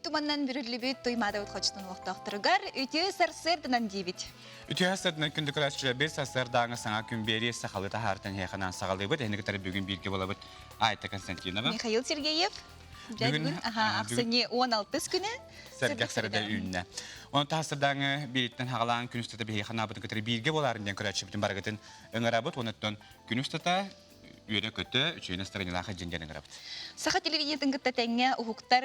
туманнан бүрүллүбүт Туймаадабыт хочотун олохтоохторугар үтүө сарсыарданан диибит. Үтүө сарсыарданан күндү көрөөччүлэрбит сарсыардааҥы саҥа күн биэрии сахалыы таһаартан эһиэхэнэн саҕалыыбыт. Эһини кытары бүгүн бииргэ буолабыт Айта Константинова. Михаил Сергеев. Дьэ бүгүн ахсынньы 16 күнэ сэргэх сэрдэ үүннэ. Оны таһсырдааҥы биириттэн хаҕалаан күн устата биһиги ханаабытын кытары бииргэ буоларын диэн көрөөччүбүтүн барыгытын ыҥырабыт. Онуттан күн устата үөрэ-көтө, үчүгэй настарыанньалаах дьин диэн ыҥырабыт. Саха телевидениетын кытта тэҥҥэ уһуктар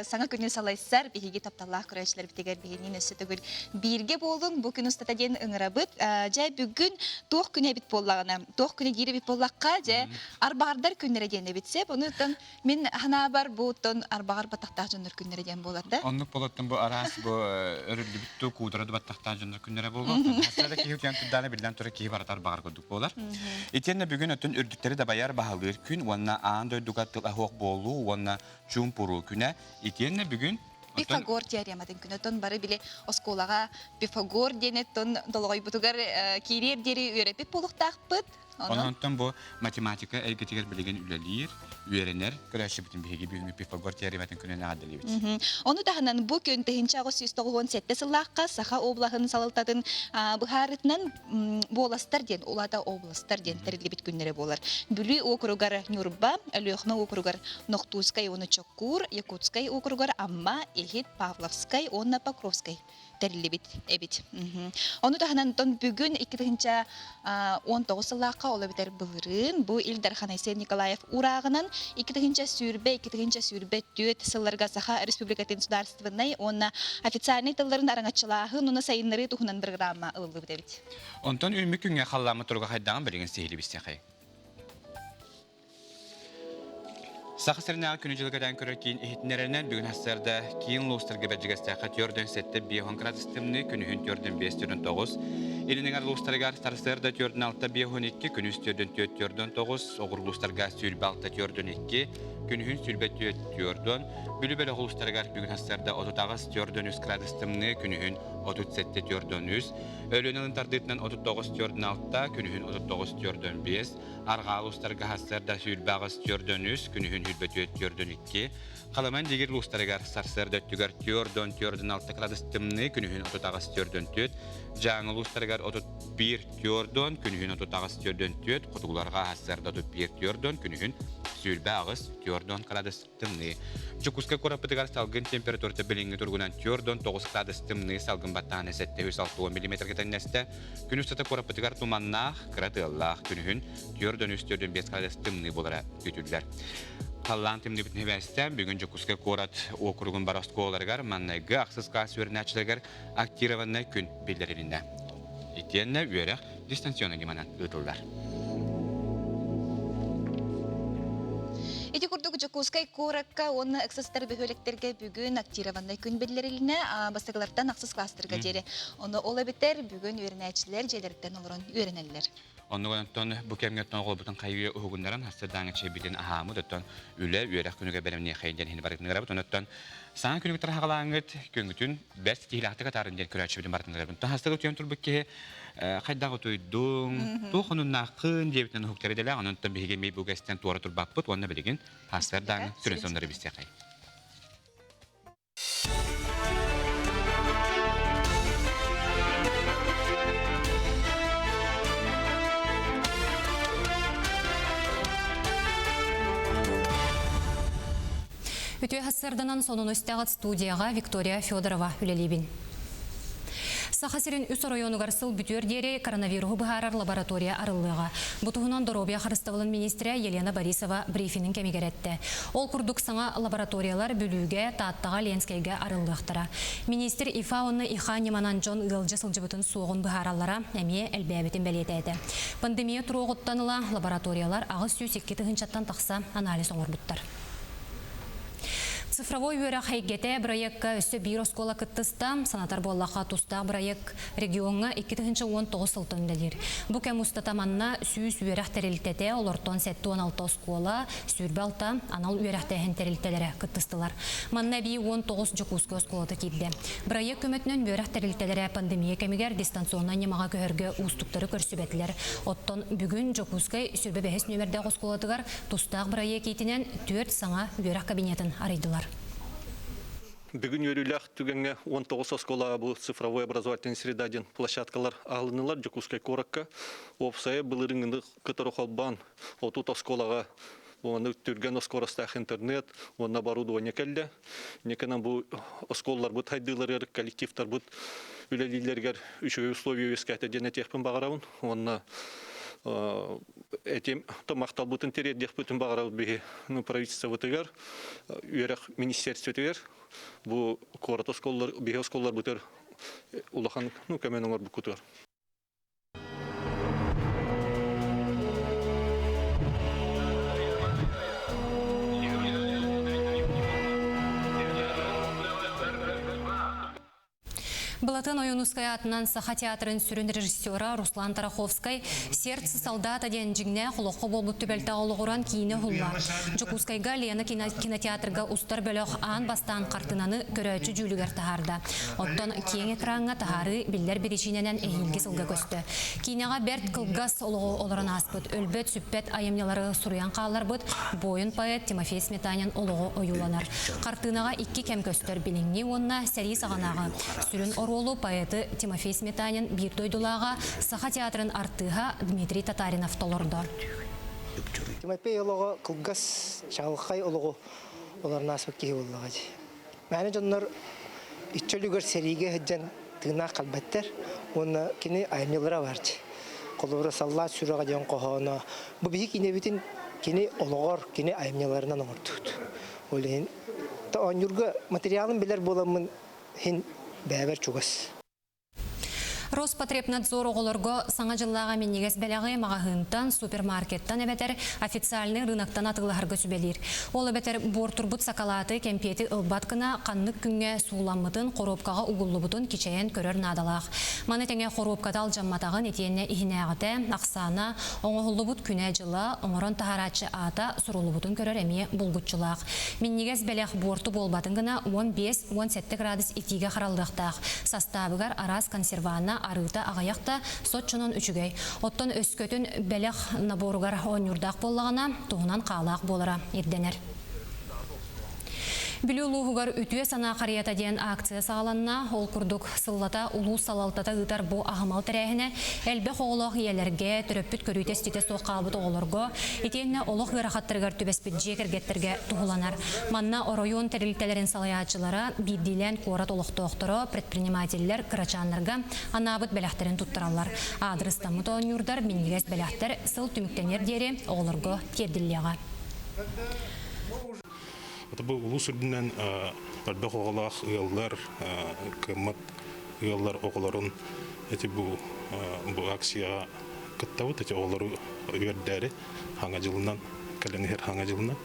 саҥа күнү салайсар биһиги тапталлаах көрөөччүлэрбитигэр биһиниин өссө төгүл бииргэ буолуҥ бу күн устата диэн ыҥырабыт. Дьэ бүгүн туох күнэ эбит буоллаҕына, туох күнэ диир эбит буоллахха, дьэ арбаҕардар күннэрэ диэн эбит сеп. Онуттан Мин ханаабар бу оттон арбаҕар баттахтаах дьоннор күннэрэ диэн буолар да. Оннук болоттон бу араас бу өрүллүбүт туу куудара баттахтаах дьоннор күннэрэ буолуо. Хаста да киһи утуйан турдаана биллэн турар киһи барыта арбаҕар курдук буолар. Итиэннэ бүгүн өттүн үрдүктэри дабайар баһылыыр күн уонна аан дойдуга тыл аһуох буолуу уонна чуумпуруу күнэ. Итиэннэ бүгүн Пифагор теорематын күнэ. Оттон бары били оскуолаҕа Пифагор диэн оттон долоҕойбутугар киириэр диэри үөрэппит буолуохтаахпыт. Онон бу математика эйгэтигэр билигин үлэлиир, үөрэнэр көрөөччүбүтүн биһиги бүгүҥҥү Пифагор теорематын күнүн эҕэрдэлиибит. Ону таһынан бу күн 1897 сыллаахха Саха облаһын салалтатын быһаарытынан буоластар диэн, улаата областар диэн тэриллибит күннэрэ буолар. Бүлүү уокуругар Ньурба, Өлүөхүмэ уокуругар Нохтуускай уонна Чоккуур, Якутскай уокуругар Амма, Иһит, Павловскай уонна Покровскай тэриллибит эбит. Ону таһынан онтон бүгүн 2019 сыллаахха ол эбэтэр былырыын бу Ил Дархан Айсен Николаев уурааҕынан 2020-2024 сылларга Саха Республикатын судаарыстыбаннай уонна официальнай тылларын араҥаччылааһын уонна сайыннарыы туһунан программа ылыллыбыт эбит. Онтон үүммүт күҥҥэ халлааммыт туруга хайдаҕын билигин сиһилии билсиэхэй. Саха сиринээҕи күнү-дьылы кэтээн көрөр киин иһитиннэрэринэн бүгүн сарсыарда киин улуустарга Бэрдьигэстээххэ 47 5 градус тымныы, күнүһүн 45 49, Илин эҥэр улуустарыгар сарсыарда 46 52, күнүс 44 49, оҕур улуустарга 26 42, күнүһүн 24 40, Бүлүү бөлөх улуустарыгар бүгүн сарсыарда 38 43 градус тымныы, күнүһүн 37 43, Өлүөнэ ылын тардыытынан 39 46, күнүһүн 39 45, Арҕаа улуустарга сарсыарда 28 43, күнүһүн 24 42, Халыман дигир улуустарыгар сарсыарда өттүгэр 4-4-6 градус тымныы, күнүһүн 38 4-4, Дьааҥы улуустарыгар 31 4, күнүһүн 38 4-4, хотугуларга сарсыарда 31 4, күнүһүн 28 4 градус тымныы. Дьокуускай куораппытыгар салгын температурата билиҥҥи туругунан 4-9 градус тымныы салгын баттаһына 760 миллиметргэ тэҥнэстэ. Күн устата куораппытыгар туманнаах, кыра тыаллаах, күнүһүн 4-3-4-5 градус тымныы буолара күүтүллэр. Халлаан тымныыбытын сибээстээн, бүгүн Дьокуускай куорат уокуругун бары оскуолаларыгар маҥнайгы ахсыс класс үөрэнээччилэригэр актированнай күн биллэрилиннэ. Итиэннэ үөрэх дистанционнай ньыманан ыытыллар. Ити курдук Дьокуускай куоракка уонна ыксастар бөһүөлэктэргэ бүгүн актированнай күн биллэрилинэ бастакылартан ахсыс класстарга диэри. Ону ол эбэтэр бүгүн үөрэнээччилэр дьиэлэриттэн олорон үөрэнэллэр. Оннук онтон бу кэмҥэ оттон оҕолорбутун хайыы уһугуннаран сарсыардааҥы чэйбитин аһаамыт, оттон үлэ, үөрэх күнүгэр бэлэмниэхэйин диэн иһин барытын ыҥырабыт. Онуттан саҥа күнүгүт тараҕалааҥҥыт, күҥҥүтүн бэрт ситиһиилээхтик атаарын диэн көрөөччүбүтүн барытын ыҥырабын. Таһастык утуйан турбут киһи хайдах утуйдуҥ, туох онуннааххын диэбитинэн уһуктар идэлээх. Онон биһиги эмиэ бу үгэстэн туора турбаппыт уонна билигин сарсыардааҥы сүрүн соннору билсиэхэй. Үтүө сарсыарданан сонун истэҕит студияҕа Виктория Федорова үлэлиибин. Саха сирин үс оройуонугар сыл бүтүөр диэри коронавируһу быһаарар лаборатория арыллыаҕа. Бу туһунан доруобуйа харыстабылын министрэ Елена Борисова брифинин кэмигэр эттэ. Ол курдук саҥа лабораториялар Бүлүүгэ, Тааттаҕа, Ленскэйгэ арыллыахтара. Министр ИФА уонна ИХА ньыманан дьон ыалдьа сылдьыбытын суоҕун быһаараллара эмиэ элбээбитин бэлиэтээтэ. Пандемия туруоҕуттан ыла лабораториялар 802 тыһыынчаттан тахса анализ оҥорбуттар. Цифровой үөрэх эйгэтэ бырайыакка өссө биир оскуола кыттыста. Санатар буоллахха, тустаах бырайыак региоҥҥа 2019 сылтан үлэлиир. Бу кэм устата манна 100 үөрэх тэрилтэтэ, олортон 76 оскуола, 26 анал үөрэхтээһин тэрилтэлэрэ кыттыстылар. Манна эбии 19 Дьокуускай оскуолата киирдэ. Бырайыак көмөтүнэн үөрэх тэрилтэлэрэ пандемия кэмигэр дистанционнай ньымаҕа көһөргө уустуктары көрсүбэтилэр. Оттон бүгүн Дьокуускай 25 нүөмэрдээх оскуолатыгар Тустаах бырайыак иитинэн түөрт саҥа үөрэх кабинетын арыйдылар. Бүгүн үөрүүлээх түгэҥҥэ 19 оскуолаҕа бу цифровой образовательная среда диэн площадкалар аһылыннылар Дьокуускай куоракка. Уопсайа былырыыҥҥыны кытары холбоон 30 оскуолаҕа уонна түргэн скоростаах интернет уонна оборудование кэллэ. Инникинэн бу оскуолаларбыт хайдыыларыгар, коллективтарбыт үлэлииллэригэр үчүгэй условия үөскээтэ диэн этиэхпин баҕарабын. Уонна этим махталбытын тириэрдиэхпитин баҕарабыт биһи правительствобытыгар, үөрэх министерствотыгар бу куорат оскуолалар, биһи оскуолаларбытыгар улахан көмөнү оҥорбуккутугар. Былатын Ойуунускай аатынан Саха театрын сүрүн режиссера Руслан Тараховскай «Сердце солдата» диэн дьиҥнээх олоххо буолбут түбэлтэҕэ олоҕуран киинэ уһулла. Дьокуускайга Лена кинотеатрга устар бөлөх аан бастаан хартыынаны көрөөччү дьүүлүгэр таһаарда. Оттон киэҥ экраҥҥа таһаарыы биллэр биричиинэнэн эһиилги сылга көстө. Киинэҕэ бэрт кылгас олоҕу олорон ааспыт, өлбөт-сүппэт айымньылары суруйан хаалларбыт буойун-поэт Тимофей Сметанин олоҕо ойууланар. Хартыынаҕа икки кэм көстөр билиҥҥи уонна сэрии саҕанааҕы. Сүрүн оруолу поэты Тимофей Сметанин биир дойдулааҕа, Саха театрын артыыһа Дмитрий Татаринов толордо. Тимофей олоҕо кылгас, чаҕылхай олоҕу олорон ааспыт киһи буоллаҕа дии. Мээнэ дьоннор иччи өлүгэр сэриигэ сылдьан тыыннаах халбаттар уонна кини айымньылара баар дии. Холобура, «Саллаат сүрэҕэ» диэн хоһооно. Бу биһи кинэбитин кини олоҕор, кини айымньыларынан оҥордубут. Ол иһин оонньуурга материалын билэр буоламмын иһин бэйэбэр чугас. Роспотребнадзор оҕолорго Саҥа дьыллааҕы минньигэс бэлэҕи маҕаһыынтан, супермаркеттан эбэтэр официальнай рыноктан атыылаһарга сүбэлиир. Ол эбэтэр буортурбут сакалааты, кэмпиэти ылбат гына ханнык күҥҥэ сууламмытын, хоруопкаҕа угуллубутун кичэйэн көрөр наадалаах. Маны тэҥэ хоруопката алдьамматаҕын итиэннэ иһинээҕитэ, ахсаана, оҥоһуллубут күнэ-дьыла, оҥорон таһаарааччы аата суруллубутун көрөр эмиэ булгуччулаах. Минньигэс бэлэх буорту буолбатын гына 15-17 градус итиигэ хараллыахтаах. Састаабыгар араас консерванна арыыта аҕыйах да, соччонон үчүгэй. Оттон өскөтүн бэлэх наборугар оонньуурдаах буоллаҕына, туһунан хаалаах буолара ирдэнэр. Бүлүү улууһугар Үтүө санаа харыйата диэн акция саҕаланна. Ол курдук, сыллата улуус салалтата ыытар бу аһымал тэрээһинэ элбэх оҕолоох ийэлэргэ, төрөппүт көрүүтэ-истиитэ суох хаалбыт оҕолорго, итиэннэ олох ыарахаттарыгар түбэспит дьиэ кэргэттэргэ туһуланар. Манна оройуон тэрилтэлэрин салайааччылара, биирдиилээн куорат олохтоохторо, предпринимателлэр кырачааннарга анаабыт бэлэхтэрин туттараллар. Аадырыстаммыт оонньуурдар, минньигэс бэлэхтэр сыл түмүктэниэр диэри оҕолорго тиэрдиллиэҕэ. Бу улуус үрдүнэн элбэх оҕолоох ыаллар, кыаммат ыаллар оҕолорун эти бу бу акцияҕа кыттабыт. Эти оҕолору үөрдээри хаҥа дьылынан кэлэн иһэр хаҥа дьылынан.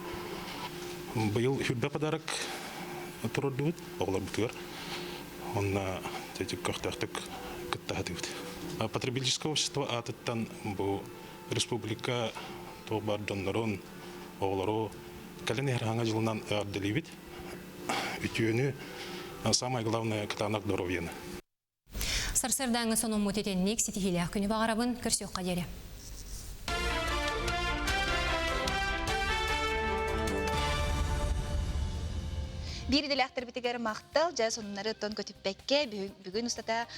Быйыл хүрбэ подарок турардыбыт оҕолорбутугар. Онно көхтөөхтүк кыттаһатыбыт. Потребительское общество аатыттан бу республика туох баар дьоннорун, оҕолору кэлин иһэр хаҥа дьылынан эҕэрдэлиибит. Үтүөнү, самое главное, кытаанах здоровьены. Сарсыардааҥҥы сонуммут итинник ситиһиилээх күнү баҕарабын, көрсүөххэ диэри. Биир идэлээхтэрбитигэр махтал, дьэ сонуннары оттон көтүппэккэ, бүгүн устата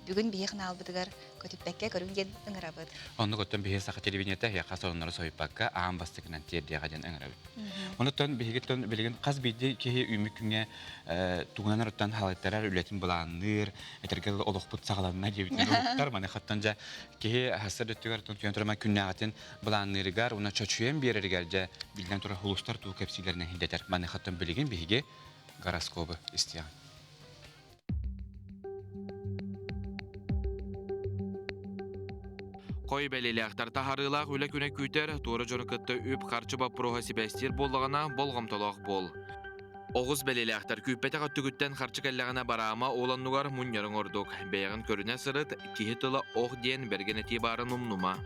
бүгүн биһи ханаалбытыгар көтүппэккэ көрүҥ диэн ыҥырабыт. Оннук оттон биһи саха телевидениета эһиэхэ сонуннары соһуйбакка аан бастакынан тиэрдиэҕэ диэн ыҥырабыт. Онуттан биһигиттэн билигин хас биирдии киһи үүммүт күҥҥэ тугунан оруттан халайтарар үлэтин былаанныыр, этэргэ дылы олохпут саҕаланна диэбитинэн уһуктар. Маныхаттан дьэ киһи хассар өттүгэр түйэн турама күннээҕитин былаанныырыгар уонна чочуйан биэрэригэр дьэ биллэн турар улуустар туу кэпсиилэринэн хиндэтэр. Маныхаттан билигин биһиги гороскобы истиэҕиҥ. Хой бэлиэлээхтэр таһаарыылаах үлэ күнэ күүтэр, туора дьону кытта үп-харчы боппуруоһа сибээстиир буоллаҕына, болҕомтолоох буол. Оҕус бэлиэлээхтэр күүппэтэх өттүгүттэн харчы кэллэҕинэ бараама ол оннугар мунньарыҥ ордук. Бэйэҕин көрүнэ сырыт, киһи тыла ох диэн бэргэн этии баарын умнума.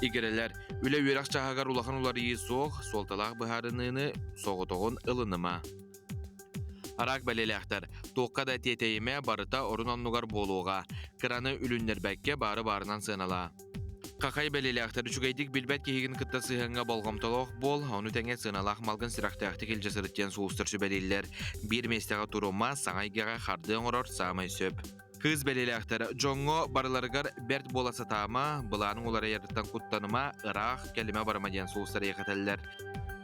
Игирэлэр, үлэ-үөрэх чааһыгар улахан уларыйыы суох, суолталаах быһаарыныыны соҕотоҕун ылыныма. Араак бэлиэлээхтэр, туохха да тиэтэйимэ, барыта орун-оннугар буолуоҕа. Кыраны үлүннэрбэккэ баары-баарынан сыаналаа. Хахай бэлиэлээхтэр үчүгэйдик билбэт киһигин кытта сыһыаҥҥа болҕомтолоох буол, ону тэҥэ сыаналаах малгын сүрэхтээхтик илдьэ сырыт диэн сулустар сүбэлииллэр. Биир миэстэҕэ турума, саҥа эйгэҕэ хардыы оҥорор саамай сөп. Кыыс бэлиэлээхтэр дьоҥҥо барыларыгар бэрт буола сатаама, былааныҥ уларыйарыттан куттаныма, ыраах, кэлимэ барыма диэн сулустар эйэхэтэллэр.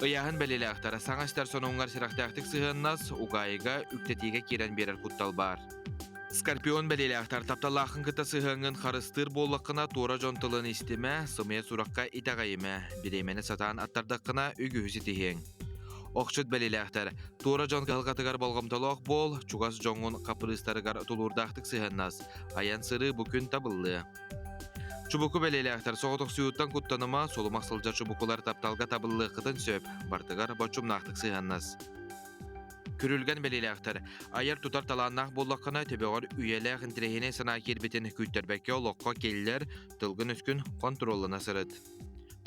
Ыйааһын бэлиэлээхтэр саҥа истэр сонуҥҥар сүрэхтээхтик сыһыаннас, угаайыга, үктэтиигэ киирэн биэрэр куттал баар. Скорпион бэлиэлээхтэр тапталлааххын кытта сыһыаҥҥын харыстыыр буоллаххына, туора дьон тылын истимэ, сымыйа сурахха итэҕэйимэ, бириэмэни сатаан аттардаххына үгүһү ситиһиэҥ. Охчут бэлиэлээхтэр туора дьон кыһалҕатыгар болҕомтолоох буол, чугас дьоҥҥун хаппырыыстарыгар тулуурдаахтык сыһыаннас, айан-сырыы бу күн табыллыа. Чубуку бэлиэлээхтэр соҕотохсуйууттан куттаныма, сулумах сылдьар чубукулар тапталга табыллыаххытын сөп, бартыгар боччумнаахтык сыһыаннас. Күрүлгэн бэлиэлээхтэр айар-тутар талааннаах буоллаххына, төбөҕөр үйэлээх интэриэһинэй санаа киирбитин күүттэрбэккэ олоххо киллэр, тылгын-өскүн хонтуруоллана сырыт.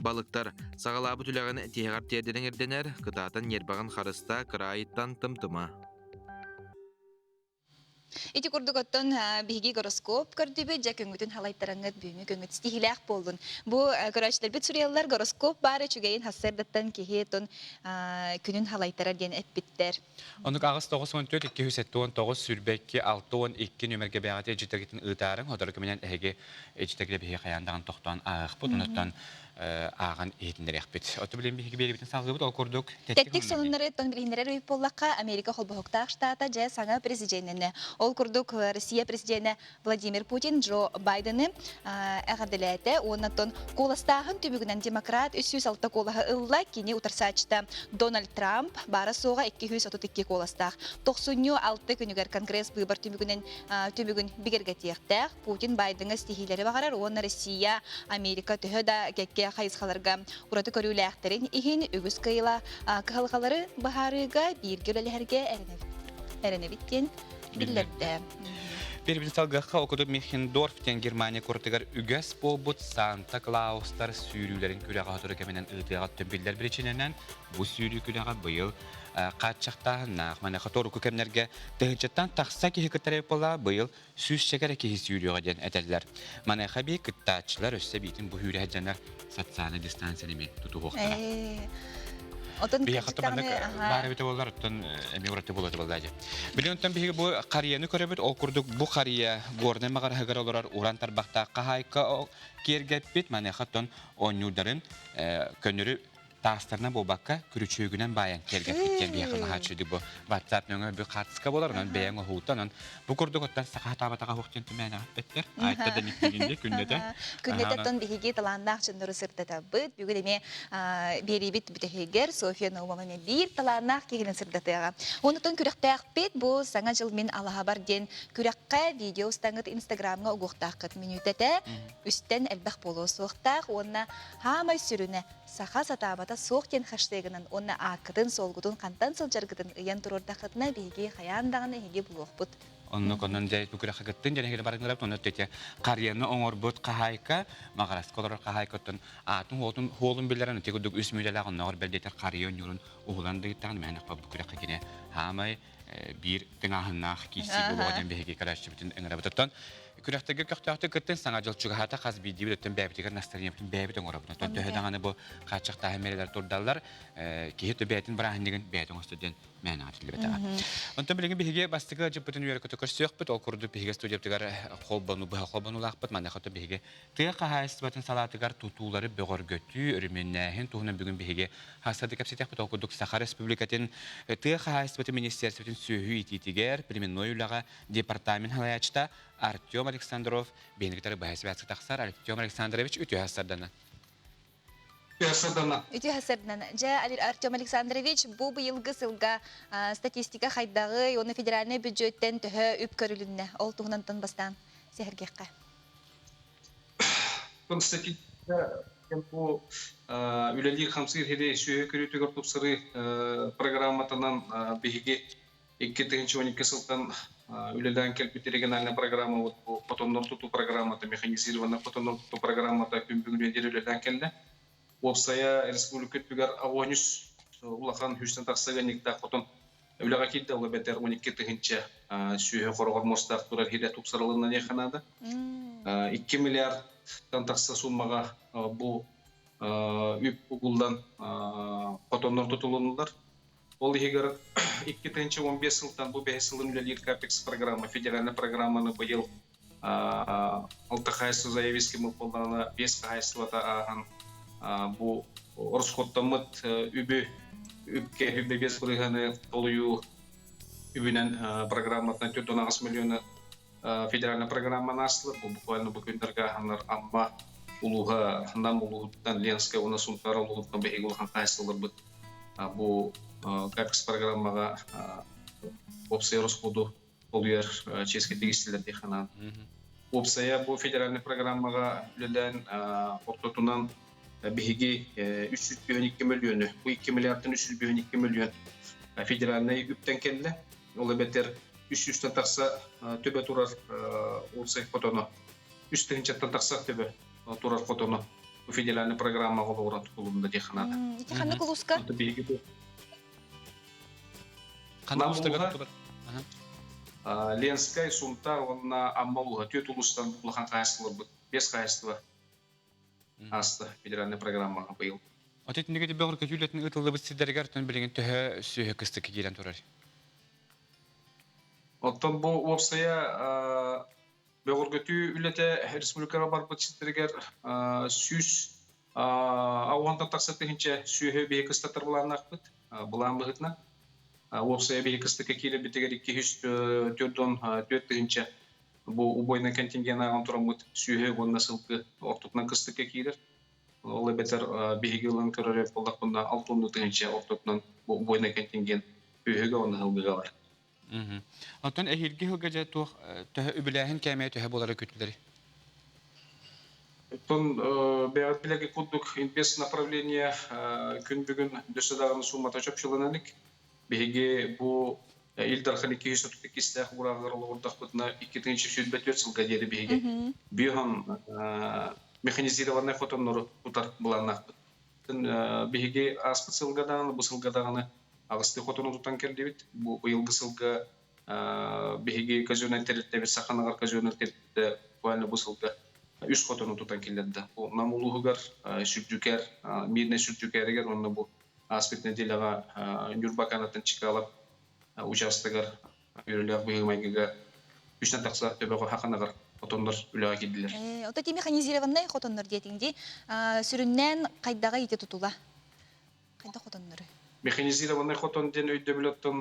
Балыктар, саҕалаабыт үлэҕин тиһэҕэр тиэрдэриҥ ирдэнэр, кытаатан ньиэрбэҕин харыста, кыраайыттан тымтыма. Ити курдук оттон биһиги гороскоп көрдүбүт, дьэ көҥүтүн халайтараңҥыт бүгүҥҥү көҥүт ситиһиилээх буоллун. Бу көрөөччүлэрбит суруйаллар гороскоп баар үчүгэйин сарсыардаттан киһи тун күнүн халайтарар диэн эппиттэр. Оннук 8 94 279 22 62 нүмергэ бэйэҕит эдьийтэргитин ыытаарыҥ, сотору кэминэн эһиги эдьийтэргэ биһиги хайаан даҕаны тохтоон ааһыахпыт, онуттан ааҕан иһитиннэриэхпит. Оттон билигин биһиги биэриибитин салгыыбыт, ол курдук Тэттик сонуннары оттон билиһиннэрэр үп буоллахха, Америка Холбоһуктаах штата дьэ саҥа президеннэнэ. Ол курдук Россия президенэ Владимир Путин Джо Байдены эҕэрдэлээтэ уонна оттон куоластааһын түмүгүнэн демократ 306 куолаһы ылла, кини утарсааччыта Дональд Трамп баара-суоҕа 232 куоластаах. Тохсунньу 6 күнүгэр Конгресс быыбар түмүгүнэн түмүгүн бигэргэтиэхтээх. Путин Байдеҥҥа ситиһиилэри баҕарар уонна Россия, Америка төһө да кэккэ хайысхаларга ураты көрүүлээхтэрин иһин үгүс кыайыла кыһалҕалары быһаарыыга бииргэ үлэлэһэргэ эрэнэбит диэн биллэрдэ. Биир салгыахха окудук Михендорф диэн Германия куоратыгар үгэс буолбут Санта Клаустар сүүрүүлэрин күрэҕэ сотору кэминэн ыытыаҕа биллэр биричиинэнэн бу сүүрүү күрэҕэ быйыл хааччахтааһыннаах. Маныаха торуку кэмнэргэ тыһыынчаттан тахса киһи кыттар буолла быйыл сүүсчэкэ эрэ киһи сүүрүөҕэ диэн этэллэр. Маныаха бии кыттааччылар өссө биитин бу сүүрэ сылдьаннар социальнай дистанцияны эмиэ тутуһуохтара. Отон Биһиэхэ маннык баар эбитэ буоллар, оттон эмиэ ураты буолуо буолла дии. Билигин оттон биһиги бу харыйаны көрөбүт, ол курдук бу харыйа Горнай маҕараһыгар олорор уран тарбахтаах хаһаайка киэргэппит. Маныаха оттон оонньуурдарын көннөрү таастарынан буолбакка, күрүчүөгүнэн баайан киэргэппит диэн биһиэхэ наһаа үчүгэй бу WhatsApp нөҥө бу хаартыска буолар, онон бэйэҥ оһуута, онон бу курдук оттон саха сатаабатаҕа оһох диэн түмээнэҕэ эппэттэр. Айта да никтигинди күннэтэ. Күннэтэ оттон биһиги талааннаах дьоннору сырдатабыт. Бүгүн эмиэ биэриибит бүтэһигэр Софья Наумова эмиэ биир талааннаах киһини сырдатыаҕа. Онутун күрэхтээхпит бу Саҥа дьыл мин алаһабар диэн күрэххэ видео устаҥыт Инстаграмҥа угуохтааххыт мүнүүтэтэ үстэн элбэх буолуо суохтаах уонна хаамай сүрүнэ Саха сатаабата суох диэн хэштегынан уонна ааккытын-суолгутун хантан сылдьаргытын ыйан туруордаххытына биһиги хайаан даҕаны эһиги булуохпут. Оннук онон дьэ бу күрэххэ кыттын дьэ эһиги барыҥнарабыт онно тете харыйаны оҥорбут хаһаайка маҕараска олорор хаһаайка оттон аатын хуолун хуолун билэрэн ити курдук үс мүлэлээх оннооҕор бэл диэтэр харыйа оонньуурун уһулан да ыыттаҕын мээнэ бу күрэххэ кини хаамай биир тыҥааһыннаах киирсии буолуоҕа диэн биһиги көрөөччүбүтүн ыҥырабыт. Оттон күрэхтэргэ көхтөөхтүк кыттын саҥа дьыл чугаһаата хас биирдиибит өттүн бэйэбитигэр настроениебытын бэйэбит оҥоробут. Оттон төһө даҕаны бу хааччахтааһын миэрэлэр турдаллар, киһи бэйэтин бырааһынньыгын бэйэтэ оҥостор диэн мээнэҕэ этиллибэтэҕэ. Онтон билигин биһиги бастакы ыалдьыппытын үөрэ-көтө көрсүөхпүт. Ол курдук биһиги студиябытыгар холбону быһа холбонулаахпыт. Маныаха биһиги Тыа хаһаайыстыбатын салаатыгар тутуулары бөҕөргөтүү, өрөмүөннээһин туһунан бүгүн биһиги хаста да кэпсэтиэхпит. Ол курдук Саха Республикатын Тыа хаһаайыстыбатын министерствотын сүөһү иитиитигэр племенной үлэҕэ департамент салайааччыта Артем Александров биһиги кытары быһа связка тахсар. Артем Александрович, үтүө сардана. Үтүө сарданан. Дьэ, Артем Александрович, бу быйылгы сылга статистика хайдаҕый уонна федеральнай бюджеттэн төһө үп көрүлүннэ? Ол туһунан бастаан сэһэргиэххэ. Статистика бу үлэлиир-хамсыыр сири сүөһү көрүүтүгэр тупсарыы программатынан биһиги 2012 сылтан үлэлээн кэлбит региональная программа вот бу хотоннор тутуу программата, механизированный хотоннор тутуу программата күн бүгүнү диэри үлэлээн кэллэ. Уопсайа республика өттүгэр 83 улахан сүүстэн тахса ыанньыктаах хотон үлэҕэ киирдэ, ол эбэтэр 12 тыһыынча сүөһү хороҕор муостаах турар иһирэ тупсарылынна диэххэ наада. 2 миллиард миллиардтан тахса суммаҕа бу үп угуллан хотоннор тутулуннулар. Ол иһигэр 2015 сылтан бу бэһис сылын үлэлиир Капекс программа, федеральная программаны быйыл алта хаһаайыстыба заявискимы буоллаҕына биэс хаһаайыстыбата ааһан бу ороскуоттаммыт үбү үпкэ үбэ биэс бырыһыаны толуйуу үбүнэн программатынан 418 миллионы федеральная программаны аастылар. Бу буквально бу күннэргэ ааһаннар Амма улууһа, Нам улууһуттан, Ленскэй уонна Сунтаар улууһуттан биһиги улахан хаһаайыстыбаларбыт бу Капекс программаҕа уопсай ороскуоту толуйар чиэскэ тигистилэр дии ханаан. Уопсайа бу федеральный программаҕа үлэлээн ортотунан биһиги 352 мөлүйүөнү, бу 2 миллиардтан 352 мөлүйүөн федеральнай үптэн кэллэ. Ол эбэтэр 300-тэн тахса төбө турар уопсай хотоно, 3 тыһыынчаттан тахса төбө турар хотоно бу федеральный программаҕа олоҕуран тутулунна дии ханаата. Ити ханнык улууска? Биһиги Ханнык улуустарга тутулар? Ленскэй, Сунтаар уонна Амма улууһа түөрт улуустан улахан хаһаайыстыбаларбыт, биэс хаһаайыстыба ааста федеральнай программаҕа быйыл. Отут итиннигэ бөҕөр көтүүлэтин ыытыллыбыт сирдэригэр тон билигин төһө сүөһү кыстык киирэн турар? Оттон бу уопсайа бөҕөргөтүү үлэтэ республикаҕа барбыт сирдэригэр 100 уонтан тахса тыһыынча сүөһү биһи кыстатар былааннаахпыт былаан быһыытынан. Уопсайа биһи кыстыкка киирэрбитигэр 244 тыһыынча бу убойный контингент ааҕан тураммыт сүөһү уонна сылгы ортотунан кыстыкка киирэр. Ол эбэтэр биһиги ылан көрөр буоллахпына 60 тыһыынча ортотунан бу убойный контингент сүөһүгэ уонна сылгыга бар. Оттон эһиилги сылга дьэ туох төһө үбүлээһин кээмэйэ төһө буолара күүтүлэрий? Оттон бэйэҕит билэргэ курдук инвест направление күн бүгүн өссө даҕаны суумата чопчулана илик. Биһиги бу Ил Дархан 232-истээх уурааҕыгар олоҕурдахпытына 2024 сылга диэри биһиги биоһон механизированнай хотоннору тутар былааннаахпыт. Биһиги ааспыт сылга даҕаны, бу сылга даҕаны аҕыстыы хотону тутан кэллибит. Бу быйылгы сылга биһиги казеннай тэрилтэбит Саханаҕар казеннай тэрилтэ буквально бу сылга үс хотону тутан киллэрдэ. Бу Нам улууһугар Сүрдьүкэр, Мирнэй Сүрдьүкэригэр уонна бу ааспыт нэдиэлэҕэ Ньурба Канатын Чкалов учаастагар үөрүүлээх быһыы-майгыга үстэн тахса төбөҕө хаханаҕар хотоннор үлэҕэ киирдилэр. Ото ти механизированнай хотоннор диэтиҥ дии. Сүрүннээн хайдаҕа ити тутула? Хайдах хотоннору? Механизированнай хотон диэн өйдөбүл оттон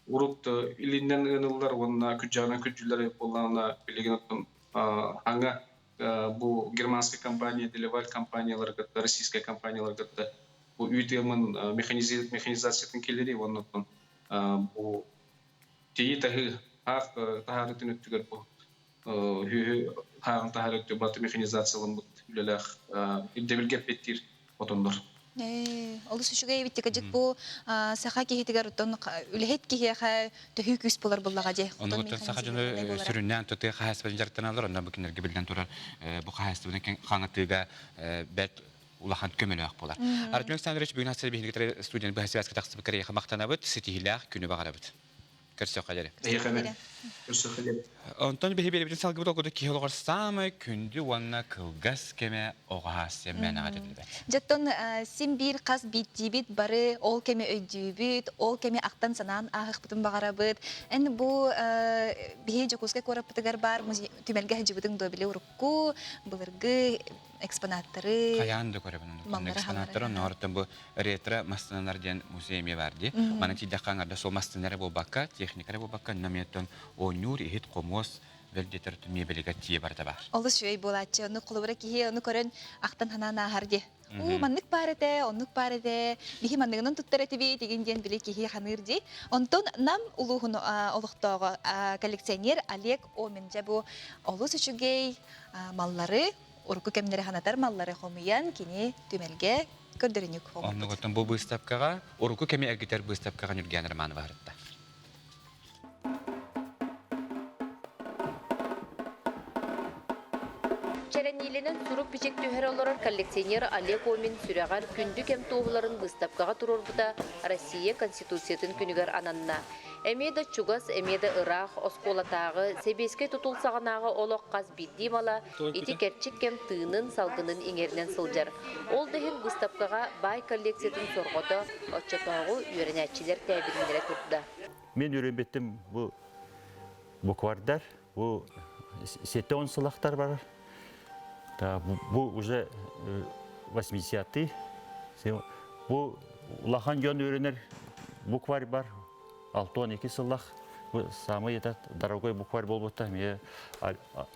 урут илиннэн ыаныллар уонна күрдьэҕинэн күрдьүллэр буоллаҕына билигин оттон аҥа бу германскай компания, Делеваль компаниялары кытта, российскай компаниялары кытта бу үүт ыамын механизациятын киллэрии уонна оттон бу тиийи таһыы хаах таһаарыытын өттүгэр бу үһү хааҕын таһаарыы өттүгэр барыта механизацияламмыт үлэлээх ирдэбилгэ эппиэттиир хотоннор. Олус үчүгэй эбит кыдьык бу саха киһитигэр оттон үлэһит киһиэхэ төһүү күүс булар буллаҕа дии. Оннугуттан саха дьоно сүрүннээн тутыы хаһаайыстыбатын дьарыктаналлар, онно бу кинилэргэ биллэн турар бу хаһаайыстыбаны хаҥатыыга бэрт улахан көмөлөөх буолар. Артем Александрович бүгүн хасыр биһиги студент быһа связка тахсыбыт кэриэхэ махтанабыт, ситиһиилээх күнү баҕарабыт. Көрсөххө диэри. Көрсөххө диэри. Онтон биһи биэрэбитин салгыбыт ол курдук киһи олоҕор саамай күндү уонна кылгас кэмэ оҕо саас мээнэҕэ этиллибэт. Дьоттон син биир хас биирдиибит бары ол кэми өйдүүбүт, ол кэми ахтан санаан ааһыахпытын баҕарабыт. Эн бу биһи Дьокуускай куораппытыгар баар түмэлгэ сылдьыбытыҥ дуо били урукку, былыргы экспонаттары Хайаан да көрөбүн онно экспонаттары оннооруттан бу ретро массыыналар диэн музей эмиэ бар дии. Маны тиийдэххэ аҥарда сол массыына эрэ буолбакка, техника эрэ буолбакка, онно эмиэ оонньуур, иһит, хомуос, бэл диэтэр миэбэлигэр тиийэ барыта баар. Олус үчүгэй буолааччы. Ону холобура киһи ону көрөн ахтан санаан ааһар дии. Уу, маннык баар этэ, оннук баар этэ, биһи манныгынан туттар этибит, игин диэн били киһи ханыыр дии. Онтон Нам улууһун олохтооҕо коллекционер Олег Омин дьэ бу олус үчүгэй маллары, урукку кэмнэри санатар маллары хомуйан кини түмэлгэ көрдөрүнүк оҥорбут. Оннугуттан бу быыстапкаҕа урукку кэми эргитэр быыстапкаҕа Ньургиан Романова сырытта. Чэрэниилэнэн сурук-бичик түһэрэ олорор коллекционер Олег Омин сүрэҕэр күндү кэм туоһуларын быыстапкаҕа туруорбута Россия Конституциятын күнүгэр ананна. Эмиэ да чугас, эмиэ да ыраах оскуолатааҕы, сэбиэскэй тутул саҕанааҕы олох хас биирдии мала ити кэрчик кэм тыынын, салгынын иҥэринэн сылдьар. Ол да иһин быыстапкаҕа баай коллекциятын сорҕото оччотооҕу үөрэнээччилэр тээбириннэрэ турда. Мин үөрэммитим бу буквардар, бу 70 сылахтар бар. Бу уже 80-й. Бу улахан дьон үөрэнэр букварь бар. 62 сыллах бу самый этот дорогой букварь буолбута эмиэ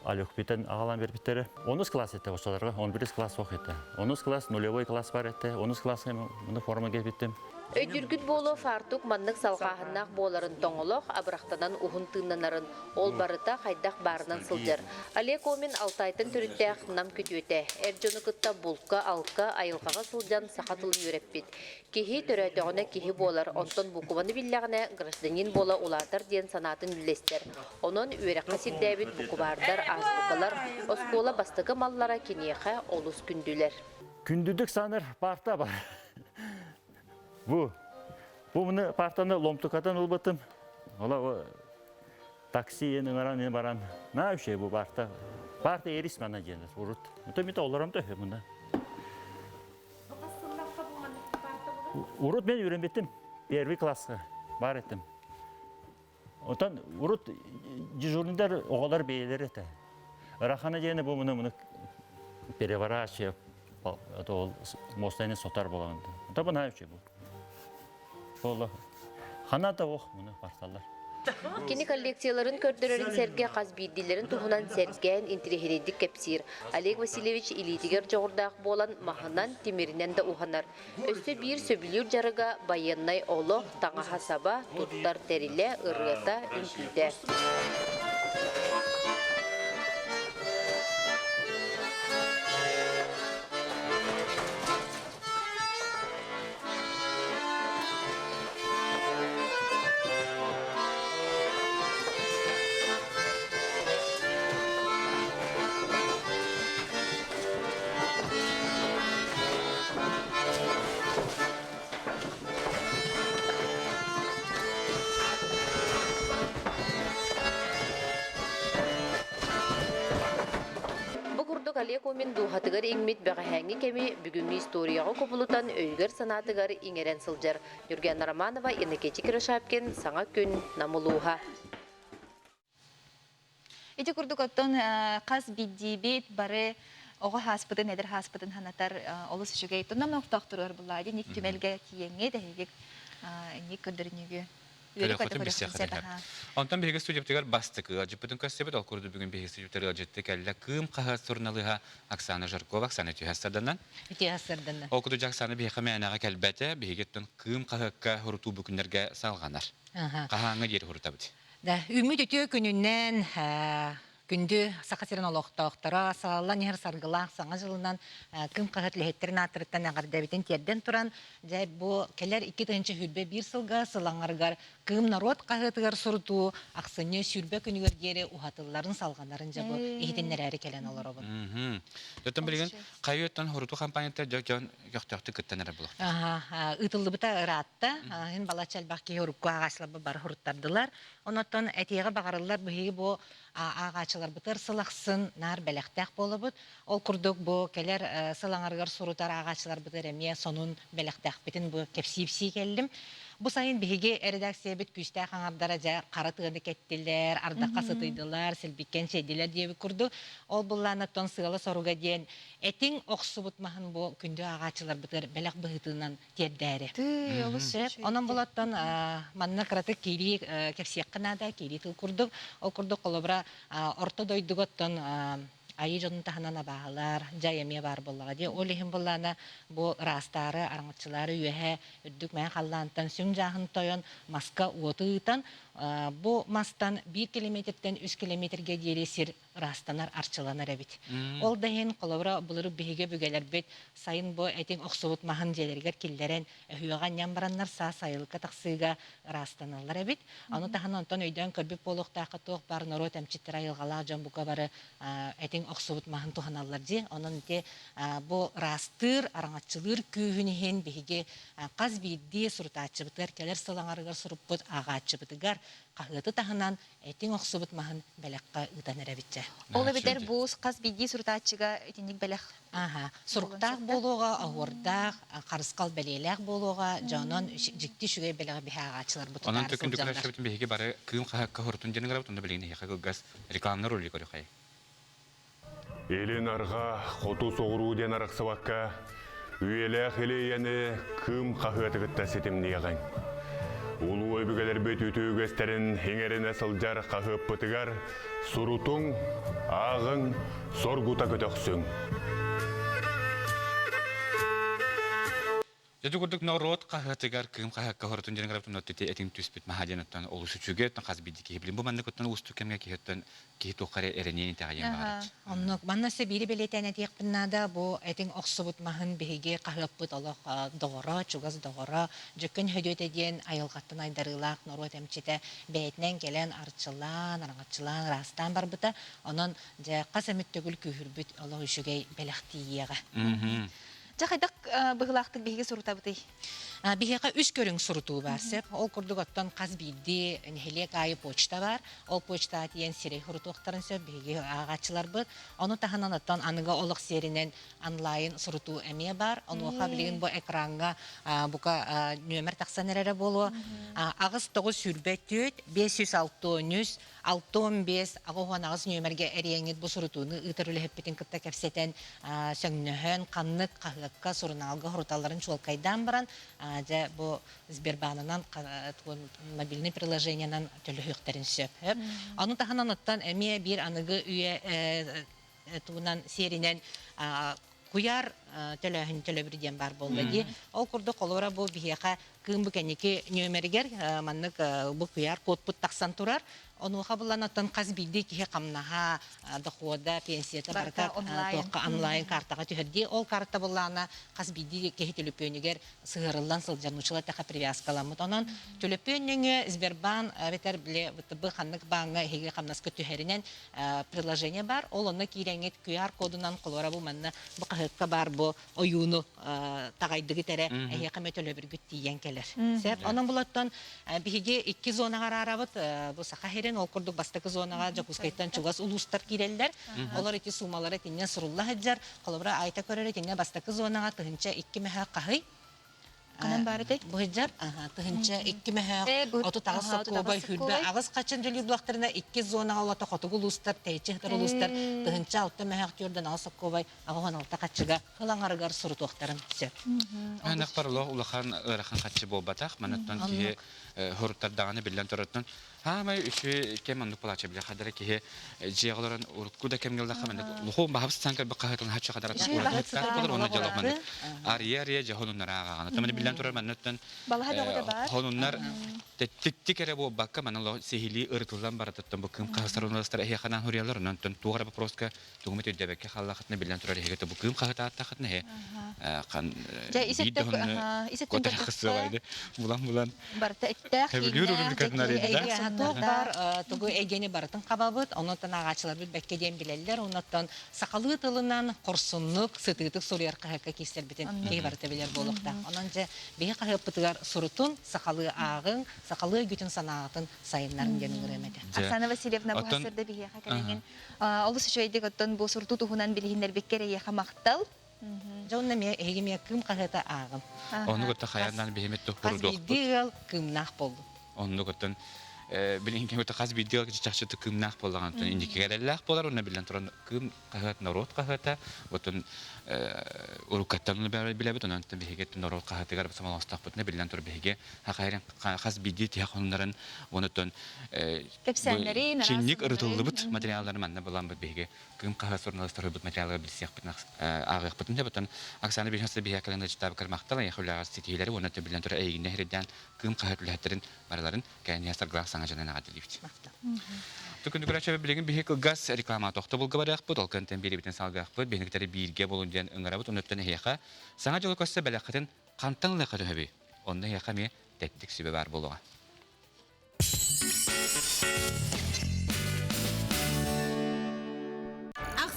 Алёкпитен аҕалан бербиттэрэ. Онус класс этэ оччолорго, 11 класс суох этэ. Онус класс нулевой класс бар этэ. Онус класска муну форма кэлбиттим. Өйдүүргүт буолуо фартук маннык салҕааһыннаах буоларын тоҥолох, абырахтанан уһун тыыннанарын, ол барыта хайдах баарынан сылдьар. Олег Омин Алтайтан төрүттээх Нам күтүөтэ. Эр дьону кытта булка-алка, айылҕаҕа сылдьан саха тылын үөрэппит. Киһи төрөөтөҕүнэ киһи буолар, онтон букубаны биллэҕинэ гражданин буола улаатар диэн санаатын үллэстэр. Онон үөрэххэ сирдээбит букубаардар, азбукалар, оскуола бастакы маллара киниэхэ олус күндүлэр. Күндүдүк саныр парта бар. Бу бу муну партаны ломтукатан ылбытым. Ола такси ыҥыран баран на үчүгэй бу парта. Парта эрис мана диэн урут. Ото мит олором да мына. Урут мен үйренбеттим. Первый класска бар этим. Отон урут дежурныйдар оҕолор бэйэлэрэ этэ. Ырахана диэни бу муну муну переворачивая ол мостайны сотар буолан. Ото бу наһаа үчүгэй бу. Буолла. Хана да ох муну барсаллар. Кини коллекцияларын көрдөрөрүн сэргэ хас биирдиилэрин туһунан сэргээн интириэһинэйдик кэпсиир. Олег Васильевич илиитигэр дьоҕурдаах буолан маһынан, тимиринэн да уһанар. Өссө биир сөбүлүүр дьарыга байыаннай олох, таҥаһа-саба, туттар тэрилэ, ырыата, үҥкүүтэ. Бу курдук Олег Умин дууһатыгар иҥмит бэҕэһээҥҥи кэми бүгүҥҥү историяҕа кубулутан өйүгэр-санаатыгар иҥэрэн сылдьар. Юргена Романова, Иннокентий Киришапкин, Саҥа күн, Нам улууһа. Ити курдук оттон хас биирдиибит бары оҕо хааспытын, эдэр хааспытын санатар олус үчүгэй. Туннам охтоохторугар буллаа ник түмэлгэ тиийэҥҥэ тэһигик инник көрдөрүнүүгү Көрөхөтүн билсиэххэ Онтон биһиги студиябытыгар бастакы ыалдьыппытын көрсөбүт. Ол курдук бүгүн биһиги студиябытыгар ыалдьытты кэллэ Кыым хаһыат суруналыыһа Оксана Жаркова. Оксана түһэ сарданан. Үтүө сарданан. Ол курдук Оксана биһиэхэ мээнэҕэ кэлбэтэ. Биһиги Кыым хаһыакка урутуу бу күннэргэ салҕанар. Хаһааҥҥа диэри урутабыт? Да, үүммүт үтүө күнүнэн күндү Саха сирин олохтоохторо салаллан иһэр саргылаах Саҥа дьылынан Кым хаһыат үлэһиттэрин ааттарыттан эҕэрдэбитин тиэрдэн туран, дьэ бу кэлэр 2021 сылга сылаҥарыгар Кыым норуот хаһыатыгар сурутуу ахсынньы 20 күнүгэр диэри уһатылларын салҕанарын дьэ бу иһитиннэрээри кэлэн олоробун. Оттон билигин хайыаттан хорутуу компанията дьон көхтөөхтүк кыттан эрэ булуохтаах. Ыытыллыбыта ыраатта. Иһин балачча элбэх киһи урукку ааҕааччыларбыт бары суруттардылар. Онон этиэҕи баҕарыллар быһыы бу ааҕааччыларбытыгар сыл ахсын наар бэлэхтээх буолабыт. Ол курдук бу кэлэр сыл аҥарыгар сурутар ааҕааччыларбытыгар эмиэ сонун бэлэхтээхпитин бу кэпсиипсии кэллим. Бу сайын биһиги эрэдээксийэбит күүстээх аҥардара дьэ хара тыаны кэттилэр, ардахха сытыйдылар, силбиккэн сиэдилэр диэбит курдук. Ол былаанаттан сыала-соруга диэн Этиҥ охсубут маһын бу күндү ааҕааччыларбытыгар бэлэх быһыытынан тиэрдээри. Тыый, олус Сөп. Онон булаттан манна кыратык киирии кэпсиэххэ наада, киирии тыл курдук. Ол курдук холобура орто дойдуга оттон айыы дьонун таһынан абааһылар, дьай эмиэ баар буоллаҕа дии. Ол иһин буллаана бу ыраастаары, араҥаччылаары үөһэ үрдүк мээн халлаантан сүҥ дьааһын тойон маска уоту ыытан бу мастан биир километртэн үс километргэ диэри сир ыраастанар, арчыланар эбит. Ол да иһин, холобура, былыр биһиги өбүгэлэрбит сайын бу этиҥ охсубут маһын дьиэлэригэр киллэрэн, өһүөҕэ анньан бараннар саас сайылыкка тахсыыга ыраастаналлар эбит. Ону таһынан онтон өйдөөн көрбүт буолуохтаахха туох баар норуот эмчиттэрэ айылҕалаах дьон бука бары этиҥ охсубут маһын туһаналлар дии. Онон ити бу ыраастыыр, араҥаччылыыр күүһүн иһин биһиги хас биирдии сурутааччыбытыгар кэлэр сыл аҥарыгар суруппут ааҕааччыбытыгар. хаһыаты таһынан этиҥ охсубут маһын бэлэххэ ыытан эрэбитчэ. Ол эбэтэр бу хас биирдии сурутааччыга итинник бэлэх Аха, суруктаах буолуоҕа, оһуордаах, харысхал бэлиэлээх буолуоҕа, дьонон дьикти үчүгэй бэлэҕи биһи ааҕааччыларбыт Онон тутаары төкүн сылдьаллар. дүкүлэшэбитин биһиги бары кыым хаһыакка хорутун диэн ыҥырабыт, онно билигин эһиэхэ кылгас рекламнар ролик көрүхэй. Илин арҕаа, хоту соҕуруу диэн арахсыбакка, үйэлээх илиэйэни Кыым хаһыаты кытта ситимниэҕиҥ. Улуу өбүгэлэрбит үтүө үгэстэрин иҥэринэ сылдьар хаһыаппытыгар сурутуҥ, ааҕыҥ, соргута көтөхсүҥ. Дьэ курдук норуот хаһыатыгар Кыым хаһыакка хоротун диэн граб тунна ити этиҥ түспүт маһа диэн оттон олус үчүгэй оттон хас биирдии киһи билин бу маннык оттон уустук кэмҥэ киһи оттон киһи туохха эрэ эрэниэн итэҕэйиэн баҕарар. Оннук. Манна өссө биири бэлиэтээн этиэхпин наада. Бу этиҥ охсубут маһын биһиги хаһыаппыт олох доҕоро, чугас доҕоро Дьөккөн Хөдүөтэ диэн айылҕаттан айдарыылаах норуот эмчитэ бэйэтинэн кэлэн арчылаан, араҥаччылаан, ыраастаан барбыта. Онон дьэ хас эмит төгүл күүһүрбүт олох үчүгэй бэлэх тиийиэҕэ. Дьэ хайдах быһыылаахтык биһиги сурутабытый? Биһиэхэ үс көрүҥ сурутуу баар сөп. Ол курдук оттон хас биирдии нэһилиэк аайы почта баар. Ол почтаҕа тиийэн сирэй сурутуохтарын сөп биһиги ааҕааччыларбыт. Ону таһынан оттон аныгы олох сиэринэн онлайн сурутуу эмиэ баар. Онуоха билигин бу экраҥҥа бука нүөмэр тахсан эрэрэ буолуо. 8924 563 65 88 нүөмэргэ эрийэҥҥит бу сурутууну ыытар үлэһиппитин кытта кэпсэтэн сөҥнөһөн, ханнык хаһыакка, сурунаалга суруталларын чуолкайдаан баран, дьэ бу Сбербаанынан мобильный приложениенан төлөһүөхтэрин сөп. Ону таһынан оттон эмиэ биир аныгы үйэ тугунан сиэринэн куйаар төлөөһүн төлөбүр диэн баар буолла дии. Ол курдук холобура бу биһиэхэ кыым бу кэнники нүөмэригэр маннык бу куйаар кодпут тахсан турар. Онуоха булан оттон хас биирдии киһи хамнаһа, дохода, пенсията барыта туохха онлайн картаҕа түһэр дии. Ол карта буллаана хас биирдии киһи төлөпүөнүгэр сыһыарыллан сылдьар нууччалар тэхэ привязкаламмыт. Онон төлөпүөн нөҥүө Сбербаан эбэтэр били ВТБ ханнык бааҥҥа эһиги хамнаска түһэринэн приложение бар. Ол онно киирэҥҥит QR кодунан холуора бу манна бу хаһыакка баар бу ойууну таҕайдыгыт эрэ эһиэхэ эмэ төлөбүргүт тиийэн кэлэр. Сөп. Онон булаттан биһиги икки зонаҕа араарабыт. Бу Саха сирин ол курдук бастакы зонаҕа Дьокуускайтан чугас улуустар киирэллэр. Олор ити суумалара итиннэ сурулла сылдьар. Холобура, Айта көрөр итиннэ бастакы зонаҕа 1002 мөһөөх хаһый Ханан баар этэй? Быһыдьар, 1002 мөһөөх, 38 сокуобай, хүрбэ аҕыс хачын төлүүр булахтарына икки зонаҕа олото хотугу улуустар, тэйиччи сытар улуустар 1006 мөһөөх 4 сокуобай, 86 хаччыга хыл аҥарыгар сурутуохтарын сөп. Ынах паролох улахан ыарахан хаччы буолбатах. Манаттан киһи хоруттардаҕына биллэн турартан Хаамай үчүгэй кэм оннук палача биле хадара киһи дьиэҕэ олорон урукку да кэмҥэ ыллахха маннык лухуун баһабыс сан кэлбит хаһыатын хаччы хадара уратыттаах болар уонна дьолох маннык арыйа арыйа дьэ хонуннар ааҕаҕын оттон биллэн турар манныттан балаһа бөҕөтө баар хонуннар тэттиктик эрэ буолбакка манна сиһилии ырытыллан баратыттан бу кыым хаһыстар уналастар эһиэхэ хуруйаллар онон туох эрэ вопроска тугумут өйдөбөккө хааллахытына биллэн турар эһиги бу кыым хаһытааттахытына эһи хан биир да хонну котор хысыалайды булан булан барыта эттээх Хэбилүүр рубрикатын арыйда. Туох баар тугу эйгэни барытын хабабыт, онуттан ааҕааччыларбыт бэккэ диэн билэллэр, онуттан сахалыы тылынан хорсуннук, сытыытык суруйар хаһыакка киирсэрбитин киһи барыта билэр буолуохтаах. Онон дьэ биһи хаһыаппытыгар сурутун, сахалыы ааҕыҥ, сахалыы өйгүтүн санааҕытын сайыннарыҥ диэн ыҥырыам этэ. Оксана Васильевна бу сырда биһиэхэ кэлэҥин олус үчүгэйдик оттон бу сурутуу туһунан билиһиннэрбиккэр эйиэхэ махтал. Дьэ онно эмиэ эһиги эмиэ кыым хаһыата ааҕым. Оннук отто хайааннаан биһимит Хас биирдии ыал кыымнаах боллун. Оннук оттон билигин кэмитэ хас биирдии ыал чахчы кыымнаах буоллаҕын оттон инникигэ эрэллээх буолар уонна биллэн туран кыым хаһыат норуот хаһыата оттон уруккаттан билэбит онон биһиги норуот хаһыатыгар самолоостохпутуна биллэн тур биһиги хас биирдии тиһэх хонуннарын онуттан кэпсээннэрин чинник ырытыллыбыт материаллары манна буламмыт биһиги Кыым хаһыат суруналыыстар материаллары билсиэхпитин ааҕыахпытын сөп. Оттон Оксана Беженцева биһиэхэ кэлэн ыалдьыттаабыккар махтал, эйиэхэ үлэҕэр ситиһиилэри уонна биллэн турар эйигиннэ иһирдээн Кыым хаһыат үлэһиттэрин барыларын кэлэн иһэр саргылаах саҥа дьонун эҕэрдэлиибит. Түкүндү көрөөччү билигин биһи кылгас реклама тохтобулга барыахпыт, ол кэнтэн биэрэбитин салгыахпыт, биһиги бииргэ буолун диэн ыҥырабыт, оннуттан эһиэхэ саҥа дьылы көрсө бэлэххитин хантан ылыахха төһөбүй? Онно эһиэхэ эмиэ тэттик сүбэ баар буолуоҕа.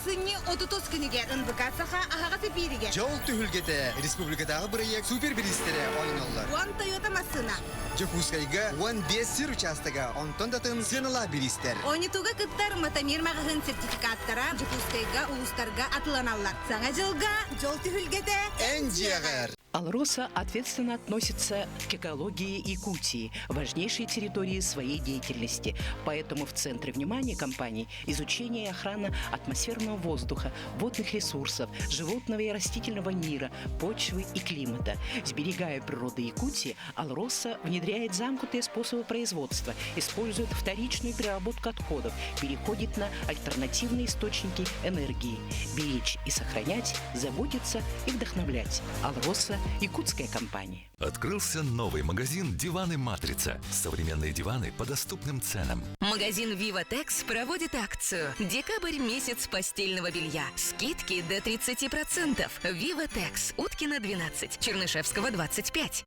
Ахсынньы 30 күнүгэр НВК Саха аһаҕас эпииригэр Дьол түһүлгэтэ республикатааҕы бырайыак супер бириистэрэ оонньоллор. Уон Тойота массыына. Дьокуускайга 15 сир учаастага, онтон да атын сыаналаах бириистэр. Оонньотууга кыттар Матамир маҕаһыын сертификаттара Дьокуускайга, улуустарга атыланаллар. Саҥа дьылга дьол түһүлгэтэ Эн дьиэҕэр! «Алроса» ответственно относится к экологии Якутии, важнейшей территории своей деятельности. Поэтому в центре внимания компании изучение и охрана атмосферного воздуха, водных ресурсов, животного и растительного мира, почвы и климата. Сберегая природу Якутии, «Алроса» внедряет замкнутые способы производства, использует вторичную переработку отходов, переходит на альтернативные источники энергии. Беречь и сохранять, заботиться и вдохновлять. «Алроса» – якутская компания. Открылся новый магазин «Диваны Матрица». Современные диваны по доступным ценам. Магазин «Виватекс» проводит акцию «Декабрь – месяц постельного белья». Скидки до 30%. «Виватекс» Уткина 12, Чернышевского 25.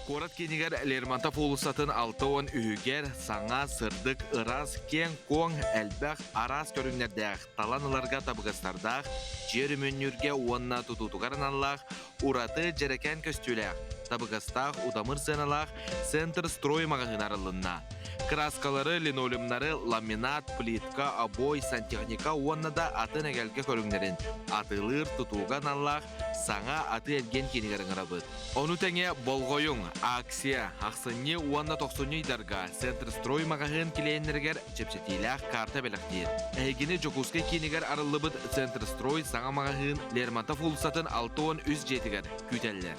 Куорат киинигэр Лермонтов уулуссатын 60 үһүгэр саҥа, сырдык, ыраас, киэҥ-куоҥ, элбэх, араас көрүҥнэрдээх, талан ыларга табыгастардаах, дьиэ өрөмүөннүүргэ уонна тутуутугар аналлаах ураты дьэрэкээн көстүүлээх, табыгастаах удамыр сыаналаах Центр строй маҕаһыын арыллынна. Кырааскалары, линолеумнары, ламинат, плитка, обой, сантехника уонна да атын эгэлгэ көрүҥнэрин атыылыыр тутууга аналлаах саҥа атыы-эргиэн киинигэр ыҥырабыт. Ону тэҥэ болҕойуҥ, акция, ахсынньы уонна тохсунньу ыйдарга Центрстрой маҕаһыын килиэннэригэр чэпчэтиилээх карта бэлэхтиир. Эһигини Дьокуускай киинигэр арыллыбыт Центрстрой саҥа маҕаһыын Лермонтов уулуссатын 63 дьиэтигэр күүтэллэр.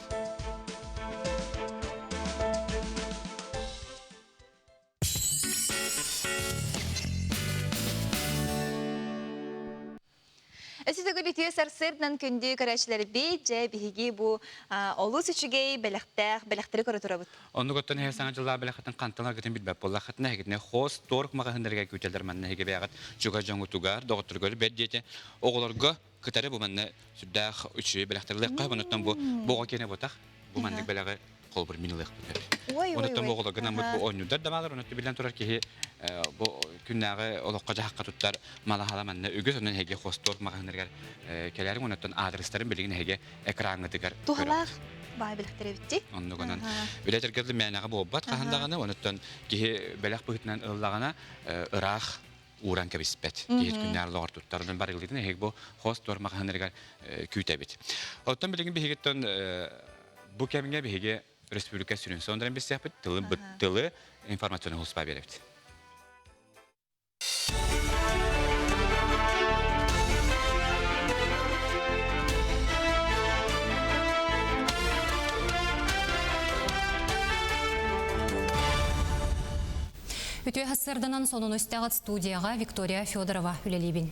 Өсүтүгү бүтүө сарсыардан күндү көрөөччүлэрбит, дьэ биһиги бу олус үчүгэй бэлэхтээх бэлэхтэри көрө турабыт. Оннук оттон эһэ саҥа дьыллаах бэлэххитин хантан аргытын билбэт буоллаххытына эһигитинэ хост торг маҕаһыыннарыгар күүтэллэр манна эһиги бэйэҕит чугас дьоҥҥутугар, доҕотторгор бэрт диэти оҕолорго кытары бу манна сүрдээх үчүгэй бэлэхтэр ылыахха онуттан бу бу оҕо киэнэ ботах бу маннык бэлэҕи холобур мин ылыахпын сөп. Ой, ой, Онуттан ой. бу оҕолорго наммыт бу оонньуурдар да баалар, онуттан биллэн турар киһи бу күннээҕи олоххо-дьаһахха туттар малаһала манна үгүс, онон эһиги хостуор маҕаһыыннарыгар кэлээриҥ, онуттан аадырыстарын билигин эһиги экраҥҥытыгар Туһалаах баай бэлэхтэр эбитти. Оннук онон үлэ тэргэ мээнэҕэ буолбат хаһан даҕаны, онуттан киһи бэлэх быһыытынан ыллаҕына ыраах ууран кэбиспэт. Киһи күннээр олоҕор туттар. Онон барыллыытын эһиги бу хос туор маҕаһыыннарыгар күүтэбит. Оттон билигин биһигиттэн бу кэмҥэ биһиги республика сүрүн сонуннарын билсиэхпит, тылы, тылы информационный хуспа биэрэбит. Үтүө сарсыарданан сонуну истэҕит студияҕа Виктория Федорова үлэлиибин.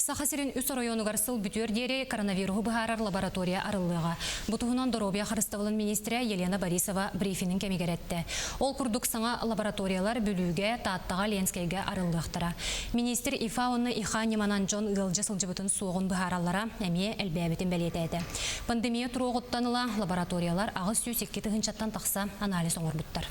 Саха сирин үс оройуонугар сыл бүтүөр диэри коронавируһу быһаарар лаборатория арыллыаҕа. Бу туһунан доруобуйа харыстабылын министрэ Елена Борисова брифинин кэмигэр эттэ. Ол курдук саҥа лабораториялар Бүлүүгэ, Тааттаҕа, Ленскэйгэ арыллыахтара. Министр ИФА уонна ИХА ньыманан дьон ыалдьа сылдьыбытын суоҕун быһаараллара эмиэ элбээбитин бэлиэтээтэ. Пандемия туруоҕуттан ыла лабораториялар 802 тыһыынчаттан тахса анализ оҥорбуттар.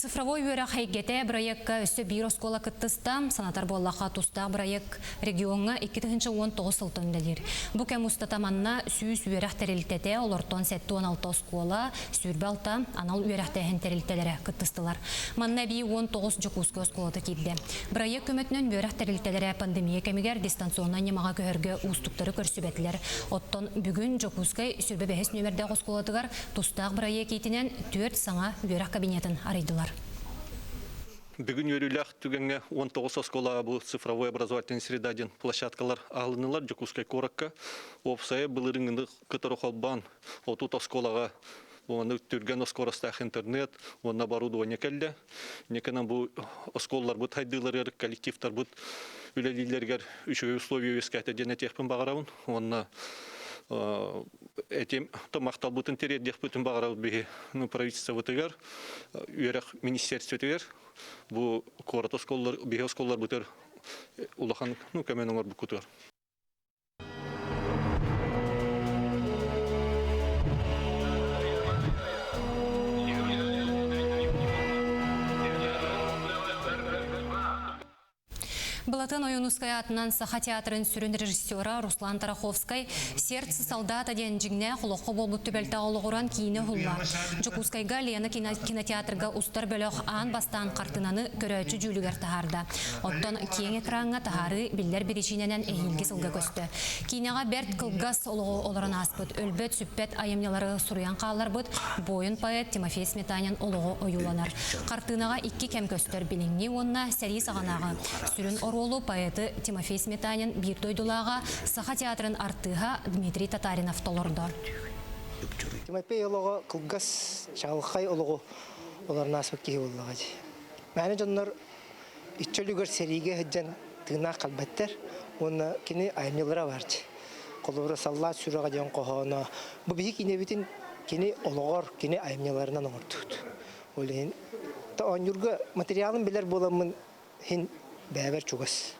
Цифровой үөрэх эйгэтэ бырайыакка өссө биир оскуола кыттыста. Санатар буоллахха, тустаах бырайыак региоҥҥа 2019 сылтан үлэлиир. Бу кэм устата манна 100 үөрэх тэрилтэтэ, олортон 76 оскуола, 26 анал үөрэхтээһин тэрилтэлэрэ кыттыстылар. Манна эбии 19 Дьокуускай оскуолата киирдэ. Бырайыак көмөтүнэн үөрэх тэрилтэлэрэ пандемия кэмигэр дистанционнай ньымаҕа көһөргө уустуктары көрсүбэтилэр. Оттон бүгүн Дьокуускай 25 нүөмэрдээх оскуолатыгар Тустаах бырайыак иитинэн түөрт саҥа үөрэх кабинетын арыйдылар. Бүгүн үөрүүлээх түгэҥҥэ 19 оскуолаҕа бу цифровой образовательный среда диэн площадкалар аһылыннылар Дьокуускай куоракка. Уопсайа былырыыҥҥыны кытары холбоон 30 оскуолаҕа уонна түргэн скоростаах интернет уонна оборудование кэллэ. Инникинэн бу оскуолаларбыт хайдыыларыгар коллективтарбыт үлэлииллэригэр үчүгэй условия үөскээтэ диэн этиэхпин баҕарабын. Уонна этим махталбытын тириэрдиэхпитин баҕарабыт биһи правительствобытыгар, үөрэх министерствотыгар бу куорат оскуолалар биһи оскуолаларбытыгар улахан ну, көмөнү оҥорбуккутугар. Былатын Ойуунускай аатынан Саха театрын сүрүн режиссера Руслан Тараховскай «Сердце солдата» диэн дьиҥнээх олоххо буолбут түбэлтэҕэ олоҕуран киинэ уһулла. Дьокуускайга Лена кинотеатрга устар бөлөх аан бастаан хартыынаны көрөөччү дьүүлүгэр таһаарда. Оттон киэҥ экраҥҥа таһаарыы биллэр биричиинэнэн эһиилги сылга көстө. Киинэҕэ бэрт кылгас олоҕу олорон ааспыт, өлбөт-сүппэт айымньылары суруйан хаалларбыт буойун-поэт Тимофей Сметанин олоҕо ойууланар. Хартыынаҕа икки кэм көстөр билиҥҥи уонна сэрии саҕанааҕы. Сүрүн оруолу поэты Тимофей Сметанин биир дойдулааҕа, Саха театрын артыыһа Дмитрий Татаринов толордо. Тимофей олоҕо кылгас, чаҕылхай олоҕу олорон ааспыт киһи буоллаҕа дии. Мээнэ дьоннор иччи өлүгэр сэриигэ сылдьан тыыннаах халбаттар уонна кини айымньылара баар дии. Холобура, «Саллаат сүрэҕэ» диэн хоһооно. Бу биһи киинэбитин кини олоҕор, кини айымньыларынан оҥордубут. Ол иһин оонньуурга материалын билэр буоламмын иһин бэйэбэр чугас.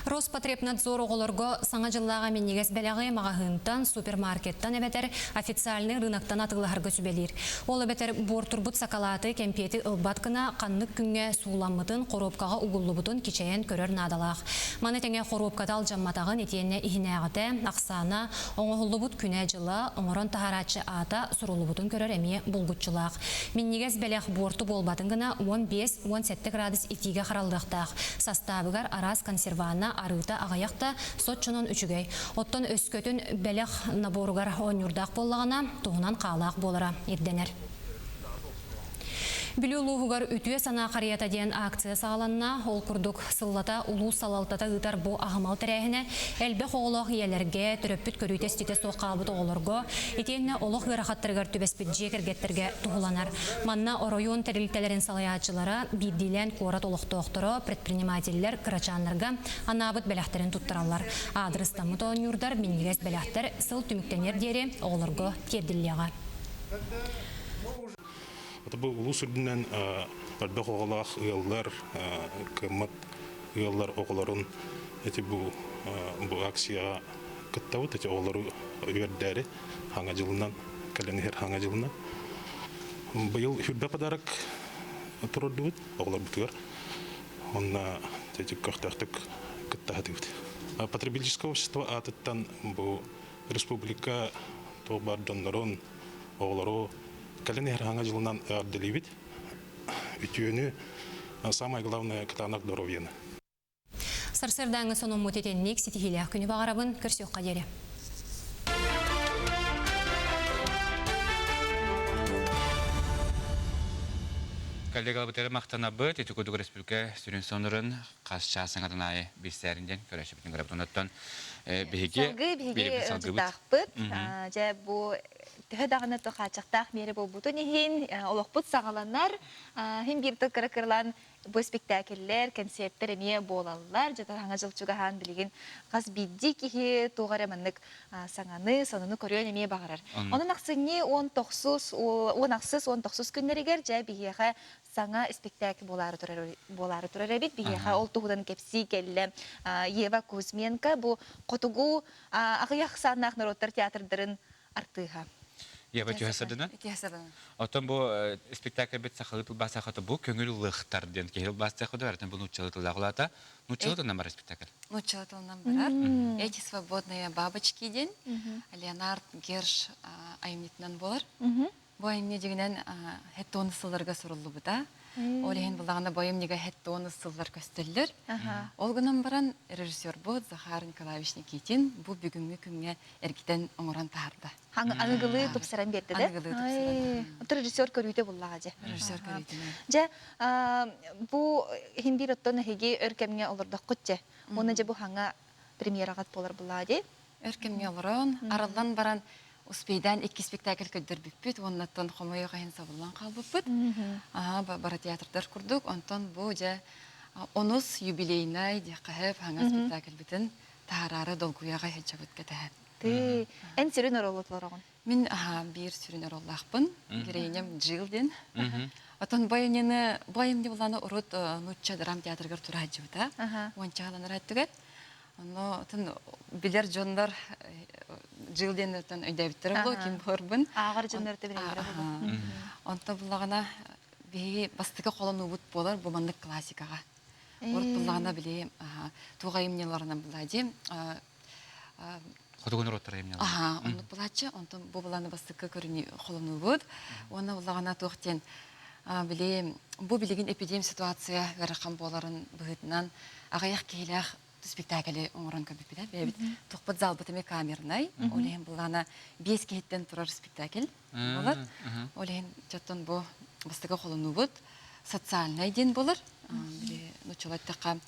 Роспотребнадзор оҕолорго Саҥа дьыллааҕы минньигэс бэлэҕи маҕаһыынтан, супермаркеттан эбэтэр официальнай рыноктан атыылаһарга сүбэлиир. Ол эбэтэр буортурбут сакалааты, кэмпиэти ылбат гына ханнык күҥҥэ сууламмытын, хоруопкаҕа угуллубутун кичэйэн көрөр наадалаах. Маны тэҥэ хоруопката алдьамматаҕын итиэннэ иһинээҕитэ, ахсаана, оҥоһуллубут күнэ-дьыла, оҥорон таһаарааччы аата суруллубутун көрөр эмиэ булгуччулаах. Минньигэс бэлэх буорту буолбатын гына 15-17 градус итиигэ хараллыахтаах. Састаабыгар араас консерванна арыыта аҕыйах да, соччонон үчүгэй. Оттон өскөтүн бэлэх наборугар оонньуурдаах буоллаҕына, туһунан хаалаах буолара ирдэнэр. Бүлүү улууһугар Үтүө санаа харыйата диэн акция саҕаланна. Ол курдук, сыллата улуус салалтата ыытар бу аһымал тэрээһинэ элбэх оҕолоох ийэлэргэ, төрөппүт көрүүтэ-истиитэ суох хаалбыт оҕолорго, итиэннэ олох ыарахаттарыгар түбэспит дьиэ кэргэттэргэ туһуланар. Манна оройуон тэрилтэлэрин салайааччылара, биирдиилээн куорат олохтоохторо, предпринимателлэр кырачааннарга анаабыт бэлэхтэрин туттараллар. Аадырыстаммыт оонньуурдар, минньигэс бэлэхтэр сыл түмүктэниэр диэри оҕолорго тиэрдиллиэҕэ. Бу улуус үрдүнэн элбэх оҕолоох ыаллар, кыаммат ыаллар оҕолорун ити бу бу акцияҕа кыттабыт. Ити оҕолору үөрдээри хаҥа дьылынан кэлэн иһэр хаҥа дьылынан. Быйыл хүрбэ подарок турардыбыт оҕолорбутугар. Онно көхтөөхтүк кыттаһытыбыт. Потребительское общество аатыттан бу республика туох баар дьоннорун, оҕолору кэлин иһэр хаҥа дьылынан эҕэрдэлиибит. Үтүөнү, самое главное, кытаанах здоровьены. Сарсыардааҥҥы сонуммут итинник ситиһиилээх күнү баҕарабын. Көрсүөххэ диэри. Коллегалабытыгар махтанабыт. Ити курдук республика сүрүн сонурун хас чаас саҥатын аайы билсээрин диэн көрөөччүбүтүн көрөбүт. Оннуттан биһиги Салгыы биһиги ыалдьыттаахпыт. Дьэ бу төһө даҕаны хааччахтаах миэрэ буолбутун иһин олохпут саҕаланар. Иһин биир тыл кыра-кыралаан бу спектакльлэр, кэнсиэртэр эмиэ буолаллар. Дьэ саҥа дьыл чугаһаан билигин хас биирдии киһи туох эрэ маннык саҥаны, сонуну көрүөн эмиэ баҕарар. Онон ахсынньы 19 10 19 күннэригэр дьэ биһиэхэ саҥа испиктээк буолаары турар буолаары турар эбит. Биһиэхэ ол туһунан кэпсии кэллэ Ева Кузьменко бу хотугу аҕыйах ахсааннаах норуоттар театрдарын артыыһа. Ева түһэ садына. Оттон бу спектакльбит сахалыы тылбаастаахата бу көҥүл лыхтар диэн киһи тылбаастаахата барытын бу нууччалыы тыллаах улаата. Нууччалыы тылынан барар спектакль. Нууччалыы тылынан барар. Эти свободные бабочки диэн Леонард Герш айымньытынан буолар. Бу айымньы дьиҥинэн хеттон сылларга суруллубута. Ол иһин буллаҕына бу айымньыга хеттон сыллар көстөллөр. Ол гынан баран режиссербут Захар Николаевич Никитин бу бүгүҥҥү күҥҥэ эргитэн оҥорон таһаарда. Аныгылыы тупсаран биэрдэ да? Аныгылыы тупсаран. Оттон режиссер көрүүтэ буллаҕа дьэ. Режиссер көрүүтүнэн. Дьэ, бу иһин биир оттон эһиги өр кэмҥэ олордоххут дьэ. Уонна дьэ бу хаҥа премьераҕыт буолар буллаҕа дии. Өр кэмҥэ олорон, арыллан баран Успейдаан икки спектакль көрдөрбүппүт уоннаттан хомойуох иһин сабыллан хаалбыппыт. Аха, бары театрдар курдук. Онтон бу дьэ онус юбилейнай диэххэ хаҥа спектакльбытын таһараары долгуйаҕа сылдьабыт кэтэһэн. Ты эн сүрүн оруоллороҕун? Мин аха биир сүрүн оруоллаахпын. Героиням Джилл диэн. Отон бу айымньыны бу айымньы буланы урут нуучча драм театрыгар тура сылдьыбыта. Уончааланар өттүгэр. Онно отон билэр дьоннор Дьыл диэн отон өйдөөбүттэрэ буолуо ким буоларбын. Ааҕар дьоннор билэллэрэ Урут буллаҕына били туох айымньыларынан булла дии. Хотугу норуоттар айымньылара. Аха, оннук булааччы. Онтон бу буланы бастакы көрүнүү холонуубут. Уонна буллаҕына туох диэн били бу билигин эпидем ситуация ыарахан буоларын быһыытынан аҕыйах киһилээх спектакли оҥорон көрбүппүт. Бэйэбит тухпут залбыт эмиэ камернай. Ол иһин буллаҕына биэс киһиттэн турар спектакль буолар. Ол иһин чоттон бу бастакы холонуубут социальнай диэн буолар. Били нуччалар эттэххэ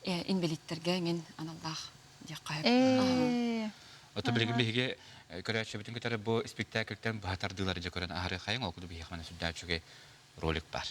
инбэлииттэргэ эҥин аналлаах диэххэ. Ото билигин биһиги көрөөччүбүтүн кытары бу спектакльтэн быһа тардыылары дьэ көрөн аһарыахайыҥ, ол курдук биһиэхэ маны сүрдээх үчүгэй ролик бар.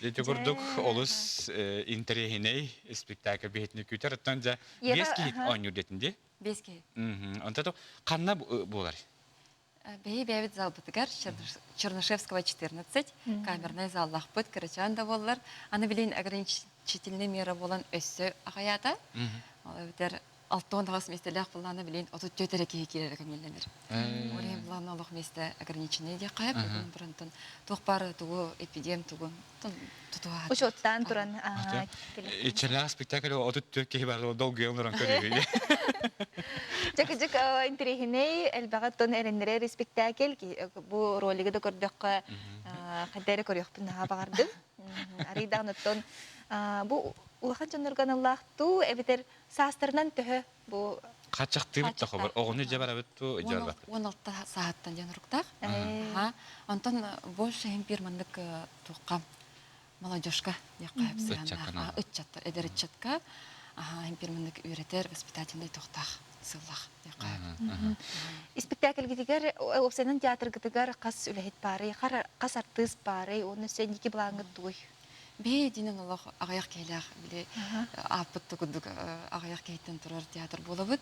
Ити курдук олус интэриэһинэй спектакль биһитини күүтэр. Оттон дьэ биэс киһи оонньуур диэтин дии. Биэс киһи. Онто ханна буолар? Бэйи бэйэбит залбытыгар Чернышевского 14 камернай заллаахпыт кырачаан да буоллар. Аны билин ограничительный мера буолан өссө аҕайаата. Ол эбэтэр 68 миэстэлээх былаана билин 34 эрэ киһи киирэрэ көҥүллэнэр. Ол иһин былаана олох миэстэ ограниченный диэххэ бүгүн барантан туох баар тугу эпидем тугу тутуһаат. Учуоттаан туран Иччэлээх спектакль 34 киһи бар долгуйан олорон көрүүһү. Дьэ интэриэһинэй элбэҕи тон эрэннэрэр спектакль бу ролигы да көрдөххө хайда эрэ көрүөхпүн наһаа баҕардым. Арыйдаҕын оттон бу улахан дьоннорго аналлаах туу эбэтэр Саастарынан төһө бу Хаччахтыыбыт да хобор. Оҕону дьэ барабыт ту дьэ барбат. 16 сааһыттан диэн уруктаах. Онтон больше иһин биир маннык туохха молодежка диэххэ ыччаттар эдэр ыччатка аха биир маннык үөрэтэр воспитательный туохтаах сыллах диэххэ. Испиктээкилгитигэр уопсайынан театргытыгар хас үлэһит баарый, хас артыыс баарый, уонна өссө инники былааҥҥыт тугуй? Бэйэ динэн олох аҕыйах киһилээх били ааппыт да курдук аҕыйах киһиттэн турар театр буолабыт.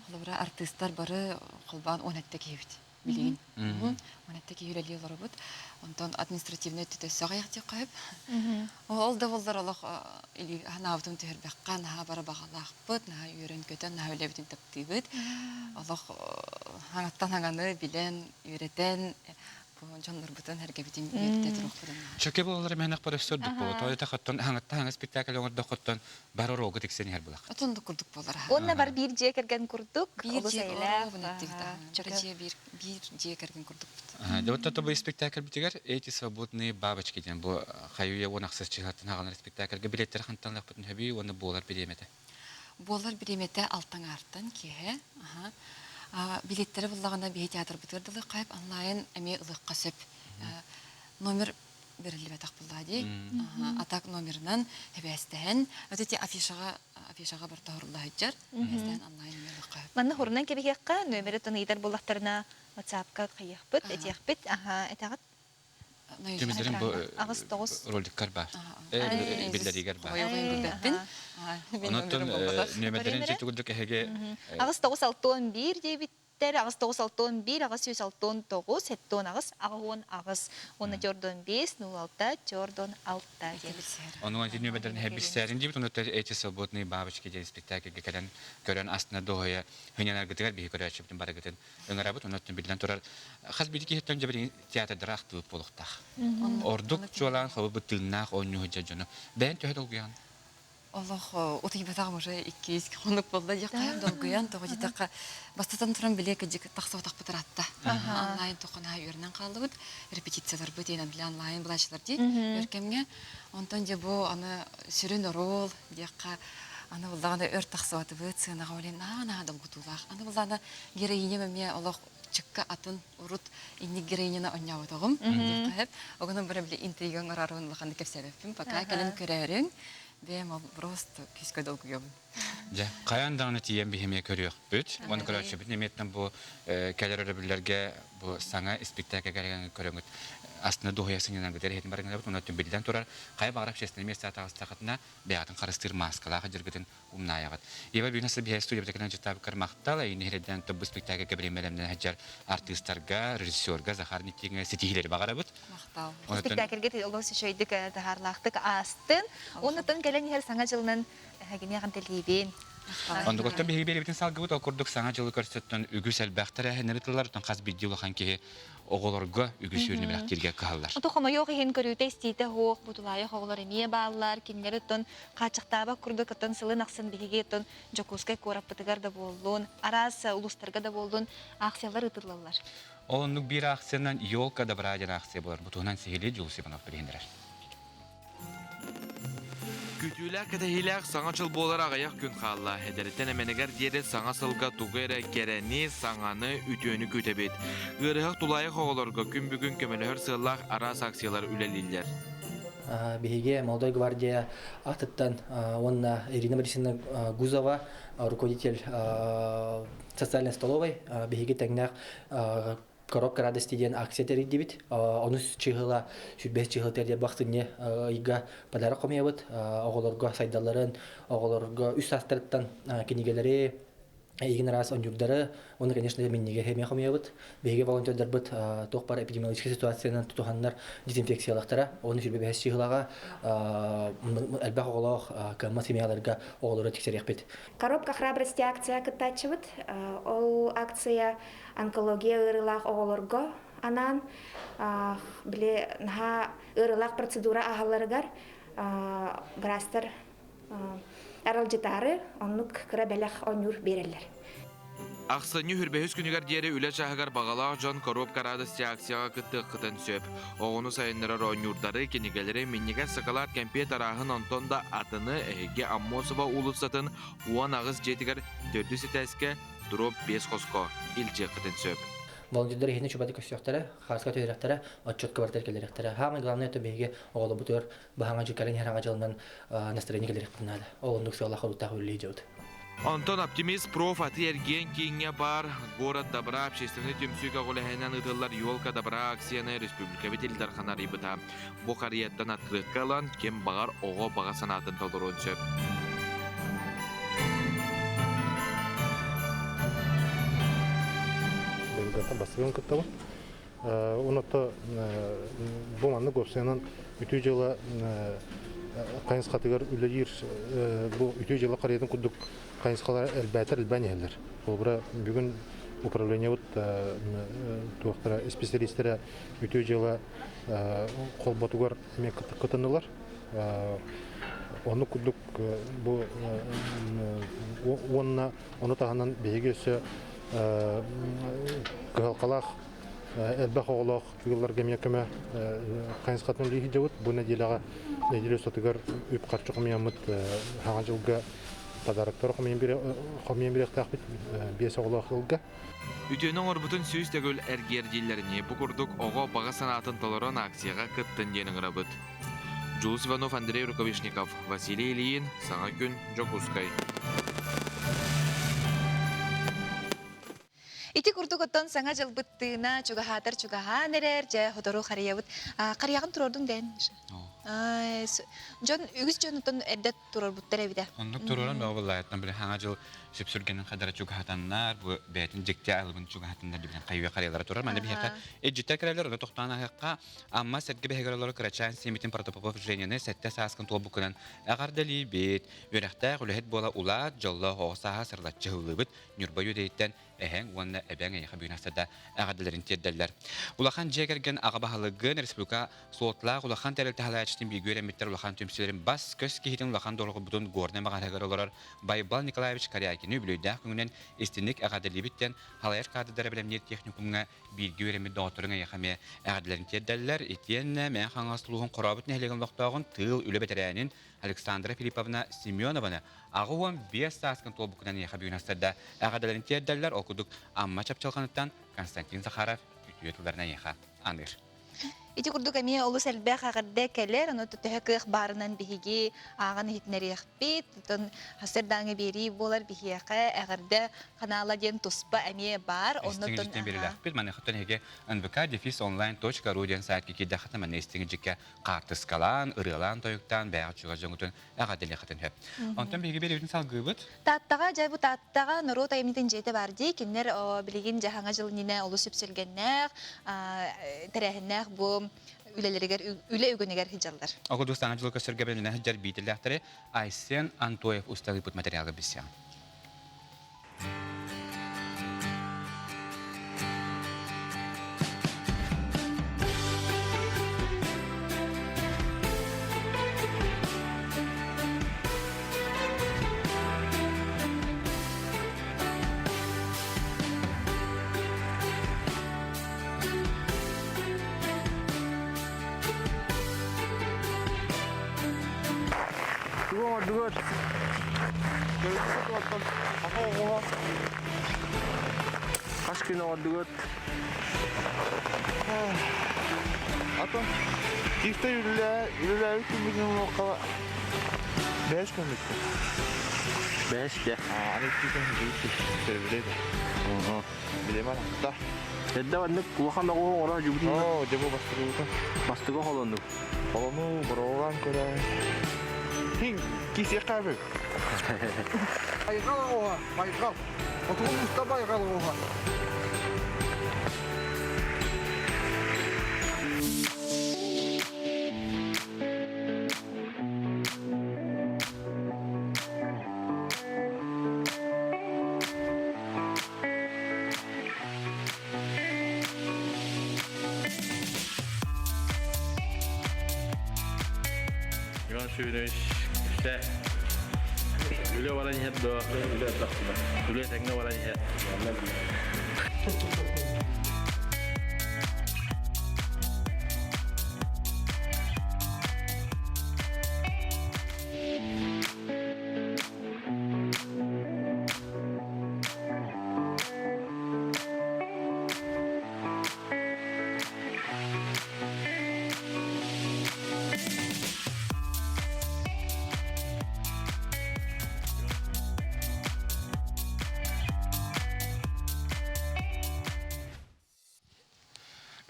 Холобура артыыстар бары холбоон 17 киһибит билигин. 17 киһи үлэлии олоробут. Онтон административнай өттүтэ өссө аҕыйах диэххэ сөп. Ол да буоллар олох или ханаабытын түһэрбэххэ наһаа бары баҕалаахпыт, наһаа үөрэн-көтөн, наһаа үлэбитин таптыыбыт. Олох хаҥаттан хаҥаны билэн, үөрэтэн дьоннорбутун эргэбитин үөрдэ туруохпутун Чөкө буолалар мээнэх бар өссө ордук буолуо. Тоойута хоттон хаҥатта хаҥа спектакль оҥордоххоттон бар оруолга тиксэн иһэр булах. Отонду курдук буолар. Уонна бар биир дьиэ кэргэн курдук. Биир дьиэ кэргэн биир биир дьиэ кэргэн курдукпут. Дьэ вот бу спектакль битигэр Эти свободные бабочки диэн бу хайуя уон ахсыс чыһаттан хаҕанар спектакльга билеттер хантан лахпытын хөбүй уонна буолар бириэмэтэ. Буолар бириэмэтэ алтаҥаартан киэһэ. Билиэттэри буллаҕына биһи театрбытыгар да ылыахха сөп, онлайн эмиэ ылыахха сөп. Номер бэриллибэтэх буллаа дии. А так номерынан эбээстэһэн, вот эти афишаҕа афишаҕа барыта оһорулла сылдьар. Эбээстэһэн онлайн эмиэ ылыахха сөп. Манна хурунан кэбиһиэххэ, нүөмэри тыныйдар буллахтарына WhatsApp-ка хайыахпыт, этиэхпит, аха, этэҕит. Түмүдэрин бу роликтар бар. Биллэригэр бар. Онон нүөмэрдэрин дьэ тугурдук эһиги 8 9 6 1 диэбиттэр 8 9 6 1 8 6 9 7 8 8 уонна 4 5 0 6 4 6 диэн. Ону ити нүөмэрдэрин хэбиссээрин диэбит, онно эти свободные бабочки диэн спектакльга кэлэн көрөн астына дуоһуйа хыньанаргытыгар биһи көрөөччүбүтүн барыгытын ыҥырабыт. Онон биллэн турар хас биир киһиттэн дьэ билигин театрдара ахтыбыт буолуохтаах. Ордук чуолаан холобур тыыннаах оонньуу сылдьар дьону. Бэйэн төһө долгуйаҕын? Олох утуйбатаҕым уже иккис хонук буолла диэххэ долгуйан тоҕо диэтэххэ бастатан туран билиэ кыдьык тахсыбатахпыт ыраатта. Онлайн тоххунаһа үөрэнэн хааллыбыт. Репетицияларбыт диэн били онлайн былаачылар дии өр кэмҥэ. Онтон дьэ бу аны сүрүн оруол диэххэ аны буллаҕына өр тахсыбатыбыт сыанаҕа олен наһаа наһаа долгутуулаах. Аны буллаҕына героиням эмиэ олох. Чыкка атын урут инник героиняны онньооботоҕум диэххэ сөп. Огонон бара били интригаҥ ораарбын улаханнык кэпсээбэппин. Пока кэлэн көрөөрүҥ. Бэйэм ол просто күүскэ долгуйабын. Дьэ, хайаан даҕаны тиийэн биһимиэ көрүөхпүт. Уонна көрөөччүбүт неметтэн бу кэлэр өрөбүллэргэ бу саҥа испиктээккэ кэлэн көрөҥүт астына дуоһуйа сынньанаргыт эрэһитин барыҥнабыт. Онон биллэн турар, хайа баҕарар общественнай миэстэҕэ таҕыстахытына, бэйэҕитин харыстыыр мааскалаах дьыргытын умнаайаҕыт. Ева бүгүн биһиэхэ студиябыта кэлэн дьыттаабыккар махтал, эйини иһирдэн тобу спектакльга бириэмэлэмнэн сылдьар артыыстарга, режиссерга Захар Никитиҥҥа ситиһиилэри баҕарабыт. Махтал. Спектакльга олус үчүгэйдик таһаарлаахтык аастын. Оннуттан кэлэн иһэр саҥа дьылынан эһигини эҕэрдэлиибин. Ондугуттан биһиги биэрэбитин салгыбыт ол курдук саҥа дьылы көрсөттөн үгүс элбэх тэрээһиннэри тыллар, хас биирдии улахан киһи оҕолорго үгүс үөрүнү бэлэхтииргэ кыһаллар. Ото хомойуох иһин көрүүтэ-истиитэ суох, бутулаайах оҕолор эмиэ бааллар. Кинилэри оттон хааччахтаабат курдук оттон сылын ахсын биһиги оттон Дьокуускай куораппытыгар да буоллун, араас улуустарга да буоллун аахсыйалар ыытыллаллар. Ол оннук биир аахсыйанан «Елка добра» диэн аахсыйа буолар. Бу туһунан сиһилии Дьулус Иванов билиһиннэрэр. Күтүүлээх кэтэһиилээх саҥа дьыл буолар аҕыйах күн хаалла. Эдэриттэн эмэнигэр диэри саҥа сылга тугу эрэ кэрэни, саҥаны, үтүөнү күүтэбит. Ыарыһах тулаайах оҕолорго күн бүгүн көмөлөһөр сыаллаах араас акциялар үлэлииллэр. Биһиги Молодой гвардия атыттан уонна Ирина Борисовна Гузова, руководитель социальной столовой, биһиги тэҥнээх Коробка радости диэн акция тэрийдибит. Онус чыһыла, сүрбэс чыһыл тэрийэр бахтынньы ыйга подарок хомуйабыт. Оҕолорго сайдалларын, оҕолорго үс саастарыттан кинигэлэри, игин араас ондьурдары, уонна, конечно, миннигэ эмиэ хомуйабыт. Биһиги волонтердарбыт туох баар эпидемиологическай ситуациянан тутуһаннар дезинфекциялахтара. Оны сүрбэ бэһис чыһылаҕа элбэх оҕолоох кыаммат семьяларга оҕолору тиксэриэхпит. Коробка храбрости акция кыттааччыбыт. Ол акция онкология ыарыылаах оҕолорго анаан били наһаа ыарыылаах процедура ааһалларыгар быраастар аралдьытаары оннук кыра бэлэх оонньуур биэрэллэр. Ахсынньы хүрбэһис күнүгэр диэри үлэ чааһыгар баҕалаах дьон коробка радости акцияҕа кыттыаххытын сөп. Оҕону сайыннарар оонньуурдары, кинигэлэри, минньигэс сакалаат кэмпиэт арааһын онтон да атыны эһиги Аммосова уулуссатын 18 дьиэтигэр төрдүс этээскэ дроп 5 хоско илдьиэххитин сөп. Волонтердар иһини чубаты көрсүөхтэрэ, хааска түһэриэхтэрэ, отчетка барытыгар кэлэриэхтэрэ. Самое главное, это биһиги оҕолорбутугар баһаҥа дьүкэрин иһэр аҥа дьылынан настроение кэлэриэхпитин наада. Ол оннук сыаллаах хоруттаах үлэлии дьыбыт. Онтон Оптимист проф атыы-эргиэн кииҥҥэ баар Город добра общественнай түмсүү көҕүлэһинэн ыытыллар Елка добра акцияны республикабыт Ил Дархана арыйбыта. Бу харыйаттан открытка ылан, ким баҕар оҕо баҕа санаатын толоруон сөп. Быйылгаттан бастакын кыттабын. Оното бу маннык уопсайынан үтүө дьыала хайысхатыгар үлэлиир бу үтүө дьыала харыйатын курдук хайысхалар элбээтэр элбээн иһэллэр. Холобура, бүгүн управлениебыт туохтара исписэлиистэрэ үтүө дьыала холботугар эмиэ кытыннылар. Оннук курдук бу уонна ону таһынан биһиги өссө кыһалҕалаах элбэх оҕолоох ыалларга эмиэ көмө хайысхатын үлэлии сылдьабыт. Бу нэдиэлэҕэ нэдиэлэ устатыгар үп-харчы хомуйаммыт саҥа дьылга подароктары хомуйан биэриэхтээхпит биэс оҕолоох ыалга. Үтүөнү оҥорбутун сүүс төгүл эргийэр дииллэринии, бу курдук оҕо баҕа санаатын толорон акцияҕа кыттын диэн ыҥырабыт. Дьулус Иванов, Андрей Рукавишников, Василий Ильин, Саҥа күн, Дьокуускай. Ити курдук оттон саҥа дьылбыт тыына чугаһаатар чугаһаан эрэр, дьэ сотору харыйабыт. Харыйаҕын туруордуҥ дээн, Миша. Дьон үгүс дьон оттон эрдэ туруорбуттар эбитэ. Оннук туруоран бөҕө буоллаайыттан били хаҥа дьыл сүпсүргэнин хадара чугаһатаннар, бу бэйэтин дьикти алыбын чугаһатаннар дибинэн хайыа харыйалара турар. Манна биһиэхэ илдьиттэр кэлэллэр, онно тохтоон аһыахха Амма сэргэ бэһигэр олорор кырачаан сиэмитин Протопопов Женяны сэттэ сааскын туолбуккунан эҕэрдэлиибит. Үөрэхтээх үлэһит буола улаат, дьоллоох оҕо сааһа сырылаччы ыһыллыбыт Ньурба үөдэйиттэн эһэҥ уонна эбэҥ эйиэхэ бүгүн да эҕэрдэлэрин тиэрдэллэр. Улахан дьиэ кэргэн аҕа баһылыгын республика суолталаах улахан тэрилтэ салайааччытын бииргэ үөрэммиттэр улахан түмсүүлэрин бас-көс киһитин улахан дорҕойбутун Горнай маҕаһыгар олорор Байбал Николаевич Корякины үбүлүөйдээх күҥүнэн истинник эҕэрдэлиибит диэн халайар каадырдары бэлэмниир техникумҥа бииргэ үөрэммит доҕотторуҥ эйиэхэ эмиэ эҕэрдэлэрин тиэрдэллэр. Итиэннэ Мэҥэ Хаҥалас улууһун Хорообут нэһилиэгин олохтооҕун тыыл үлэ бэтэрээнин. Александра Филипповна Семенованы 85 сааскын туолбуккунан эйиэхэ бүгүн астарда эҕэрдэлэрин тиэрдэллэр. Ол курдук Амма Чапчылҕаныттан Константин Захаров үтүө тылларын эйиэхэ аныыр. Ити курдук эмиэ олус элбэх эҕэрдэ кэлэр, ону төһө кыах баарынан биһиги ааҕан иһитинэриэхпит. Оттон сарсыардааҥы биэрии буолар биһиэхэ эҕэрдэ ханаала диэн туспа эмиэ баар. Истиҥ дьиктэн биэрилээхпит. Маныхаттан эһиги нвк дефис онлайн точка ру диэн сайтка киирдэххитинэ манна истиҥ дьиккэ хаартыскалаан, ырыалаан, тойуктаан, бэйэҕит чугас дьоҥҥутун эҕэрдэлиэххитин сөп. Онтон биһиги биэриибитин салгыыбыт. Тааттаҕа, дьэ бу Тааттаҕа норуот айымньытын дьиэтэ баар дии. Кинилэр билигин дьаһаҥа дьыл иннинэ олус сүпсүлгэннээх, тэрээһиннээх бу үлэлэригэр үлэ үгэнигэр сылдьаллар. Оҕо саҥа дьылы көрсөргө бэлэмнэнэ сылдьар биитэлээхтэри Айсен Антоев усталыыппыт материалга билсиэҕиҥ. Тугу оҥордугут? Хас күн оҥордугут? Атын кииртэ үлэлээбит күммүтүн уҥуохха бэс күммүттэ. Бэс дэ. Аны икки күн көрбүтэ. Билеман атта. Эрдэ маннык улахан оҕуһу оҥоро дьубутун. Оо, дьэ бу бастыгыбытын. Бастыгы холоннук. Холону бороҕолоон көрө. Хин кисиэххэ эбит. Байҕал оҕуһа, байҕал. Хотугу уста байҕал оҕуһа. Иван Семенович, үстэ үлэ баран иһэр дуо? Үлэ тахсыба. Үлэ тэҥҥэ баран иһэр.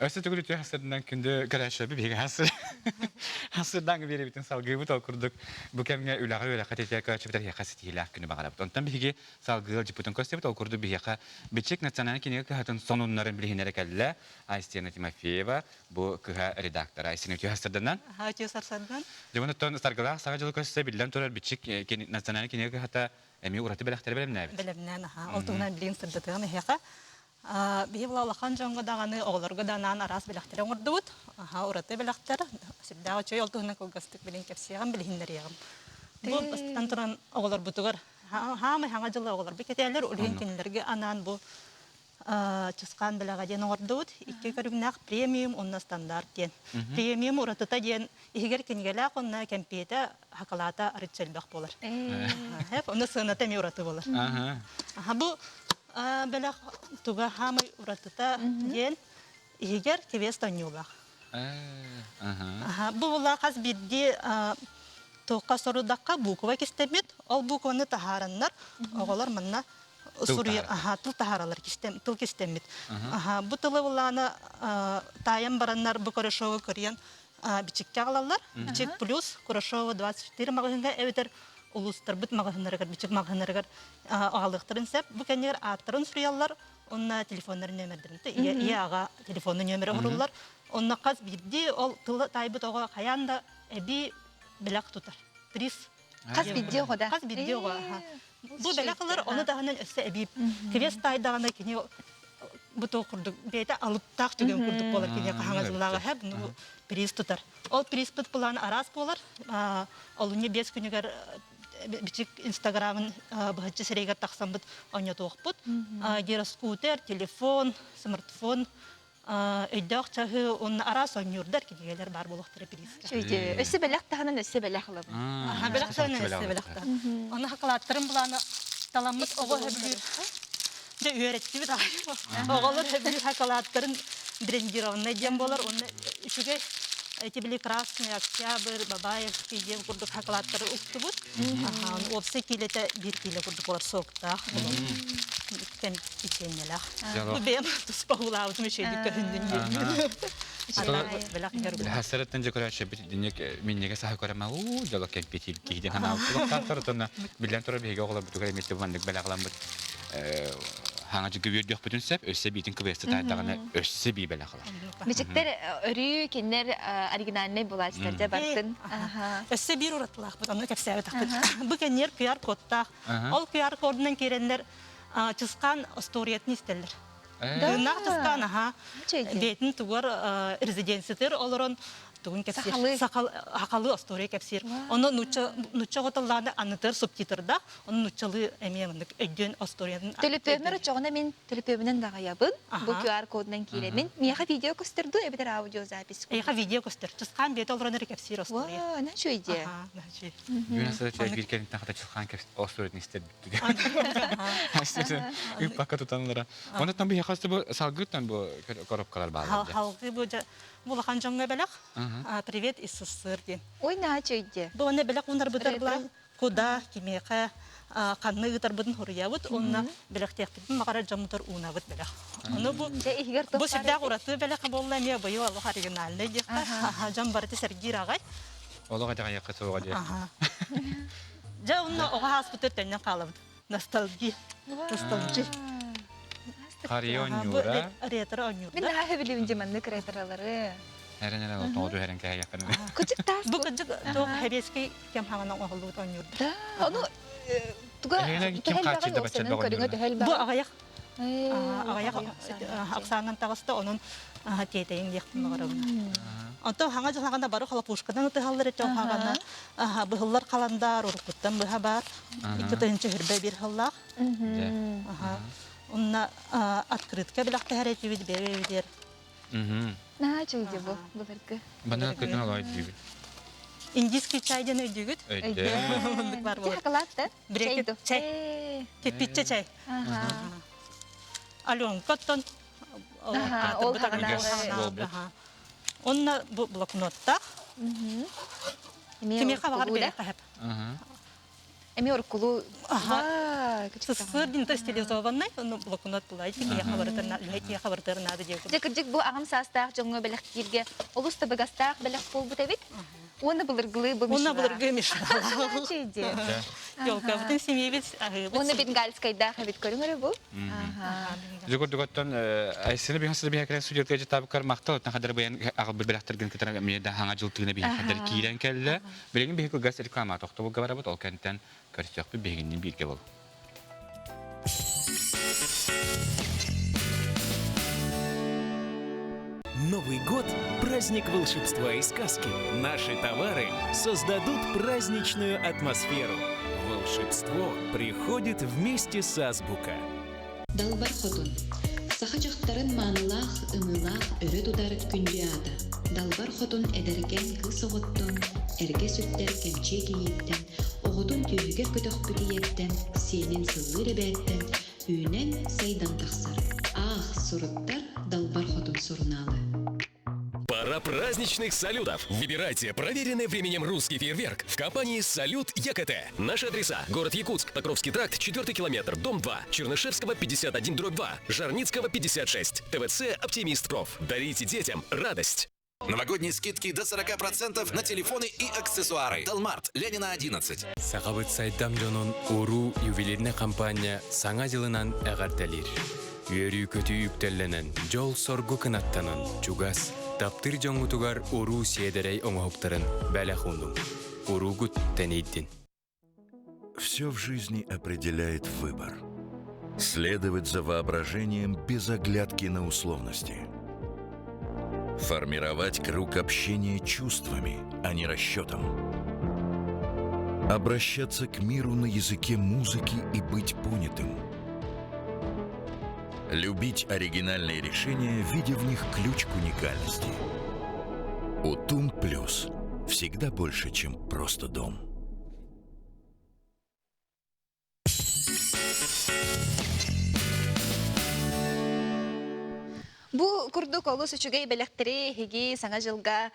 Өссө төгүл үтүө хасырынан күндү көрөөччүлэрбит биһиги хасыр хасырдаҥы биэрэбитин салгыыбыт ол курдук бу кэмҥэ үлэҕэ үөрэххэ тиэтэ көрөөччүбүтэр эһиэхэ ситиһиилээх күнү баҕарабыт. Онтон биһиги салгыы ыалдьыппытын көрсөбүт ол курдук биһиэхэ Бичик национальнай кинигэ кыһатын сонуннарын билиһиннэрэ кэллэ Айсена Тимофеева бу кыһа редактора. Айсена үтүө хасырданан. Үтүө сарсардан. Дьэ оттон саргылаах саҥа дьылы көрсө биллэн турар Бичик национальнай кинигэ кыһата эмиэ ураты бэлэхтэри бэлэмнээбит. Бэлэмнээн аха. Ол туһунан билигин сырдатыам эһиэхэ. Биһи була улахан дьоҥҥо даҕаны, оҕолорго да анаан араас бэлэхтэри оҥордубут. Аха, ураты бэлэхтэр. Сүрдээх үчүгэй ол туһунан кылгастык билин кэпсиэҕим, билиһиннэриэҕим. Бу бастатан туран оҕолорбутугар хаамай хаҥа дьылы оҕолорбут кэтээлэр, ол иһин кинилэргэ анаан бу Чысхаан бэлэҕэ диэн оҥордубут. Икки көрүҥнээх премиум уонна стандарт диэн. Премиум уратыта диэн иһигэр кинигэлээх уонна кэмпиэтэ, хакалаата арыт элбэх буолар. Онно сыаната эмиэ ураты буолар. Бу бэлэх туга хаамай уратыта диэн иһигэр квест оонньуулаах. Бу була хас биирдии туохха сорудахха буква кистэммит, ол букваны таһаараннар оҕолор манна суруйа тыл таһааралар тыл кистэммит. Бу тылы булаана таайан бараннар бу Корешову көрүйэн бичиккэ аҕалаллар. Бичик плюс Курашова 24 маҕаһыыҥҥа эбэтэр улуустарбыт маҕаһыыннарыгар, бичик маҕаһыыннарыгар аҕалыахтарын сөп. Бу кэннигэр ааттарын суруйаллар, уонна телефоннарын нүөмэрдэрин, ийэ, ийэ аҕа телефонун нүөмэрэ оҥоруллар. Онно хас биирдии ол тылы таайбыт оҕо хайаан да эбии бэлэх тутар. Приз. Хас биирдии оҕо да? Хас биирдии оҕо. Бу бэлэх ылар, ону таһынан өссө эбии квест таайдаҕына кини бу туох курдук бэйэтэ алыптаах түгэн курдук буолар кини хаһаҥа һэп ну приз тутар. Ол призпыт план араас буолар. Олунньу 5 күнүгэр бичик инстаграмын быһаччы сирэйигэр тахсаммыт оонньотуохпут. Гироскутер, телефон, смартфон. Өйдөөх чаһы уонна араас оонньуурдар кинигэлэр баар буолуохтара бириискэ. Өссө бэлэх таһынан өссө бэлэх ылабын. Бэлэх таһынан өссө бэлэх таһынан. Оны хакалааттарын былаана таламмыт оҕо сөбүлүүр. Дьэ үөрэттибит аҕай. Оҕолор сөбүлүүр хакалааттарын брендированный диэн буолар. Онно үчүгэй эти били Красный Октябрь, Бабаевский диэн курдук хакалааттары уктубут. Уопсай киилэтэ биир киилэ курдук болар соктаах. Кэм печеньелээх. Бу бэйэм туспа уулаабытым үчүгэйдик көһүннүн диэн. Хасараттан же көрөөччү бит миннеге саха көрөмө уу дьоло кэмпиэтир киһи диэн ханаабыт. Биллэн турар биһиги оҕолор бутугар эмиэ маннык бэлэҕламмыт хаҥа дьүгүбүөрдүөхпүтүн сөп өссө биитин кыбыаста таайдаҕына өссө бии бэлэх ылар. Бичиктэр өрүү кинилэр оригинальнай булаачтар дьэ бартын. Өссө биир уратылаахпыт, онно кэпсээбэтэхпит. Бу кэнниэр QR кодтаах. Ол QR кодунан киирэннэр Чысхаан остуоруйатын истэллэр. Тыыннаах Чысхаан аха бэйэтин тугар резиденциятыгар олорон тугун кэпсиир. Сахалыы остуоруйа кэпсиир. Ону нуучча нуучча оҕотоллааны аннытыар субтитрдаах, ону нууччалыы эмиэ маннык өйдүөн остуоруйатын. Төлөпүөммэр оччоҕуна мин төлөпүөмүнэн даҕайабын. Бу QR кодунан киирэмин. Миэхэ видео көстөр дуу эбэтэр аудиозапись? Эйиэхэ видео көстөр. Чысхаан бэйэтэ олорон эрэ кэпсиир остуоруйа. Вау, на үчүгэй. на үчүгэй. Бүгүн асыра биир кэлинтэн хата Чысхаан остуоруйатын истэр Ыппакка тутанлара. Онтон бу хас бу салгыттан бу коробкалар бааллар. Халгы бу бу улахан дьоҥҥо бэлэх. Привет из СССР диэн. Ой, наача өйдө. Бу онно бэлэх уунарбытар була куда кимиэхэ ханна ыытарбытын хоруйабыт уонна бэлэхтиэхпитин баҕарар дьоммутугар уунабыт бэлэх. Ону бу бу сүрдээх ураты бэлэх буолла эмиэ быйыл олох оригинальный диэххэ. Дьон барыта сэргиир аҕай. Олох итэҕэйиэххэ суоҕа диэ. Дьэ, онно оҕо ааспытыгар төннөн хаалабыт. Ностальгия. Ностальгия. Харыйа оонньуура. Ретро оонньуура. Мин наһаа сөбүлүүбүн дьэ маннык ретролары. Эрэн эрэн тоҕо түһэрэн кэһэйэххин. Кыдьык таас. Бу кыдьык туох хэбиэскэй кэм хаҥана оҥоһуллубут оонньуурда. Да, ону туга ким хааччыйда бачча көрүҥэ Бу аҕыйах аҕыйах ахсаанан таҕыста, онон тиэтэйин диэхпин баҕарабын. Онтон хаҥа дьылаҕана бары хлопушканан ытыһаллар этэ хаҕана быһыллар халандаар уруккуттан быһа баар 2 хөрбө биир сыллаах. Онно открытка билэхтэһэр этибит бэйэбитигэр. Наһаа үчүгэй бу былыргы. Бана кытын олой диибит. Индийский чай диэн өйдүүгүт? Өйдөө. Бар буолар. Шоколад да? Чэй. Чэй. Кирпиччэ чэй. Аленка оттон ол хаҕана. Онно бу блокноттаах. Кимиэхэ баҕар биэрэххэ сөп. Эми уруккулуу Сыр динто стилизованный, ону блокнот булай, киһиэхэ барытар, үлэһит киһиэхэ барытар наада диэн. Дьэ кырдьык бу аҕам саастаах дьоҥҥо бэлэхтииргэ олус табыгастаах бэлэх буолбут эбит. Уонна былыргылыы бу Уонна былыргы мишура. Елкабытын семьебит аһыыбыт. Уонна бенгальскайдаах эбит көрүҥ эрэ бу. Дьукурдуготтон Айсена биһан сыда биһа кэлэн студиятыгар жытаабыккар махтал оттон хадары быйан аҕалбыт бэлэхтэргин кытары эмиэ да хаҥа дьыл тыына биһи хадары киирэн кэллэ. Билигин биһи кылгас реклама тохтобулга барабыт ол кэнтэн көрсүөхпүт биһигинниин бииргэ бол. Новый год – праздник волшебства и сказки. Наши товары создадут праздничную атмосферу. Волшебство приходит вместе с Азбука. Далбар Хотун Саха дьахтарын маанылаах, ымыылаах өрө тутар күндү аата. Далбар Хотун эдэркээн кыыс оҕоттон, эргэ сүктэр кэмчиэ кийииттэн, оҕотун түөһүгэр көтөхпүт ийэттэн, сиэнин сыллыыр эбээттэн үүнэн, сайдан тахсар. Аах, суруттар Далбар Хотун сурунаалы. Пора праздничных салютов! Выбирайте проверенный временем русский фейерверк в компании «Салют ЕКТ». Наши адреса. Город Якутск, Покровский тракт, 4 километр, дом 2, Чернышевского, 51, дробь 2, Жарницкого, 56, ТВЦ «Оптимист Проф». Дарите детям радость! Новогодние скидки до 40% на телефоны и аксессуары. Далмарт, Ленина 11. Сахабыт сайдам дьонун уруу ювелирный компания саҥа дьылынан эҕэрдэлиир. Үөрүү-көтүү үктэллэнэн, дьол-соргу кынаттанан, чугас, таптыыр дьоҥҥутугар уруу сиэдэрэй оҥоһуктарын бэлэх уунуҥ. Уруугут тэнийдин. Все в жизни определяет выбор. Следовать за воображением без оглядки на условности. Формировать круг общения чувствами, а не расчетом. Обращаться к миру на языке музыки и быть понятым. Любить оригинальные решения, видя в них ключ к уникальности. Утум Плюс. Всегда больше, чем просто дом. Бу курдук олус үчүгэй бэлэхтэри эһиги Саҥа дьылга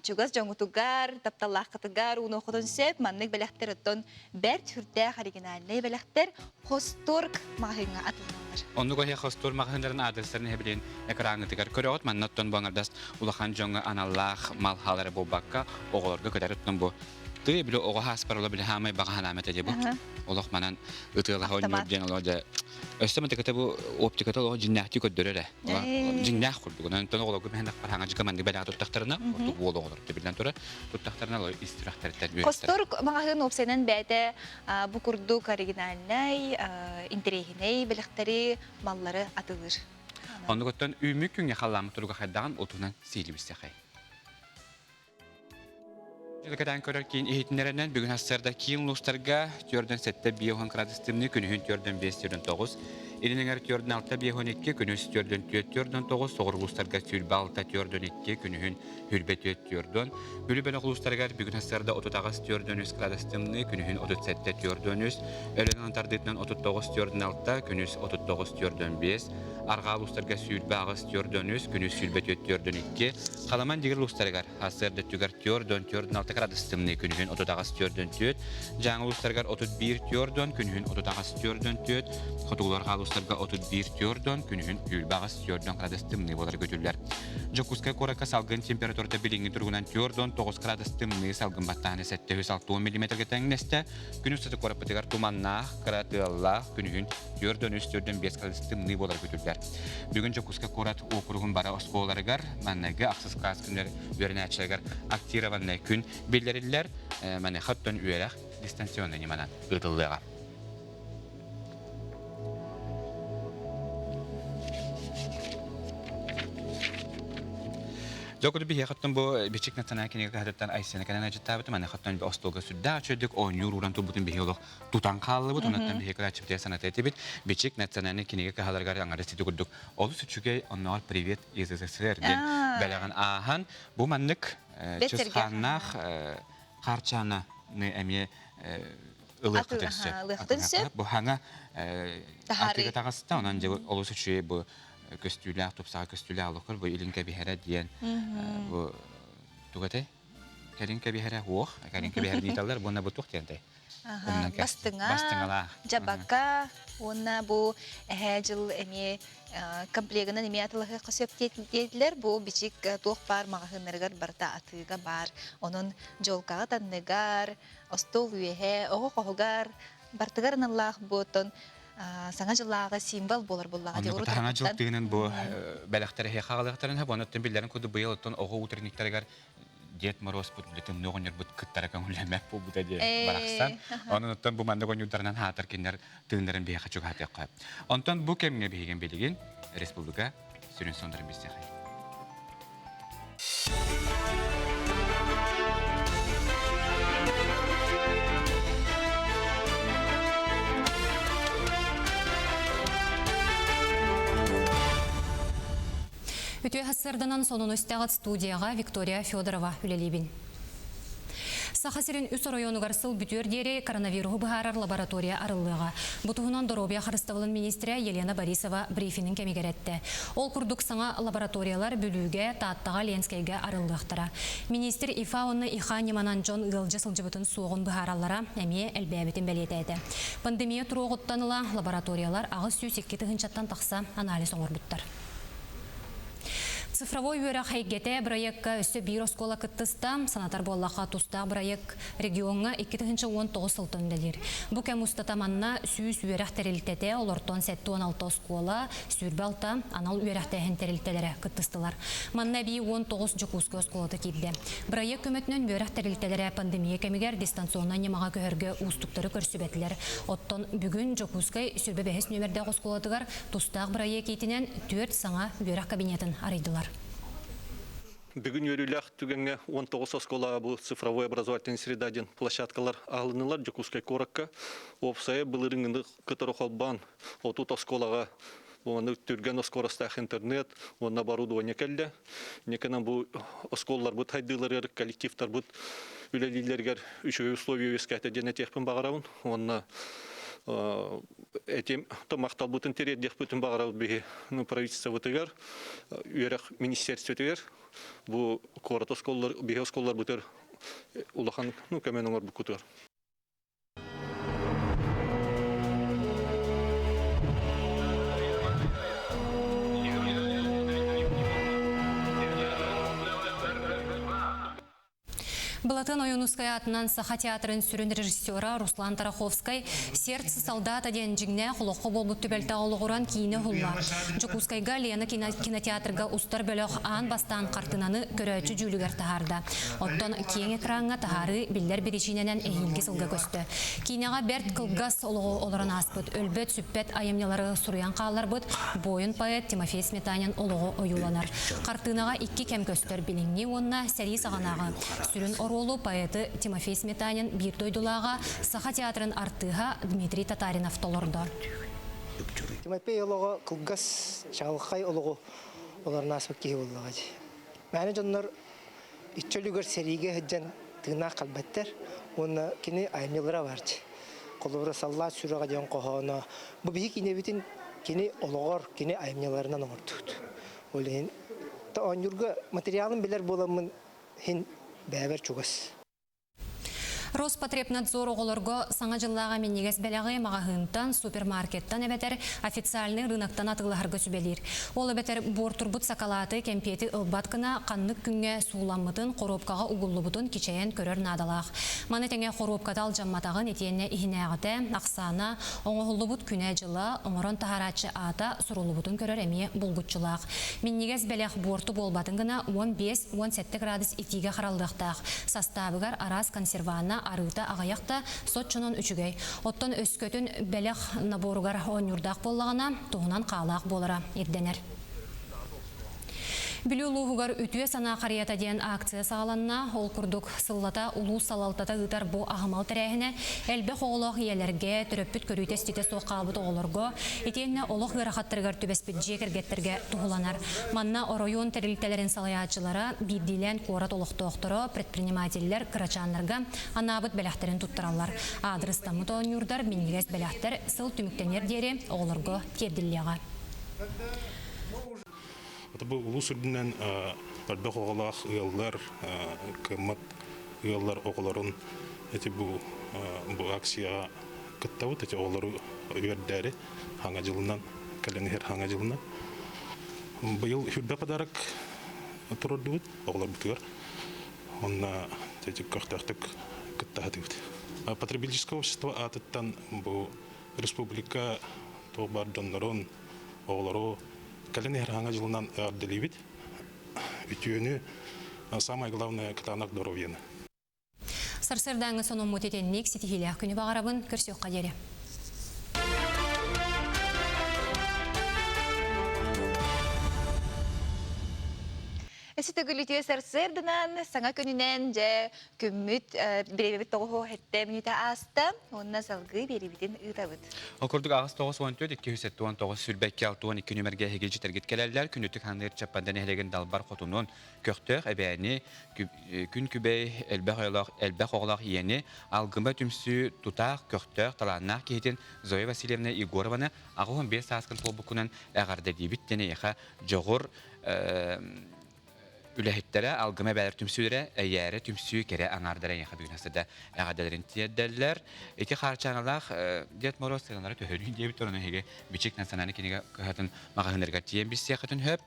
чугас дьоҥҥутугар, тапталлааххытыгар уунуоххутун сөп. Маннык бэлэхтэр оттон бэрт сүрдээх оригинальнай бэлэхтэр Хосторг маҕаһыыҥҥа атыыланаллар. Оннук эһи Хосторг маҕаһыыннарын аадырыстарын эһэбилин экраҥҥытыгар көрөҕүт. Манна оттон бу аҥардас улахан дьоҥҥо аналлаах мал хаалара буолбакка, оҕолорго көтөр оттон бу Тыы били оҕо хааспар ола били хаамай баҕа санаам этэ бу. Олох манан ытыалаһа оонньуур диэн олох дьэ өссө мантыката бу оптиката олох дьиҥнээхтии көрдөрөр ээ. Дьиҥнээх курдук. Онон оҕолорго мэһэн хаһаҥа дьыка маннык бэлэҕэ туттахтарына ордук уол оҕолор биллэн турар туттахтарына олор ис сүрэхтэриттэн үөртэр. Хостор маҕаһыын уопсайынан бэйэтэ бу курдук оригинальнай, интэриэһинэй бэлэхтэри, маллары атылыыр. Оннугуттан үүммүт күҥҥэ халлааммыт туруга хайдаҕын утунан сиилибистэхэй. Кэтээн көрөр киин иһитиннэрэнэн бүгүн сарсыарда киин улуустарга 4,7 50 градус тымныы, күнүһүн 4,5 4,9, илин эҥэр 4,6 52, күнүс 4,4 4,9, соҕуруу улуустарга 26 4,2, күнүһүн 24 4, Бүлүү бөлөх улуустарыгар бүгүн сарсыарда 38 4,3 градус тымныы, күнүһүн 37 4,3, Өлөөн тардыытынан 39 4,6, күнүс 39 4,5, арҕаа улуустарга 28 4,3, күнүс 24 4,2, Халаман дигир улуустарыгар сарсыарда өттүгэр 4-4-6 градус тымныы күнүһүн 38-4-4, Дьааҥы улуустарыгар 31-4, күнүһүн 38-4, Хотугулар улуустарга 31-4, күнүһүн 28-4 градус тымныы буолар көтүллэр. Дьокуускай куоракка салгын температурата билиҥҥи туругунан 4-9 градус тымныы салгын баттааһына 760 миллиметргэ тэҥнэстэ. Күн устата куораппытыгар туманнаах, кыра тыаллаах, күнүһүн 4-3-4-5 градус тымныы буолар көтүллэр. Бүгүн Дьокуускай куорат уокуругун бары оскуолаларыгар манныгы ахсыс кылаас күннэр үөрэнээччилэригэр актированнай күн биллэриллэр. Маныаха оттон үөрэх дистанционнай ньыманан ыытыллыаҕа. Дьокуду биһиэхэттэн бу Бичик национальнай кинигэ кыһатыттан Айсена кэлэн ажыттаабытым, маныхаттан остуолга сүрдээх үчүгдүк оонньуур ууран турбутун биһи олох тутан хааллыбыт. Онуттан биһиги көрөөччүбүтүгэр саната этибит. Бичик национальнай кинигэ кыһаларыгар аҥардас ити курдук олус үчүгэй, оннооҕор «Привет из СССР» диэн бэлэҕин ааһан, бу маннык чысхааннаах харчааны эмиэ ылыаххытын сөп. Ылыаххытын сөп. Бу хаҥа атыыга таҕыста, онон дьэ олус үчүгэй бу көстүүлээх, тупсаҕай көстүүлээх олоххор бу илин кэбиһэрэ диэн бу тугу этэй? Кэлин кэбиһэрэ уох, кэлин кэбиһэр дииталлар, буонна бу туох диэн Бастыҥа, дьабака уонна бу эһээ дьыл эмиэ комплегынан эмиэ атылаһыахха сөп диэтилэр. Бу бичик туох баар маҕаһыыннарыгар барыта атыыга баар. Онон дьуолкаҕа танныгар, остуол үөһэ, оҕо хоһугар бартыгар аналлаах бу оттон саҥа дьыллааҕы символ буолар буоллаҕа дии. Урут саҥа дьыл тыынын бу бэлэхтэр эһиэхэ аҕалыахтарын сөп. Онон биллэрин курдук быйыл оттон оҕо утренниктарыгар Дед Морозпут бүтүн оҕонньорбут кыттара көҥүллэммэт буолбута диэн барахсан. Онон оттон бу маннык оонньуурдарынан хаатар кинилэр тыыннарын биһиэхэ чугаһатыахха. Онтон бу кэмҥэ биһигин билигин республика сүрүн соннарын билсиэхэй. Үтүө сарсыарданан сонун истэҕит студияҕа Виктория Федорова үлэлиибин. Саха сирин үс оройуонугар сыл бүтүөр диэри коронавируһу быһаарар лаборатория арыллыаҕа. Бу туһунан доруобуйа харыстабылын министрэ Елена Борисова брифинин кэмигэр эттэ. Ол курдук саҥа лабораториялар Бүлүүгэ, Тааттаҕа, Ленскэйгэ арыллыахтара. Министр ИФА уонна ИХА ньыманан дьон ыалдьа сылдьыбытын суоҕун быһаараллара эмиэ элбээбитин бэлиэтээтэ. Пандемия туруоҕуттан ыла лабораториялар 802 тыһыынчаттан тахса анализ оҥорбуттар. Цифровой үөрэх эйгэтэ бырайыакка өссө биир оскуола кыттыста. Санатар буоллахха, тустаах бырайыак региоҥҥа 2019 сылтан үлэлиир. Бу кэм устата манна 100 үөрэх тэрилтэтэ, олортон 76 оскуола, 26 анал үөрэхтээһин тэрилтэлэрэ кыттыстылар. Манна эбии 19 Дьокуускай оскуолата киирдэ. Бырайыак көмөтүнэн үөрэх тэрилтэлэрэ пандемия кэмигэр дистанционнай ньымаҕа көһөргө уустуктары көрсүбэтилэр. Оттон бүгүн Дьокуускай 25 нүөмэрдээх оскуолатыгар Тустаах бырайыак иитинэн түөрт саҥа үөрэх кабинетын арыйдылар. Бүгүн үөрүүлээх түгэҥҥэ 19 оскуолаҕа бу цифровой образовательная среда диэн площадкалар аһылыннылар Дьокуускай куоракка. Уопсайа былырыыҥҥыны кытары холбоон 30 оскуолаҕа Бу маннык түргэн скоростаах интернет уонна оборудование кэллэ. Инникинэн бу оскуолаларбыт хайдыыларыгар, коллективтарбыт үлэлииллэригэр үчүгэй условия үөскээтэ диэн этиэхпин баҕарабын. Уонна этим махталбытын тириэрдиэхпитин баҕарабыт биһи правительствобытыгар, үөрэх министерствотыгар бу куорат оскуолалар, биһи оскуолаларбытыгар улахан ну, көмөнү оҥорбуккутугар. Былатын Ойуунускай аатынан Саха театрын сүрүн режиссера Руслан Тараховскай «Сердце солдата» диэн дьиҥнээх олоххо буолбут түбэлтэҕэ олоҕуран киинэ уһулла. Дьокуускайга Лена кинотеатрга устар бөлөх аан бастаан хартыынаны көрөөччү дьүүлүгэр таһаарда. Оттон киэҥ экраҥҥа таһаарыы биллэр биричиинэнэн эһиилги сылга көстө. Киинэҕэ бэрт кылгас олоҕу олорон ааспыт, өлбөт-сүппэт айымньылары суруйан хаалларбыт буойун-поэт Тимофей Сметанин олоҕо ойууланар. Хартыынаҕа икки кэм көстөр билиҥҥи уонна сэрии саҕанааҕы. Сүрүн оруолу поэты Тимофей Сметанин биир дойдулааҕа, Саха театрын артыыһа Дмитрий Татаринов толордо. Тимофей олоҕо кылгас, чаҕылхай олоҕу олорон ааспыт киһи буоллаҕа дии. Мээнэ дьоннор иччи өлүгэр сэриигэ сылдьан тыыннаах халбаттар уонна кини айымньылара баар дии. Холобура «Саллаат сүрэҕэ» диэн хоһооно бу биһи кинэбитин кини олоҕор, кини айымньыларынан оҥордубут. Ол иһин оонньуурга материалын билэр буоламмын иһин бэйэбэр чугас. Роспотребнадзор оҕолорго Саҥа дьыллааҕы минньигэс бэлэҕи маҕаһыынтан, супермаркеттан эбэтэр официальнай рыноктан атыылаһарга сүбэлиир. Ол эбэтэр буортурбут сакалааты, кэмпиэти ылбат гына ханнык күҥҥэ сууламмытын, хоруопкаҕа угуллубутун кичэйэн көрөр наадалаах. Маны тэҥэ хоруопката алдьамматаҕын итиэннэ иһинээҕитэ, ахсаана, оҥоһуллубут күнэ-дьыла, оҥорон таһаарааччы аата суруллубутун көрөр эмиэ булгуччулаах. Минньигэс бэлэх буорту буолбатын гына 15-17 градус итиигэ хараллыахтаах. Састаабыгар араас консерванна арыыта аҕыйах да, соччонон үчүгэй. Оттон өскөтүн бэлэх наборугар оонньуурдаах буоллаҕына, туһунан хаалаах буолара ирдэнэр. Бүлүү улууһугар Үтүө санаа харыйата диэн акция саҕаланна. Ол курдук, сыллата улуус салалтата ыытар бу аһымал тэрээһинэ элбэх оҕолоох ийэлэргэ, төрөппүт көрүүтэ-истиитэ суох хаалбыт оҕолорго, итиэннэ олох ыарахаттарыгар түбэспит дьиэ кэргэттэргэ туһуланар. Манна оройуон тэрилтэлэрин салайааччылара, биирдиилээн куорат олохтоохторо, предпринимателлэр кырачааннарга анаабыт бэлэхтэрин туттараллар. Аадырыстаммыт оонньуурдар, минньигэс бэлэхтэр сыл түмүктэниэр диэри оҕолорго тиэрдиллиэҕэ. Бу улуус үрдүнэн элбэх оҕолоох ыаллар, кыаммат ыаллар оҕолорун эти бу бу акцияҕа кыттабыт. Эти оҕолору үөрдээри хаҥа дьылынан, кэлэн иһэр хаҥа дьылынан. Быйыл хүрбэ подарок турардыбыт оҕолорбутугар. Онно көхтөөхтүк кыттаһатыбыт. Потребительское общество аатыттан бу республика туох баар дьоннорун, оҕолору кэлин иһэр хаҥа дьылынан эҕэрдэлиибит. Үтүөнү, самое главное, кытаанах здоровьены. Сарсыардааҥҥы сонуммут итинник ситиһиилээх күнү баҕарабын. Көрсүөххэ диэри. Эси төгүл үтүө сарсыарданан, саҥа күнүнэн дьэ күммүт бириэмэбит тоҕуһу хэттэ мүнүүтэ ааста уонна салгыы биэриибитин ыытабыт. Ол курдук 8 94 279 сүүрбэккэ 62 нүмергэ эһиги дьитэргит кэлэллэр. Күнүтүк ханыыр Чаппанда нэһилиэгин далбар хотунун көхтөөх эбээни күн күбэй элбэх оҕолоох элбэх оҕолоох ийэни алгыма түмсүү тутаах көхтөөх талааннаах киһитин Зоя Васильевна Егорованы 85 сааскын туолбуккунан эҕэрдэлиибит диэн эйиэхэ дьоҕур үлэһиттэрэ, алгыма эбээлэр түмсүүлэрэ, эйээрэ түмсүү кэрэ аҥаардара эйиэхэ бүгүн хасыда эҕэрдэлэрин тиэрдэллэр. Ити хаарчааналаах Дед Мороз сыаналара төһөлүүн диэбит ону эһиги Бичик национальнай кинигэ кыһатын маҕаһыыннарыгар тиийэн билсиэххитин сөп.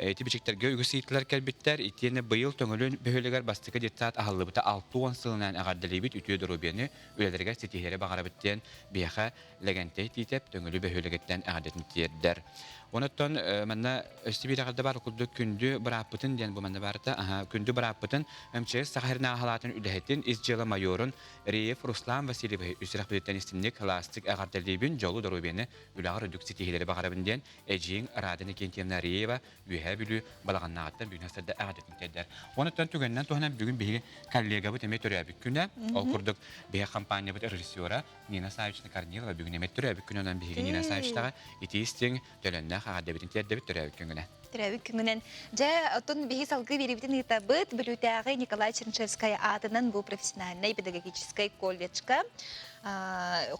Ити бичиктэргэ үгүс ыйытыылар кэлбиттэр. Итиэннэ быйыл Төҥүлүн бөһүөлэгэр бастакы детсад аһыллыбыта 60 сылынан эҕэрдэлиибит үтүө доруобуйаны үлэлэригэр ситиһиилэри баҕарабыт диэн биһиэхэ Лэгэнтэй Тиитэп Төҥүлү бөһүөлэгиттэн эҕэрдэтин тиэрдэр. Онуттан манна өссө биир эҕэрдэ баар курдук күндү бырааппытын диэн бу манна баарта күндү бырааппытын МЧС Саха сиринээҕи халаатын үлэһитин ис дьыала майорун Реев Руслан Васильевиһы үс сүрэхпититтэн истинник сылаастык эҕэрдэлиибин, дьолу доруобуйаны үлэҕэр үрдүк ситиһиилэри баҕарабын диэн эдьиийиҥ Рада Никентьевна Реева Үөһээ Бүлүү Балаҕаннааҕыттан бүгүн сарда эҕэрдэтин тиэрдэр. Онуттан түгэнинэн туһанан бүгүн биһиги коллегабыт эмиэ төрөөбүт күнэ. Ол курдук биһиги компаниябыт режиссера Нина Савична Корнилова бүгүн эмиэ төрөөбүт күнүнэн биһиги Нина Савичнаҕа итии истиҥ, төлөннөөх. истиҥ-иһирэх эҕэрдэбитин тиэрдэбит төрөөбүт күҥҥүнэн. Төрөөбүт күҥүнэн. Дьэ, оттон биһи салгыы биэриибитин ыытабыт. Бүлүүтээҕи Николай Чернышевскай аатынан бу профессиональнай педагогическай колледжка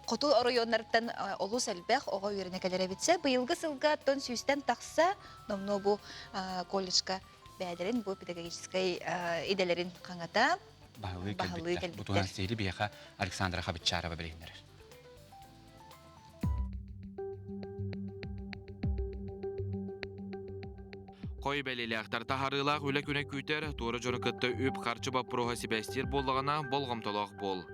хоту оройуоннарыттан олус элбэх оҕо үөрэнэ кэлэр эбитсэ. Быйылгы сылга оттон сүүстэн тахса номнуо бу колледжка бэйэлэрин бу педагогическай идэлэрин хаҥата баһылыы кэлбиттэр. Бу туһунан сиһили биһиэхэ Александра Хабыччарова билиһиннэрэр. Хой бэлиэлээхтэр таһаарыылаах үлэ күнэ күүтэр, туора дьону кытта үп-харчы боппуруоһа сибээстиир буоллаҕына, болҕомтолоох буол.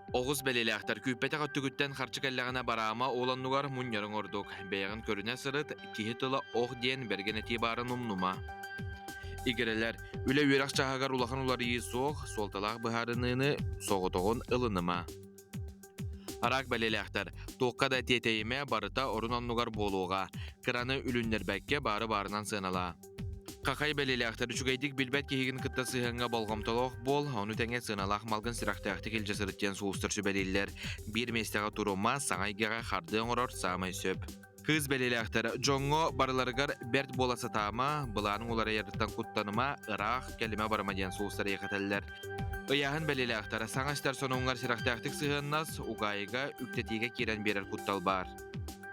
Оҕус бэлиэлээхтэр күүппэтэх өттүгүттэн харчы кэллэҕинэ бараама ол оннугар мунньарыҥ ордук. Бэйэҕин көрүнэ сырыт, киһи тыла ох диэн бэргэн этии баарын умнума. Игирэлэр, үлэ-үөрэх чааһыгар улахан уларыйыы суох, суолталаах быһаарыныыны соҕотоҕун ылыныма. Араак бэлиэлээхтэр, туохха да тиэтэйимэ, барыта орун-оннугар буолуоҕа. Кыраны үлүннэрбэккэ баары-баарынан сыаналаа. Хахай бэлиэлээхтэр үчүгэйдик билбэт киһигин кытта сыһыаҥҥа болҕомтолоох буол, ону тэҥэ сыаналаах малгын сүрэхтээхтик илдьэ сырыт диэн сулустар сүбэлииллэр. Биир миэстэҕэ турума, саҥа эйгэҕэ хардыы оҥорор саамай сөп. Кыыс бэлиэлээхтэр дьоҥҥо барыларыгар бэрт буола сатаама, былааныҥ уларыйарыттан куттаныма, ыраах, кэлимэ барыма диэн сулустар эйэхэтэллэр. Ыйааһын бэлиэлээхтэр саҥа истэр сонуҥҥар сүрэхтээхтик сыһыаннас, угаайыга, үктэтиигэ киирэн биэрэр куттал баар.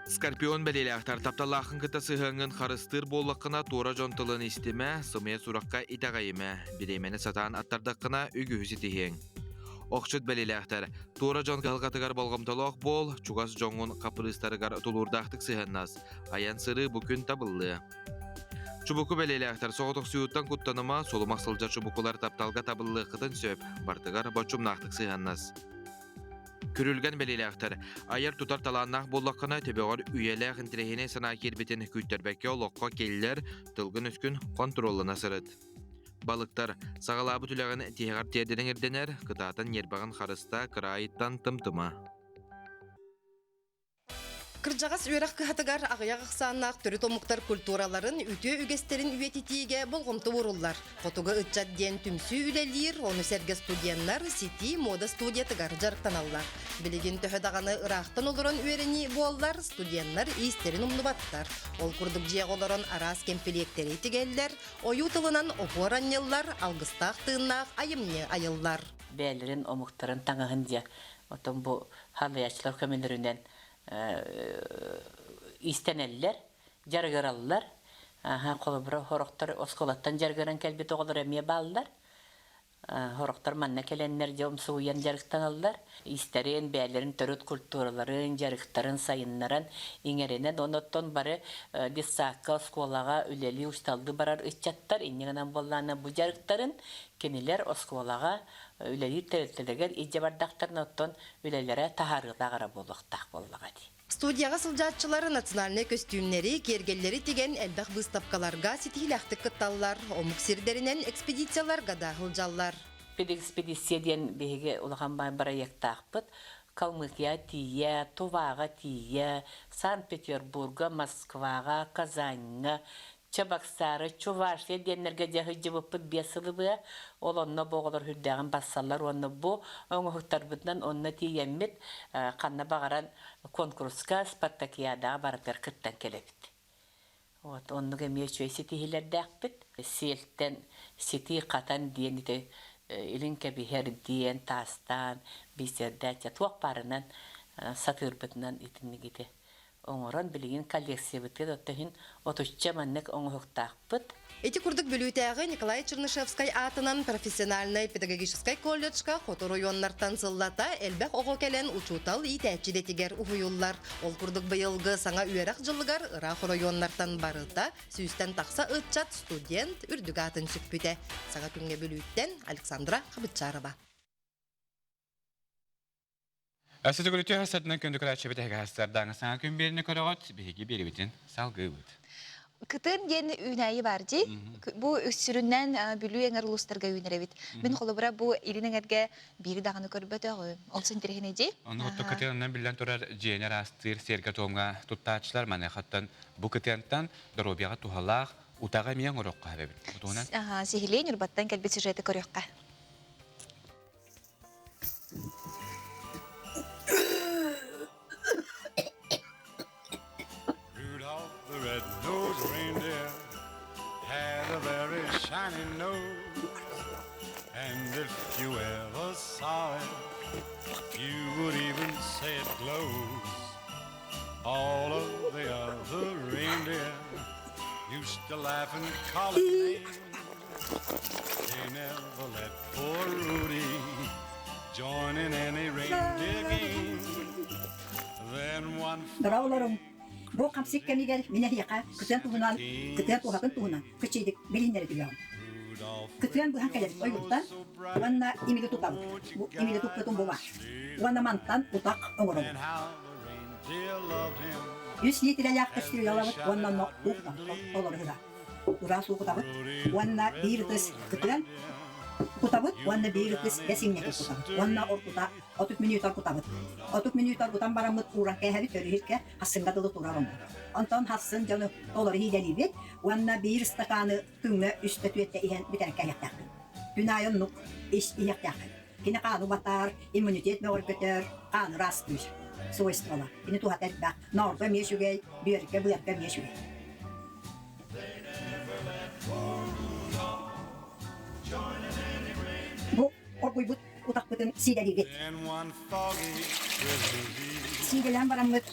Скорпион бэлиэлээхтэр тапталлааххын кытта сыһыаҥҥын харыстыыр буоллаххына, туора дьон тылын истимэ, сымыйа сурахха итэҕэйимэ, бириэмэни сатаан аттардаххына үгүһү ситиһиэҥ. Охчут бэлиэлээхтэр, туора дьон кыһалҕатыгар болҕомтолоох буол, чугас дьоҥҥун хаппырыыстарыгар тулуурдаахтык сыһыаннас, айан-сырыы бу күн табыллыа. Чубуку бэлиэлээхтэр соҕотохсуйууттан куттаныма, сулумах сылдьар чубукулар тапталга табыллыаххытын сөп, бартыгар боччумнаахтык сыһыаннас. Күрүлгэн бэлиэлээхтэр, айар-тутар талааннаах буоллаххына, төбөҕөр үйэлээх интэриэһинэй санаа киирбитин күүттэрбэккэ олоххо киллэр, тылгын-өскүн хонтуруоллана сырыт. Балыктар, саҕалаабыт үлэҕин тиһэҕэр тиэрдэриҥ ирдэнэр, кытаатан ньиэрбэҕин харыстаа, кыраайыттан тымтыма. Кырдьаҕас үөрэх кыһатыгар аҕыйах ахсааннаах төрүт омуктар культураларын үтүө үгэстэрин үйэтитиигэ болҕомто ууруллар. Хотугу ыччат диэн түмсүү үлэлиир, ону сэргэ студеннар ситии мода студиятыгар дьарыктаналлар. Билигин төһө даҕаны ыраахтан олорон үөрэнии буоллар, студеннар иистэрин умнубаттар. Ол курдук дьиэҕэ олорон араас кэмпилиэктэри тигэллэр, Ойуу тылынан оһуор анньыллар, алгыстаах тыыннаах айымньы айыллар. Бэйэлэрин омуктарын таҥаһын дьэ, отон бу халыйааччылар көмөлөрүнэн иистэнэллэр, дьарыгыраллар. Аха, холобура, сорохтор оскуолаттан дьарыгыран кэлбит оҕолор эмиэ бааллар. Сорохтор манна кэлэннэр дьэ умсугуйан дьарыктаналлар. Истэрин, бэйэлэрин төрүт культураларын, дьарыктарын сайыннаран, иҥэринэн, оттон бары детсадка, оскуолаҕа үлэлии, учууталлыы барар ыччаттар инньэ гынан буоллаҕына бу дьарыктарын кинилэр оскуолаҕа үлэлиир тэрилтэлэригэр илдьэ бардахтарына оттон үлэлэрэ таһаарыылаах эрэ буолуохтаах буоллаҕа дии. Студияҕа сылдьааччылар национальнай көстүүмнэри, киэргэллэри тигэн элбэх быыстапкаларга ситиһиилээхтик кытталлар, омук сирдэринэн экспедицияларга да сылдьаллар. Педэкспедиция диэн биһиги улахан бырайыактаахпыт. Калмыкия тиийэ, Туваҕа тиийэ, Санкт-Петербурга, Москваҕа, Казаньҥа, Чебоксары, Чувашия диэннэргэ дьэ сылдьыбыппыт биэс сылы быа. Ол онно бу оҕолор сүрдээҕин барсаллар уонна бу оҥоһуктарбытынан онно тиийэммит ханна баҕаран куонкуруска, спартакиадаҕа барытыгар кыттан кэлэбит. Вот оннук эмиэ үчүгэй ситиһиилэрдээхпит. Сиэлтэн ситии хатан диэн ити илин кэбиһэр диэн таастаан бисердээччи туох баарынан сатыырбытынан итинник ити оҥорон билигин коллекциябытыгар оттон иһин отучча маннык оҥоһуктаахпыт. Ити курдук Бүлүүтээҕи Николай Чернышевскай аатынан профессиональнай педагогическай колледжка хоту оройуоннартан сыллата элбэх оҕо кэлэн учуутал иитээччи идэтигэр уһуйуллар. Ол курдук быйылгы саҥа үөрэх дьылыгар ыраах оройуоннартан барыта сүүстэн тахса ыччат студент үрдүк аатын сүкпүтэ. Саҥа күҥҥэ Бүлүүттэн Александра Хабытчарова. Өссө хасатынан күндү көрөөччү бүтэһик хастардаҥа саҥа күн биэрини көрөҕүт, биһиги биэрибитин салгыыбыт. Кытын диэн үүнээйи бар дии. Бу сүрүннээн Бүлүү эҥэр улуустарга үүнэр эбит. Мин холобура бу илин эҥэргэ биири даҕаны көрбөтөҕүм. Ол интэриэһинэй дии. Ону отто кытыанынан биллэн турар дьиэни араастыыр сиэргэ-туомҥа туттааччылар маныахаттан бу кытыантан доруобуйаҕа туһалаах утаҕы эмиэ оҥоруохха эбит. Бутуунан. Сиһилии Ньурбаттан кэлбит сюжеты көрүөххэ. nose. All of the other reindeer used to laugh and call him names. They never let poor Rudy join in any reindeer games. Then one Дороолорум, бу хамсык кэмигэр мин эһиэхэ кытыан туһунан, кытыан туһатын туһунан кычыйдык билиннэрэ түһэҕин. Кытыан быһан кэлэр ойууттан уонна имиги тутабыт. Бу имиги туппутум бу баар. Уонна мантан утах оҥоробут. Үс литрэлээх көстүүгэ ылабыт уонна онно уу кутабыт олору ыһа. Ураас уу кутабыт уонна биир ытыс кытыан кутабыт уонна биир ытыс бэс иҥнэтин кутабыт уонна оргута 30 мүнүүтэ оргутабыт. 30 мүнүүтэ оргутан бараммыт ууран кээһэбит өрүһүркэ хассыҥҥа дылы турар онно. Онтон хассын дьону толору иилэлиибит уонна биир ыстакааны күҥҥэ үстэ-түөртэ иһэн бүтэрэн кээһиэхтээхпин. Күн аайы оннук ис иһиэхтээххин. Кини хааны убатар, иммунитет бөҕөргөтөр, хааны ыраастыыр свойствола. Кини туһата элбэх. Ноорго эмиэ үчүгэй, бүөргэ, быарга эмиэ үчүгэй. Бу оргуйбут утахпытын сиидэлиибит. Сиидэлээн бараммыт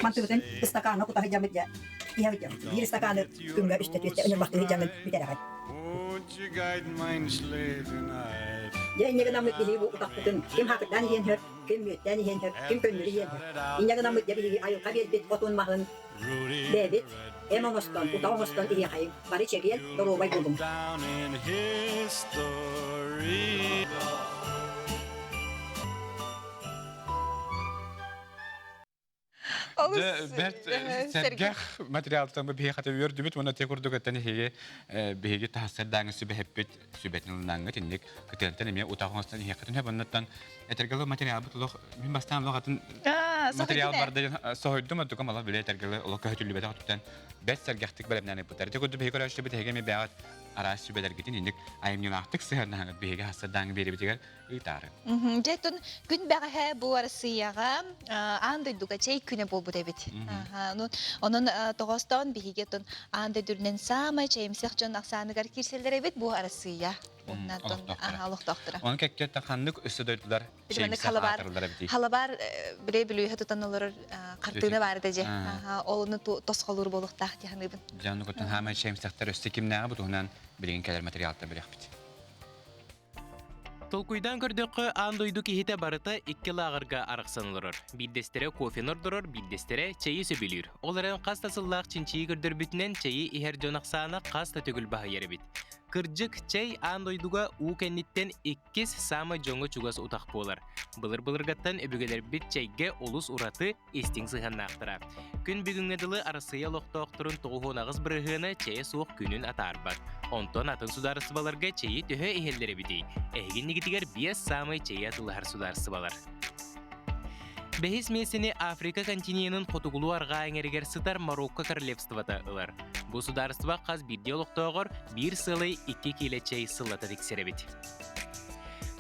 мантыбытын ыстакааҥҥа кута сылдьаммыт дьэ иһэ сылдьабыт. Биир ыстакааны күҥҥэ үстэ түөртэ ынырбахтыы сылдьаҥҥын бүтэрэҕин. Дьэ инньэ гынаммыт биһиги бу утахпытын ким хаатырдаан иһиэн сөп, ким мүөттээн иһиэн сөп, ким көннөрү иһиэн сөп. Инньэ гынаммыт дьэ биһиги айылҕа биэрбит отун маһын бэйэбит эм оҥостон, утах оҥостон иһиэхэйиҥ. Бары чэгиэн, доруобай буолуҥ. Бэрт сэргэх материалтан биһиги хата үөрдүбүт уонна те курдук эттэн иһиги биһиги таһассардааҥы сүбэһиппит сүбэтин ылынааҥҥа итинник кытыантан эмиэ утах оҥостон иһиэххитин сөп оннуттан этэргэлэ материалбыт олох мин бастаан олох атын материал барда диэн соһуйдум ордук олох билэ этэргэлэ олох көһүтүллүбэтэх өттүттэн бэрт сэргэхтик бэлэмнээн ыппыттар. Ити курдук биһиги көрөөччүбүт эһиги эмиэ бэйэҕит араас сүбэлэргитин инник айымньылаахтык сыһыаннаһаҥыт биһиги хассардааҥы биэрибитигэр ыытаары. Дьэ, оттон күн бэҕэһээ бу Арассыыйаҕа аан дойдуга чэй күнэ буолбут эбит. Онон тоҕоостоон биһиги оттон аан дойду үрдүнэн саамай чэйимсэх дьон ахсааныгар киирсэллэр эбит бу Арассыыйа. Уонна олохтоохторо. Онон кэккэ ханнык өссө дойдулар чэйимсэх аатыраллар эбитий? Халабар биле бүлүүһэ тутан олорор хартыына баар этэ дьэ. Ол ону тосхолуур буолуохтаах дии саныыбын. Дьэ, оннук оттон хаамай чэйимсэхтэр өссө кимнээҕи бу туһунан билигин кэлэр материалтан билиэхпит. Толкуйдаан көрдөххө, аан дойду киһитэ барыта икки лааҕырга арахсан олорор. Биирдэстэрэ кофены ордорор, биирдэстэрэ чэйи сөбүлүүр. Ол эрэн хас да сыллаах чинчийии көрдөрбүтүнэн чэйи иһэр дьон ахсаана хас да төгүл баһыйар эбит. Кырдьык, чэй аан дойдуга уу кэнниттэн иккис саамай дьоҥҥо чугас утах буолар. Былыр-былыргаттан өбүгэлэрбит чэйгэ олус ураты, истиҥ сыһыаннаахтара. Күн бүгүҥҥэ дылы Арассыыйа олохтоохторун 98 бырыһыана чэйэ суох күнүн атаарбат. Онтон атын судаарыстыбаларга чэйи төһө иһэллэр эбитий? Эһиги иннигитигэр биэс саамай чэйи атыылаһар судаарыстыбалар. Бэһис миэстэни Африка континенын хотугулуу-арҕаа эҥэригэр сытар Марокко королевствота ылар. Бу судаарыстыба хас биирдии олохтооҕор биир сыалай икки киилэ чэй сыллата тиксэр эбит.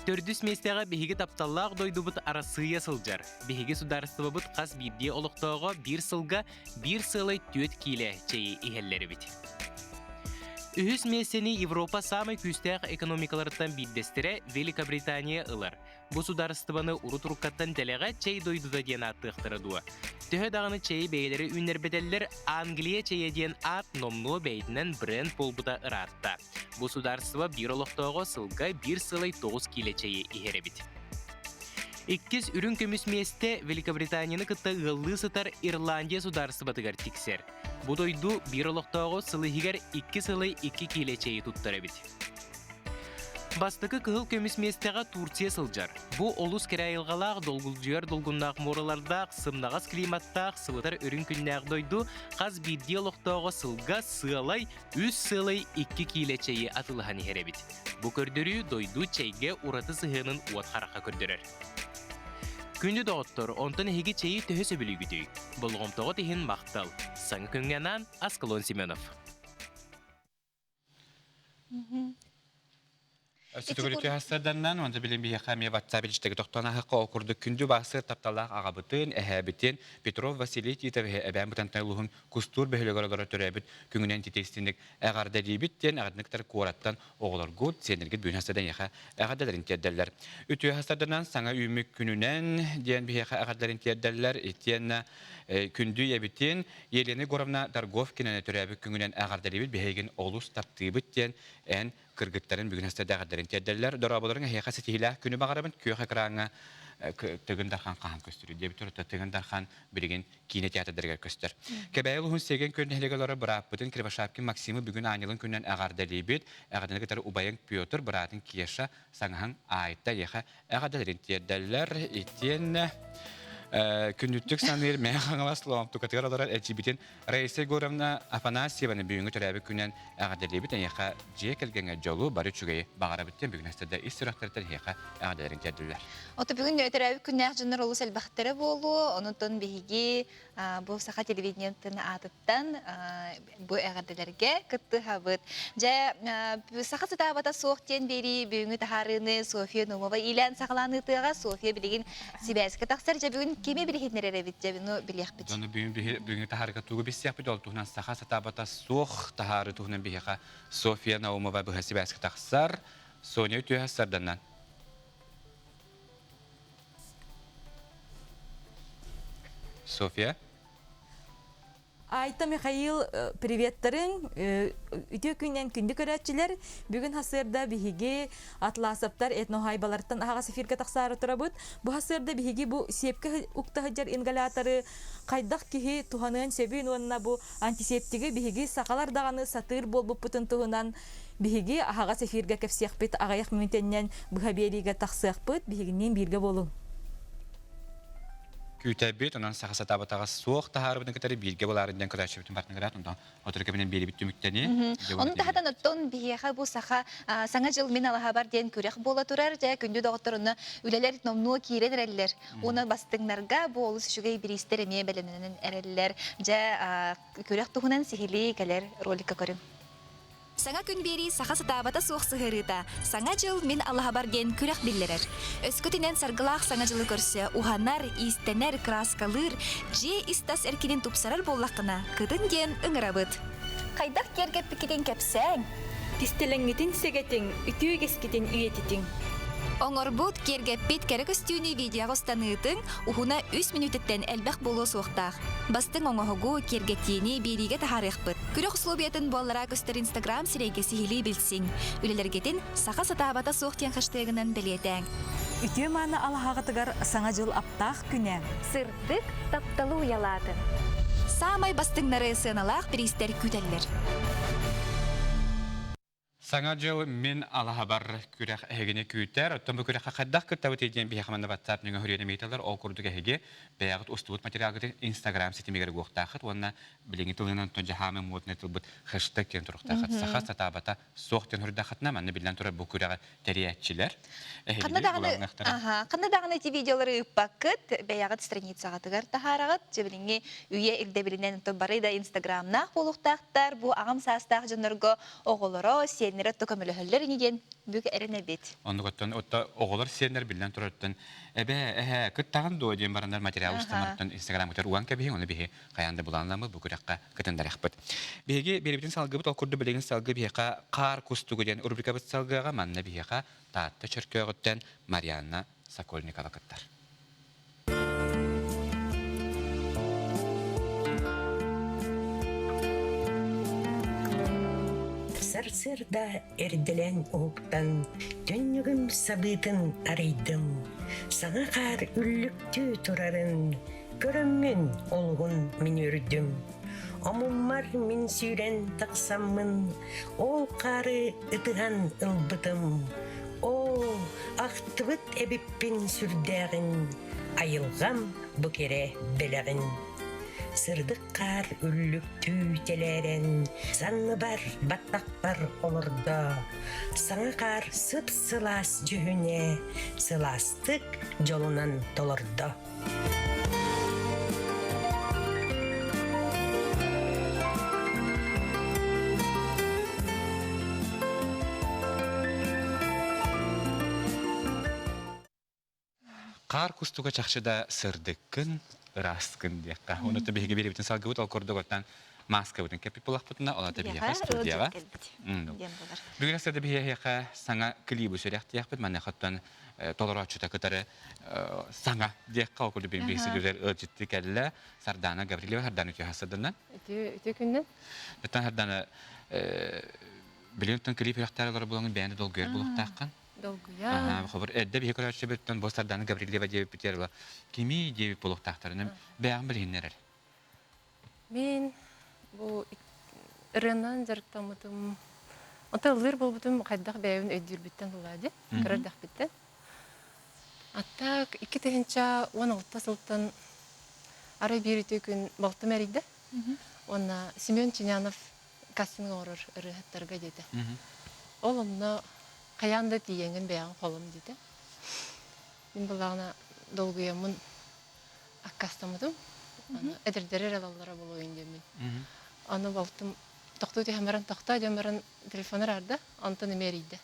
Төрдүс миэстэҕэ биһиги тапталлаах дойдубут Арассыыйа сылдьар. Биһиги судаарыстыбабыт хас биирдии олохтооҕо биир сылга биир сыалай түөрт киилэ чэйи иһэллэр эбит. Үһүс миэстэни Европа саамай күүстээх экономикаларыттан биирдэстэрэ Великобритания ылар. Бу судаарыстыбаны урут уруккаттан дэлэҕэ чэй дойдута диэн ааттыахтара дуо? Төһө даҕаны чэйи бэйэлэрэ үүннэрбэтэллэр, Англия чэйэ диэн аат номнуо бэйэтинэн бренд буолбута ыраатта. Бу судаарыстыба биир олохтооҕо сылга биир сылай 9 киилэ чэйи иһэр эбит. Иккис үрүҥ көмүс миэстэ Великобританияны кытта ыаллыы сытар Ирландия судаарыстыбатыгар тиксэр. Бу дойду биир олохтооҕу сыл иһигэр икки сылы икки киилэ чэйи туттар эбит. Бастакы кыһыл көмүс миэстэҕэ Турция сылдьар. Бу олус кэрэ айылҕалаах, долгулдьуйар долгуннаах муоралардаах, сымнаҕас климаттаах, сылытар үрүҥ күннээх дойду хас биирдии олохтооҕо сылга сыалай үс сыалай икки киилэ чэйи атыылаһан иһэр эбит. Бу көрдөрүү дойду чэйгэ ураты сыһыанын уот харахха көрдөрөр. Күндү доҕоттор, онтон эһиги чэйи төһө сөбүлүүгүтүй? Болҕомтоҕут иһин махтал. Саҥа күҥҥэ анаан Аскалон Семенов. Өссө хассарданнан, онто билин биһиэхэ эмиэ WhatsApp илдьиттэги тохтоон аһыққа ол курдук күндү баасыр тапталлаах аҕабытын, эһээбитин Петров Василий Титовиһы эбээн Бытантай улууһун Кустуур бөһүөлэгэр олорор төрөөбүт күҥүнэн титиэстинник эҕэрдэлиибит диэн эҕэрдиниктэр куораттан оҕолоргут, сиэннэргит бүгүн хастардан эйиэхэ эҕэрдэлэрин тиэрдэллэр. Үтүө хастарданан саҥа үүммүт күнүнэн диэн биһиэхэ эҕэрдэлэрин тиэрдэллэр. Итиэннэ күндү ийэбитин Елена Егоровна Торговкинаны төрөөбүт күҥүнэн эҕэрдэлиибит, биһигин олус таптыыбыт диэн эн кыргыттарын бүгүн астардаахтарын тиэрдэллэр. Дорооболорун эһиэхэ ситиһиилээх күнү баҕарабын. Күөх экраҥҥа Тыгын Дархан хаһан көстөр диэбит турата Тыгын Дархан билигин киинэ театрдарыгар көстөр. Кэбээйи улууһун Сиэгэн күн нэһилиэгэ олорор бырааппытын Кривошапкин Максимы бүгүн аанньалын күнүнэн эҕэрдэлиибит. Эҕэрдэни кытары убайыҥ Петр, быраатын Кеша, саҥаһыҥ Айта эйиэхэ эҕэрдэлэрин тиэрдэллэр. Итиэннэ күнүттүк саныыр Мэҥэ Хаҥалас Лоомтукатыгар олорор эдьиийбитин Раиса Егоровна Афанасьеваны бүгүҥҥү төрөөбүт күнүнэн эҕэрдэлиибит. Эйиэхэ дьиэ кэргэҥҥэ дьолу, бары үчүгэйи баҕарабыт диэн бүгүн эстэрдэ ис сүрэхтэриттэн эһиэхэ эҕэрдэлэрин тиэрдиллэр. Ото бүгүн төрөөбүт күннээх дьоннор олус элбэхтэрэ буолуо. Онутун биһиги бу саха телевидениетын аатыттан бу эҕэрдэлэргэ кыттыһабыт. Дьэ, саха сытаабата суох диэн биэрии бүгүҥҥү таһаарыыны Софья Наумова иилээн саҕалаан ыытыаҕа. Софья билигин сибээскэ тахсар. Дьэ, бүгүн кими билиһиннэрэр эбит дьэ, ну билиэхпит. Дьону бүгүн бүгүҥҥү таһаарыыга тугу билсиэхпит ол туһунан саха сатаабата суох таһаарыы туһунан биһиэхэ Софья Наумова быһа сибээскэ тахсар. Соня үтүө сарданан. Софья? Айта Михаил, приветтарыҥ, үтүө күннэн күндү көрөөччүлэр. Бүгүн хасыарда биһиги Атласовтар этноһайбалартан аһаҕас эфиргэ тахсаары турабыт. Бу хасыарда биһиги бу сиэпкэ укта сылдьар ингаляторы хайдах киһи туһаныан сөбүн уонна бу антисептиги биһиги сахалар даҕаны сатыыр буолбуппутун туһунан биһиги аһаҕас эфиргэ кэпсиэхпит аҕыйах мүнүүтэннэн быһа биэриигэ тахсыахпыт. Биһигинниин бииргэ буолуҥ. Күүтэбит, онон саха сатаабатаҕа суох таһаарыбытын кытары бииргэ булаарын диэн көрөөччүбүтүн партнерат, онтон отур кэминэн биэрибит түмүктэни. Онон таһатан оттон биһиэхэ бу саха Саҥа дьыл мин алаһабар диэн күрэх буола турар. Дьэ, күндү доҕоттор онно үлэлэр номнуо киирэн эрэллэр. Уонна бастыҥнарга бу олус үчүгэй бириистэр эмиэ бэлэмнэнэн эрэллэр. Дьэ, күрэх туһунан сиһилии кэлэр роликка көрүҥ. Саҥа күн биэрии саха сатаабата суох сыһыарыыта Саҥа дьыл мин алаһабар диэн күрэх биллэрэр. Өскөтүнэн саргылаах Саҥа дьылы көрсө уһанар, иистэнэр, кырааскалыыр, дьиэ ис-тас эркинин тупсарар буоллаххына, кытын диэн ыҥырабыт. Хайдах киэргэппиккитин кэпсээҥ. Кистэлэҥҥитин сэгэтиҥ, үтүө үгэскитин үйэтитиҥ. Оҥорбут, киэргэппит кэрэ көстүүнү видеоҕа устаныытыҥ уһуна үс мүнүүтэттэн элбэх буолуо суохтаах. Бастыҥ оҥоһугу, киэргэтиини биэриигэ таһаарыахпыт. Күрэх условиятын буоллара көстөр Инстаграм сирэйгэ сиһилии билсиҥ. Үлэлэргитин «Саха сатаабата суох» диэн хэштегынан бэлиэтээҥ. Үтүө мааны алаһаҕытыгар Саҥа дьыл аптаах күнэ! Сырдык тапталы уйалаатын! Саамай бастыҥнары сыаналаах бириистэр күүтэллэр. Саҥа дьыл мин алаһабар күрэх эһигини күүтэр. Оттон бу күрэххэ хайдах кыттабытый диэн биһиэхэ манна WhatsApp нөҥүө хөрүөнэ ыйыталлар. Ол курдук эһиги бэйэҕит устубут материалгытын Instagram ситимигэр угуохтааххыт уонна билиҥҥи тылынан оттон дьаһаамы модный тылбыт хэштег диэн туруктааххыт. Саха сатаабата суох диэн хоруйдааххытына манна биллэн турар бу күрэҕи тэрийээччилэр Ханна даҕаны ханна даҕаны ити видеолары ыыппаккыт, бэйэҕит страницаҕытыгар таһаараҕыт. Дьэ билиҥҥи үйэ ирдэбилинэн бары да инстаграмнаах буолуохтаахтар. Бу аҕам саастаах дьоннорго оҕолоро, сиэннэрэ отто көмөлөһөллөр ини диэн бүк эрэнэбит. Оннук оттон отто оҕолор сиэннэр биллэн турартан эбээ эһээ кыттаҕын дуо диэн бараннар материал устамарыттан инстаграммытыгар уган кэбиһиҥ ону биһи хайаан да булаанламмыт бу күрэххэ кытыннарыахпыт. Биһиги биэрибитин салгыбыт ол курдук билигин салгы биһиэхэ хаар кустугу диэн рубрикабыт салгыаҕа манна биһиэхэ Таатта Чөркөөҕүттэн Марианна Сокольникова кыттар. Сарсыарда эрдэлээн уһуктан, түннүгүм сабыытын арыйдым. Саҥа хаар үллүктүү турарын көрөммүн олугун мин үөрдүм. Омуммар мин сүүрэн тахсаммын, ол хаары ытыһан ылбытым. Оо, ахтыбыт эбиппин сүрдээҕин, айылҕам бу кэрэ бэлэҕин. Сырдык хаар үллүктүү тэлээрэн, санныбар, баттахпар олордо. Саҥа хаар сып-сылаас дьүһүнэ, сылаастык дьолунан толордо. Хаар кустуга чахчы да сырдыккын, ырааскын диэххэ. Оны биһиги биэрибитин салгыбыт ол курдук оттон маскабытын кэппит булахпытына, ол ата биһиэхэ студияҕа. Бүгүн асырда биһиэхэ саҥа клибы сүрэхтиэхпит, маныаха оттон толорооччута кытары саҥа диэххэ ол курдук биһиги студиялар ыалдьытты кэллэ. Сардана Гаврильева, Сардана үтүө хасырданан. Үтүө күннэн. Оттон Сардана билигин клип үрэхтээр олорор буолан бэйэни долгуйар булуохтааххын. Долгуйа. Хобур эрдэ биһи көрөөччүбүттэн бу Сардана Гаврильева диэбиппитигэр ыла кими диэбит буолуохтаахтарынан бэйэҕин билиһиннэрэр. Мин бу ырыанан дьарыктаммытым. Онто ыллыыр буолбутум хайдах бэйэбин өйдүүрбүттэн ылаа дии, кыра эрдэхпиттэн. А так 2016 сылтан арай биир үтүө күн балтым эрийдэ. Уонна Семен Чинянов кастинг оҥорор ырыаһыттарга диэтэ. Ол онно хайаан да тиийэҥҥин бэйэҕин холун диэтэ. Мин былаҕына долгуйаммын аккаастаммытым. Аны эдэрдэри эрэ ылаллара буолуойун диэммин. Аны балтым тохтуу түһэн баран тохтоо диэн баран телефонар аарда, онтон эмиэ эрийдэ.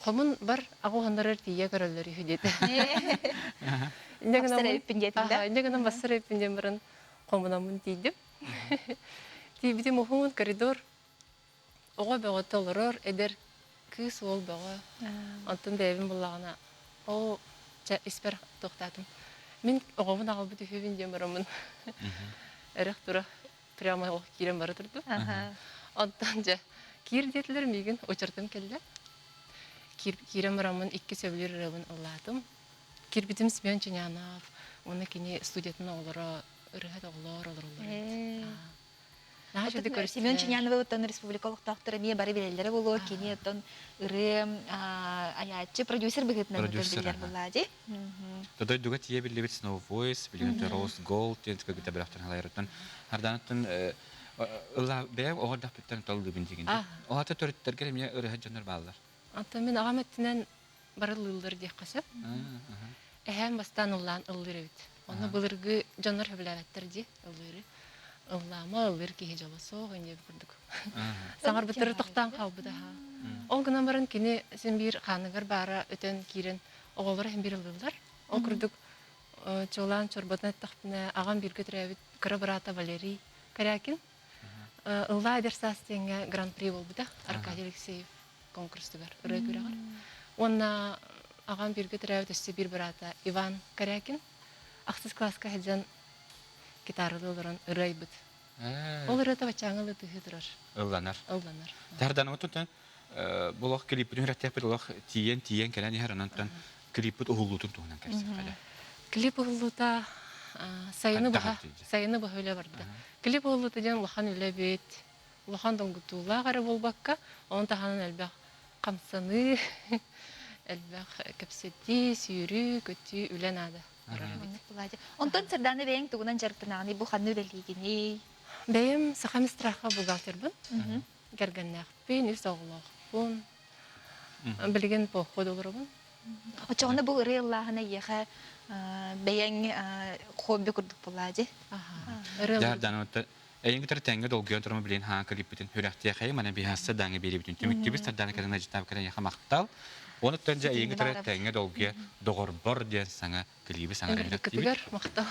Хомун бар аҕуһаннарар тиийэ көрөллөр үһү диэтэ. Бассар эбиппин диэтин да? Инньэ гынан бассар эбиппин диэн баран хомунаммын тиийдим. Тиийбитим уһун коридор оҕо бөҕөтө олорор, эдэр кыыс уол бөҕө. Онтон бэйэбин буллаҕына, оо, чэ, испэр туохтаатым. Мин оҕобун аҕалбыт үһүбүн диэн бараммын эрэх тура прямо ол киирэн бара турдум. Онтон дьэ, киир диэтилэр миигин учуртум кэллэ. Киирэн бараммын икки сөбүлүүр ырыабын ыллаатым. Киирбитим Семен Ченянов уонна кини студиятын оҕолоро ырыаһыт оҕолор олороллор эбит. Семен Ченяновыттан республика олохтоохторо эмиэ бары билэллэрэ буолуо. Кини оттон ырыа айааччы продюсер быһыытынан биллэр буоллаа дии. Дойдуга тиийэ биллибит Snow Voice, билигин Rose Gold диэн кыргыта бөлөхтөн халайарыттан Харданыттан ылла бэйэ оҕордохпуттан толлубун дигин. Оҕата төрүттэргэр эмиэ ырыаһыт дьоннор бааллар. Антон мин аҕам өттүнэн бары ыллыыллар диэххэ сөп. Эһээм бастаан ыллаан ыллыыр эбит. Онно былыргы дьоннор сөбүлээбэттэр дии ыллыыры. Ыллаама ыллыыр киһи дьоло суох инньэ курдук. Саҥарбыттары тохтоон хаалбыт аһаа. Ол гынан баран кини син биир хааныгар баара өтөн киирэн оҕолоро син биир ыллыыллар. Ол курдук чуолаан чорботон эттэхпинэ аҕам бииргэ төрөөбүт кыра быраата Валерий Корякин ыллаа эдэр саас диэҥҥэ гран-при буолбута Аркадий Алексеев конкурсугар ырыа күрэҕэр. Уонна аҕам бииргэ төрөөбүт өссө биир быраата Иван Корякин ахсыс кылааска сылдьан гитаралыы олорон ырыа айбыт. Ол ырыата баччааҥҥа ылытыһыы турар. Ылланар. Ылланар. Тардан отутан булох клиппин үрэттиэхпит олох тиийэн тиийэн кэлэн иһэр онон клиппит уһуллуутун туһунан кэпсиэххэ. Клип уһуллуута сайыны быһа сайыны быһа үлэ барда. Клип уһуллуута диэн улахан үлэ эбит. Улахан долгутуулаах эрэ буолбакка, ону таһынан элбэх хамсаныы, элбэх кэпсэтии, сүүрүү, көтүү, үлэ наада барар эбит. Онтон Сардаана бэйэҥ тугунан дьарыктанаҕыный, бу ханна үлэлиигиний? Бэйэм Саха Мистрахха бухгалтербын, кэргэннээхпин, үс оҕолоохпун. Билигин поход олоробун. Оччоҕуна бу ырыа ыллааһына эйиэхэ бэйэҥ хобби курдук буоллаа дии? Ырыа Эйин кытары тэҥҥэ долгуйан турама билин хаан кэлиппитин хүрэх мана биһасса даҥа биэрибитин түмүктүбүт сардаана кэлэн ажытаап кэлэн яха махтал. Онуттан дьэ эйин кытары тэҥҥэ долгуйа доҕорбор диэн саҥа клиби саҥа Кытыгар махтал.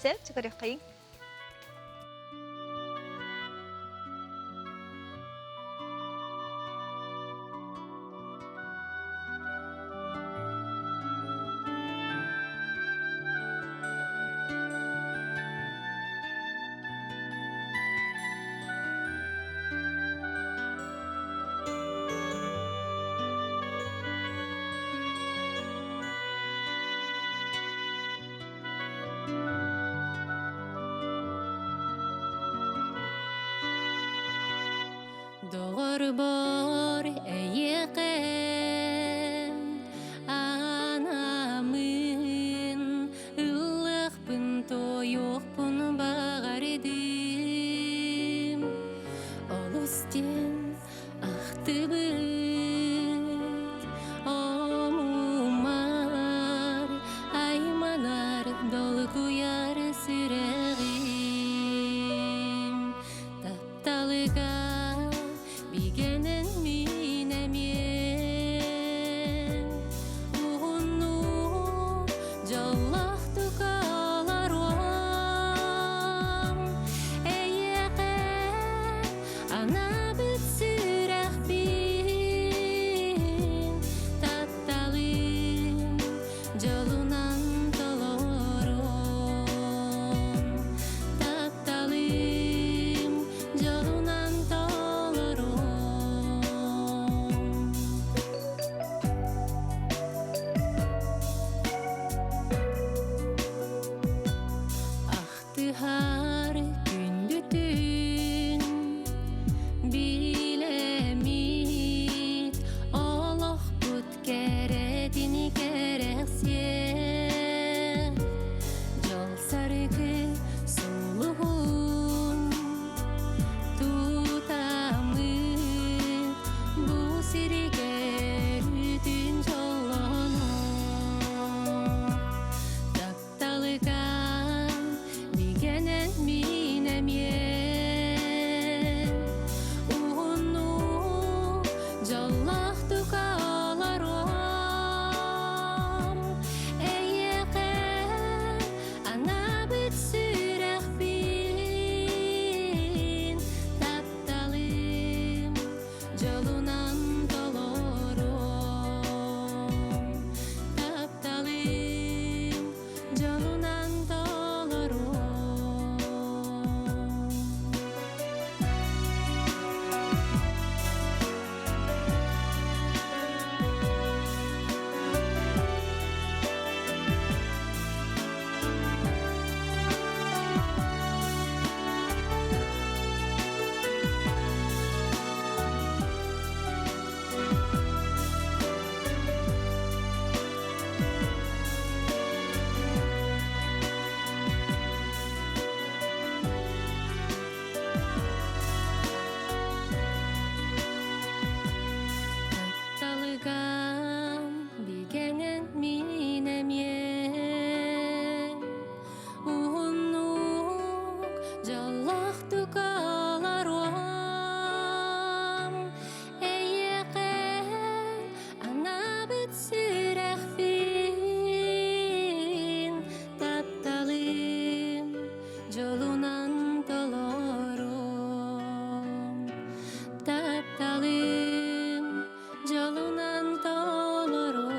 Сеп, чыкарыххайын. Доҕорбор эйиэхэ анамын ыллыахпын туойуохпун баҕардым олус диэн ахтыбыт омумар айманар долгуйар сүрэҕим Тапталыга бигэнэн мин эмиэ уһуннук. Бастакы сулуһун тутаммыт бу сиригэр бүтүн дьоллоно тапталыга бигэнэн мин эмиэ уһуннук дьоллоохтук олоруом эйиэхэ анаабыт сүрэхпин тапталым дьолунан толоруом тапталым дьолунан толоруом. Тапталыгам бигэнэн мин эмиэ уһуннук дьоллоохтук олоруом эйиэхэ анаабыт сүрэхпин тапталым дьолунан толоруом тапталым дьолунан толоруом.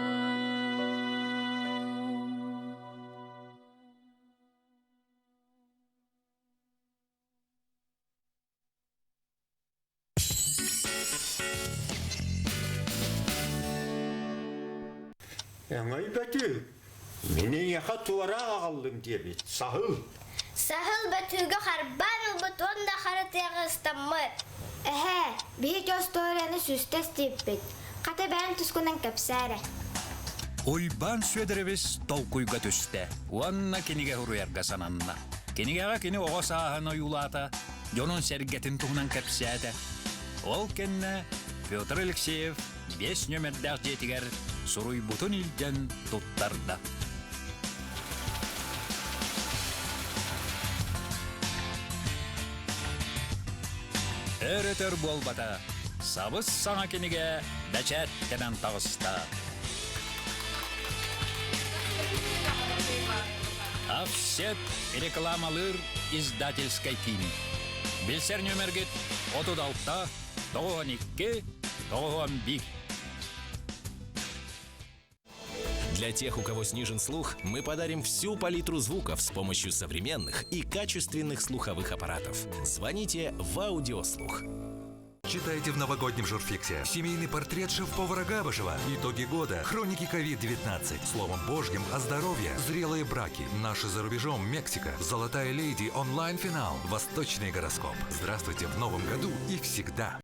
Өҥөй бөтүү, мин эйиэхэ туора аҕаллым диэбит, саһыл. Саһыл бөтүүгэ харбаан ылбыт уонна хара тыаҕа ыстаммыт. Эһээ, биһиги остуоруйаны сүүстэ истибиппит. Хата бэйэҥ тускунан кэпсээ эрэ. Уйбаан Сүөдэрэбис толкуйга түстэ уонна кинигэ суруйарга сананна. Кинигэҕэ кини оҕо сааһын ойуулаата, дьонун-сэргэтин туһунан кэпсээтэ. Ол кэннэ Петр Алексеев биэс нүөмэрдээх дьиэтигэр суруйбутун илдьэн туттарда. Өр-өтөр буолбата, сабыс-саҥа кинигэ бэчээттэнэн таҕыста. Офсет рекламалыыр издательскай киин. Билсэр нүөмэргит 36 92 91. Для тех, у кого снижен слух, мы подарим всю палитру звуков с помощью современных и качественных слуховых аппаратов. Звоните в Аудиослух. Читайте в новогоднем журфиксе. Семейный портрет шеф-повара Габышева. Итоги года. Хроники COVID-19. Словом Божьим о здоровье. Зрелые браки. Наши за рубежом. Мексика. Золотая леди. Онлайн-финал. Восточный гороскоп. Здравствуйте в новом году и всегда.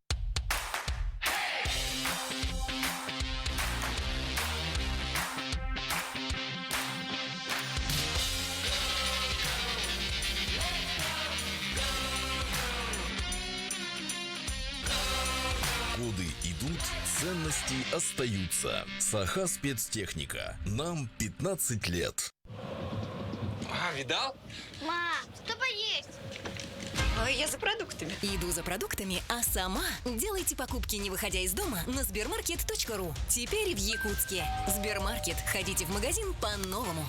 Годы идут, ценности остаются. Саха спецтехника. Нам 15 лет. А, видал? Ма, что поесть? Ой, я за продуктами. Иду за продуктами, а сама делайте покупки, не выходя из дома, на сбермаркет.ру. Теперь в Якутске. Сбермаркет. Ходите в магазин по-новому.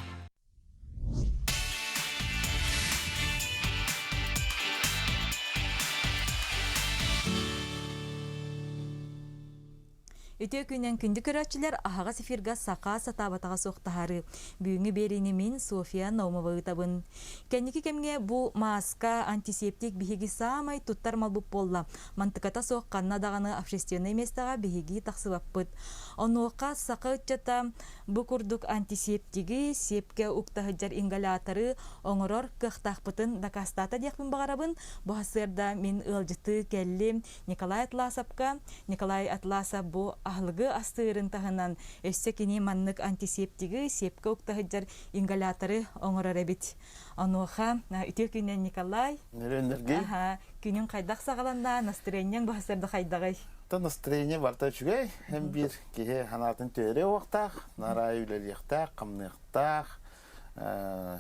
Үтүө күнүнэн күндү көрөөччүлэр аһаҕас эфирга саха сатаабатаҕа суох таһаарыы. Бүгүҥҥү биэриини мин Софья Наумова ыытабын. Кэнники кэмҥэ бу мааска, антисептик биһиги саамай туттар малбыт буолла. Мантыката суох ханна даҕаны общественнай миэстэҕэ биһиги тахсыбаппыт. Онуоха саха ыччата Бу курдук антисептиги, сиэпкэ укта сылдьар ингаляторы оҥорор кыахтаахпытын дакаастаата диэхпин баҕарабын. Бу сарсыарда мин ыалдьыттыы кэллим Николай Атласовка. Николай Атласов бу аһылыгы астыырын таһынан өссө кини маннык антисептиги сиэпкэ укта сылдьар ингаляторы оҥорор эбит. Онуоха үтүө күнүнэн Николай. Нөрүөн Аха, күнүҥ хайдах саҕаланна, настроениеҥ баһасарда хайдаҕый? Та настроение барыта үчүгэй. Һэм биир киһи санаатын түһэрэ уохтаах, нараайы үлэлиэхтээх, хамныахтаах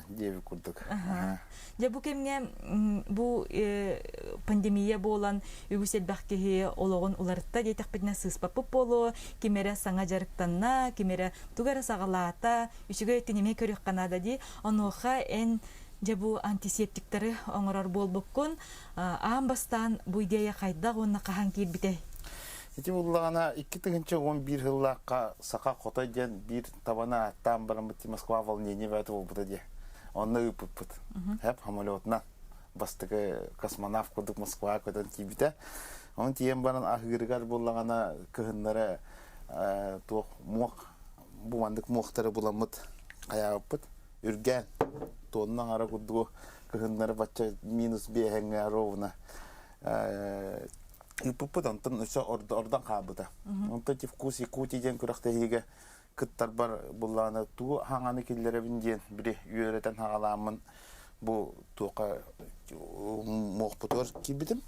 диэбит курдук. Дьэ бу кэмҥэ бу пандемия буолан үгүс элбэх киһи олоҕун уларытта диэтэхпитинэ сыыспаппыт буолуо, ким эрэ саҥа дьарыктанна, ким эрэ тугу эрэ саҕалаата, үчүгэй өттүн эмиэ көрүөххэ наада дии. Онуоха эн дьэ бу антисептиктары оҥорор буолбуккун, аан бастаан бу идея хайдах уонна хаһан киирбитэй? Ити буллаҕына 2011 сыллаахха Саха Хотой диэн биир табаны ааттаан бараммыт Москва волнение бөҕөтө буолбута дии. Онно ыыппыппыт. Хэп самолетунан бастакы космонавт курдук Москваҕа көтөн тиийбитэ. Оны тиийэн баран аһыырыгар буллаҕына кыһыннары туох муох бу маннык муохтары буламмыт хайаабыппыт үргээн тонна аҥара курдугу кыһыннары бачча минус биэһэҥҥэ ровно ыыппыппыт онтон өссө ордон хаалбыта. Онтон ити вкус Якутии диэн күрэхтэһиигэ кыттарбар буллаҕына тугу хаҥаны киллэрэбин диэн били үөрэтэн хаҕалааммын бу туохха муохпутугар киирбитим.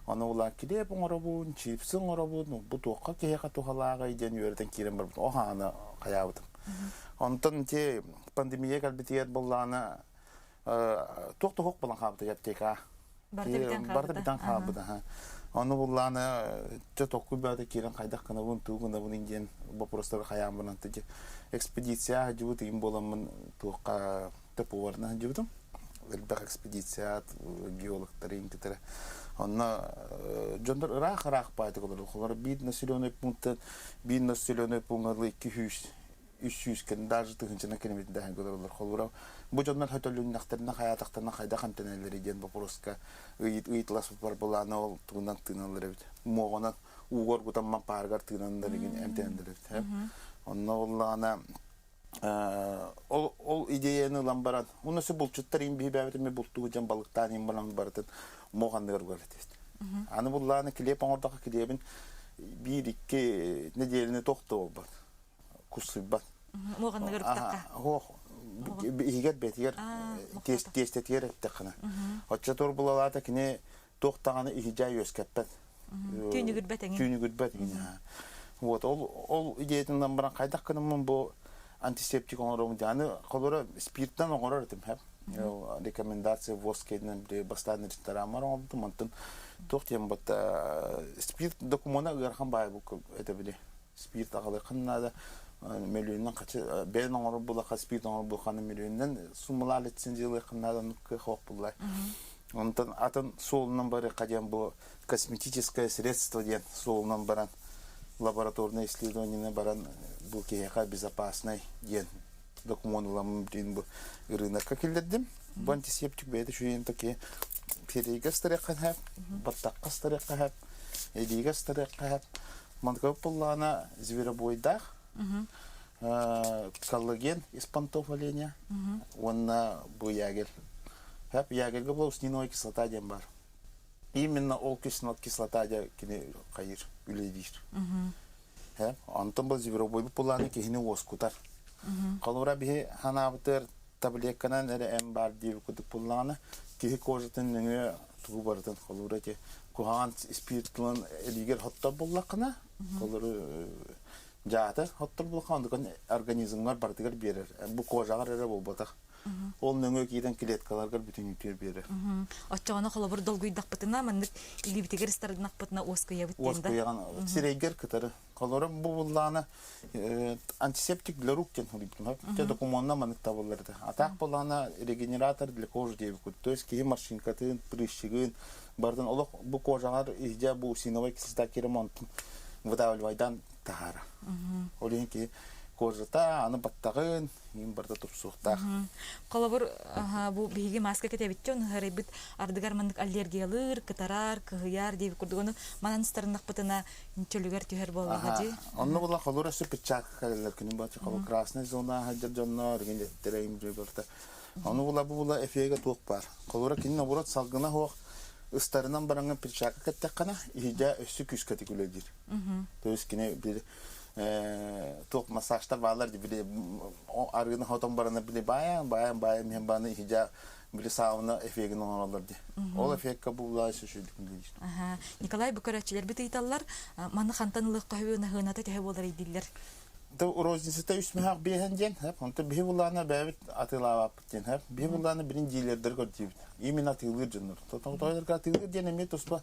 Ону улаан килиэп оҥоробун, чипсы оҥоробун, бу туохха киһиэхэ туһалааҕый диэн үөрэтэн киирэн барбытым. О хааны хайаабытым. Онтон ити пандемия кэлбитигэр буоллаҕына туох да суох буолан хаалбыта аптека. Барыта бүтэн хаалбыта. Ону буллаана чэ токку бөҕөтө киирэн хайдах гынабын, тугу гынабын диэн боппуруостары хайаан баран экспедиция сылдьыбыт ыйым буоламмын туохха ТПУ-арына сылдьыбытым. Элбэх экспедиция, геологтары иҥтитэрэ. Онно дьоннор ыраах-ыраах баайтык олорор. Олор биир населенный пункттан биир населенный пункт 200 300 кэлин даже тыһыынчанан километр даһан олороллор. Холобура, бу дьоннор хөтөлүннэхтэринэ хайаатахтарына хайдах эмтэнэллэрий диэн боппуруоска ыйытыласпыппар былаана ол тугунан тыыналлар эбит. Муоҕунан ууга оргутан паарыгар тыынаннар игин эмтэнэллэр эбит. Онно буоллаҕына ол ол идеяны ылан баран, уонна өссө булчуттар иин биһибээбитим бултуу дьон балыктаан иин баран барытын муох анныгар угар этибит. Аны буллааны килиэп оҥордоххо килиэбин биир-икки нэдиэлэни туох да буолбат. Кусуйбат. Муох анныгар уктахха. Ох, иһигэр бэтигэр тиэстэтигэр эттэххинэ. Оччотугар булалаата кини туох даҕаны иһдьээ үөскэппэт. Түүнүгүрбэт эҥин. Түүнүгүрбэт эҥин. Вот ол ол идеятынан баран хайдах гынаммын бу антисептик оҥоробун диэн. Аны холобура спирттан оҥорор этим хэп. Рекомендация ВОЗ кэннинэн бастаан рестораммар оҥорбутум. Онтон туох диэн батта спирт докумуона ыарахан баай бу этэ били. Спирт аҕалыаххын наада. Мөлүйүөннэн хачы бэйэн оҥорор булаха спирт оҥорор булаханы мөлүйүөннэн суммалаа лицензиялыаххын наада оннук кыах суох буллар. Онтон атын суолунан барыахха диэн бу косметическое средство диэн суолунан баран лабораторное исследование баран бу киһиэхэ безопасный диэн докумуон ыламмын бүтүн бу ырыынакка киллэрдим. Бу антисептик бэйэтэ үчүгэйин таки сирэйгэ ыстарыахха сөп, баттахха ыстарыахха сөп, илиигэ ыстарыахха сөп. Маннык буоллаҕына зверобойдаах, коллаген из понтов оленя уонна бу ягель. Хөп ягельга була усниновая кислота диэн бар. Именно ол кислота диэн кини хайыр үлэлиир. Хөп онтон бу зверобойбут булааны киһини уоскутар. Холобура биһи ханаабытыгар таблетканан эрэ эм баар диэбит курдук буллаҕына киһи кожатын нөҥүө тугу барытын холобура ити куһаҕан спирт тылын илиигэр хоттор буллаххына холору дьааты хоттор буллаххына онтукан организмҥар барытыгар биэрэр бу кожаҕар эрэ буолбатах ол нөҥүө киирэн клеткаларгар бүтүннүүтүгэр биэрэр Оччоҕуна холобур долгуйдахпытына маннык илиибитигэр ыстардынахпытына уоскуйабыт диэн да уоскуйаҕын сирэйгэр кытары Холоро бу буллаана антисептик для рук диэн суруйбутум. Те докумуонна маннык табыллар этэ. Атаах буллаана регенератор для кожи диэбиккит. То есть киһи морщинкатын, прыщигын, бардын олох бу кожаҕар иһдьэ бу усиновай кислота киирэн онтун выдавливайдан таһаара. Ол иһин киһи кожата, аны баттаҕын, иин барыта тупсуохтаах. Холобур, бу биһиги маска кэтэбитчэ, ону харайбыт ардыгар маннык аллергиялыыр, кытарар, кыһыйар диэбит курдук ону манан ыстарыннахпытына чөлүгэр түһэр буоллаҕа дии. Онно була холур өссө перчатка кэлэллэр күнү бачча холу красная зона сылдьар дьоннор игин эттэрэ имдри барыта. Ону була бу була эфиэгэ туох баар. Холура кини наоборот салгына суох. ыстарынан бараҥҥын перчатка кэттэххинэ, иһидьэ өссө күүскэтик үлэлиир. То есть кини били туох массажтар бааллар били арыыны хотон барана били баайан баайан баайан иһэн бааны иһидьэ били сауна эффегин оҥороллор дии. Ол эффекка буулаа сүшүдүк диир. Николай бу көрөөччүлэрбит ыйыталлар, маны хантан ылыахха үһү наһыыната төһө буолар дииллэр. Розницата үс мөһөх биэһэн диэн, онтон биһи булаана бэйэбит атыылаабаппыт диэн, биһи булаана билин дилердер көрдүүбүт. Именно атыылыыр дьоннор. Тотоҕойдорго атыылыыр диэн эмиэ туспа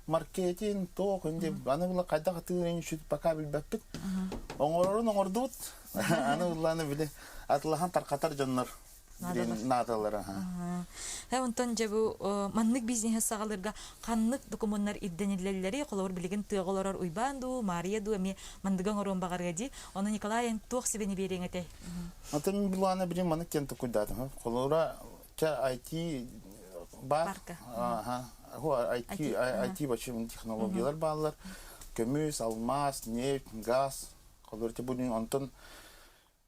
маркетинг, туох инде аны була хайдах атыылыырын үчүт пока билбэппит. Оҥорорун оҥордубут. Аны булааны били атылахан тархатар дьоннор наадалар. Э онтон дьэ бу маннык бизнеһи саҕалыырга ханнык докумуоннар ирдэниллэллэри холобур билигин тыаҕа олорор Уйбаан дуу, Мария дуу эмиэ мандыга оҥоруон баҕарыа дии. Ону Николай эн туох сүбэни биэриэҥ этэй? Атын былаана билим маннык диэн токуйдаатым. Холобура чэ IT бар. Аха. IT IT бачым технологиялар бааллар. Көмүс, алмаас, нефть, газ. Холобура бу онтон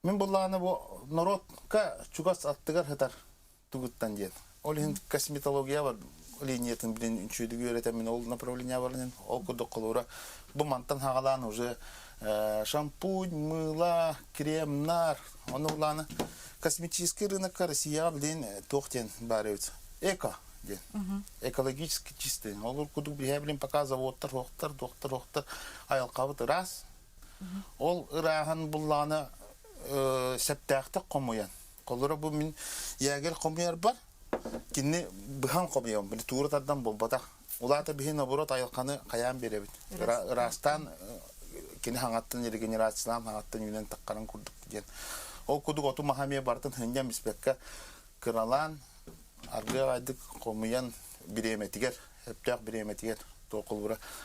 Мин буллаҕына бу норуотка чугас аттыгар сытар тугуттан диэн. Ол иһин косметология бар линиятын билин үчүгүйдүк үөрэтэн мин ол направление баран ол курдук холуура бу мантан хагалаан уже шампунь, мыла, кремнар, ону булааны косметический рынокка Россияҕа билин туох диэн баар эбит эко диэн экологически чистый ол курдук биһэ билин пока заводтар хуохтар туохтар хуохтар айылҕабыт ыраас Ол ырааһын буллаҕына сөптөөхтүк хомуйан. Холобура бу мин ягель хомуйарбар кини быһан хомуйабын, били туура тардан буолбатах. Улаата биһи наоборот айылҕаны хайаан биэрэбит. Ыраастаан кини хаҥаттан регенерациялаан хаҥаттан үүнэн таххарын курдук диэн. Ол курдук оту маһа эмиэ барытын сынньан биспэккэ кыралаан аргыа аҕайдык хомуйан бириэмэтигэр, сөптөөх бириэмэтигэр туох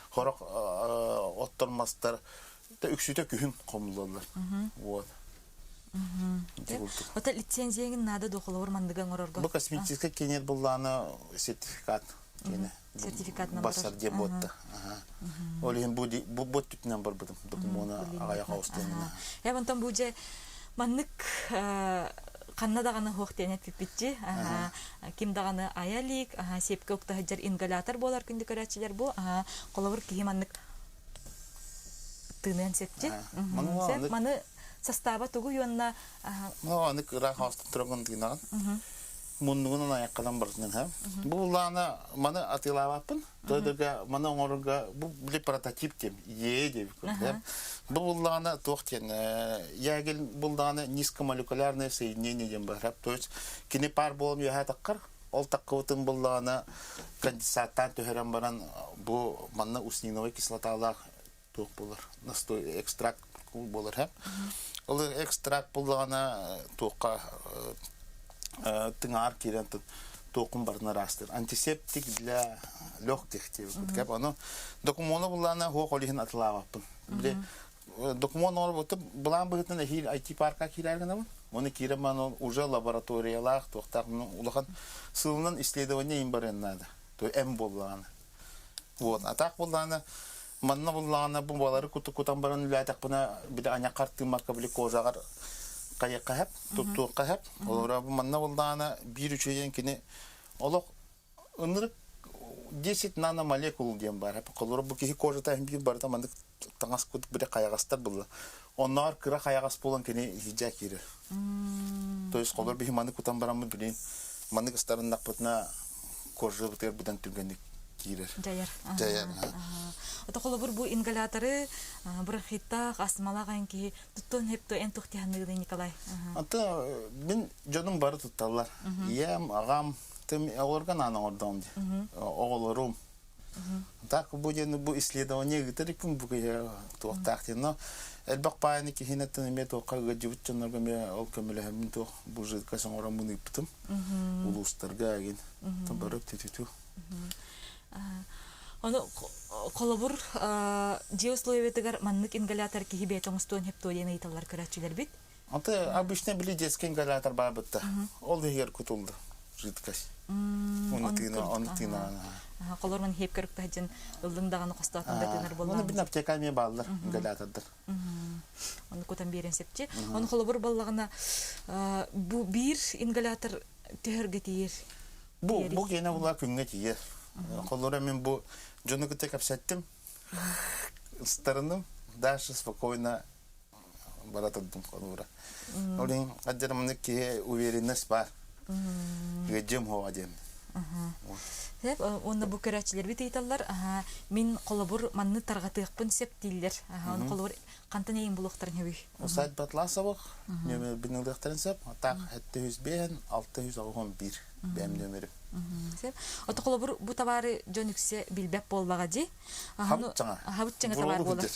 хорох оттор мастар үксүтэ күһүн хомуллаллар. Вот. Ота лицензияңын наада дохолоор мандыга оҥорорго. Бу косметический кенет буллааны сертификат кене. Сертификат Басар диэн буотта. Ол иһин бу бу бу түтүнэн барбытым. Докумуона аҕайах аустыамына. Я онтон бу же маннык ханна даҕаны хуох диэн эппиппитчи ким даҕаны айа илик сиэпкэ укта сылдьар ингалятор буолар күндү көрөөччүлэр бу холобур киһи маннык тыыныан сөпчү маны састааба тугу уонна аны ыраах хаастан турагын тыынаҕын муннугунан айаккадан барытынан ха бу буллаана маны атыылаабаппын Тойдорга маны оҥорорго бу били прототип диэн идея диэбит Бу буллаҕына туох диэн ягель буллаҕына низкомолекулярное соединение диэн баар. То есть кини паар буолан үөһэ таххар, ол таккыбытын буллаҕына конденсаттаан түһэрэн баран бу манна усниновай кислоталаах туох буолар настой экстракт буолар һэ. Ол экстракт буллаҕына туохха тыҥаар киирэн туоххун барытын ыраастыыр. Антисептик для легких диэбит. Кэп ону докумуону буллаана хуох ол иһин атылаабаппын. Били докумуон оҥорбутум былаан быһыытынан эһиил IT-парка киирэр гынабын. Оны киирэн ман уже лабораториялаах туохтаах улахан сылынан исследование им барыан наада. То эм буоллаҕына. Вот. А так буоллаҕына манна буллаҕына бу балары кутан баран үлээтэхпинэ били аняххар тыыммакка били кожаҕар хайыахха хэп, туттуохха хэп. Олора бу манна буллаҕына биир үчүгэйин кини олох ынырык 10 наномолекул диэн баар. Холобура бу киһи кожата биир барыта маннык таҥас курдук били хайаҕастар булла. Оннооҕор кыра хайаҕас буолан кини иһирдьэ киирэр. То есть холобура биһи маннык кутан бараммыт билин маннык ыстарыннахпытына кожабытыгар быдан түргэнник киирэр. Дьайар. Дьайар. Ото холобур бу ингаляторы бронхиттаах, астмалаах эн киһи туттуон хепто эн туох тиһанныгыный Николай? Ата мин дьонум бары тутталлар. Ийэм, аҕам, тым оҕолорго наан оҥордоҕум дии. Оҕолорум. Так бу диэн бу исследование ыытар иккин бу киһи туохтаах диэн. Но элбэх паайаны киһинэттэн эмиэ туохха ыалдьыбыт дьоннорго эмиэ ол көмөлөһөммүн туох бу жидкость оҥороммун ыыппытым. Улуустарга эгин. Бары түтүтү. Ону холобур дьиэ условиятыгар маннык ингалятор киһи бэйэтэ оҥостуон хептуо диэн ыйыталлар көрөөччүлэрбит. Аты обычно били детский ингалятор баар бытта. Ол иһигэр кутулду жидкость. Оны тыына, оны тыына. Холор ман хеп көрүк таһдьын ыллыҥ даҕаны хостоотун да тыынар боллаан. Оны бин аптека эмиэ бааллар ингалятордар. Оны кутан биэрэн сепчи. Оны холобур боллаҕына бу биир ингалятор төһөргө тиийэр. Бу бу киэнэ була күҥҥэ тиийэр. Холобура мин бу дьону кытта кэпсэттим, ыстарыным, дальше спокойно бара турдум холобура. Ол иһин адьарамнык киһи уверенность баар. Ыадьым хоҕа диэн. Сөп, уонна бу көрөөччүлэрбит ыйыталлар, мин холобур манны тарҕатыахпын сөп дииллэр. Ону холобур хантан эйин булуохтарын сөбүй? Сайт Батласовых нөмербин ылыахтарын сөп. Так, 705 681 бэм нөмерим. Сөп. Ото холобур бу товары дьон үксэ билбэт буоллаҕа дии. Хабыт чаҥа. Хабыт чаҥа товар буолар.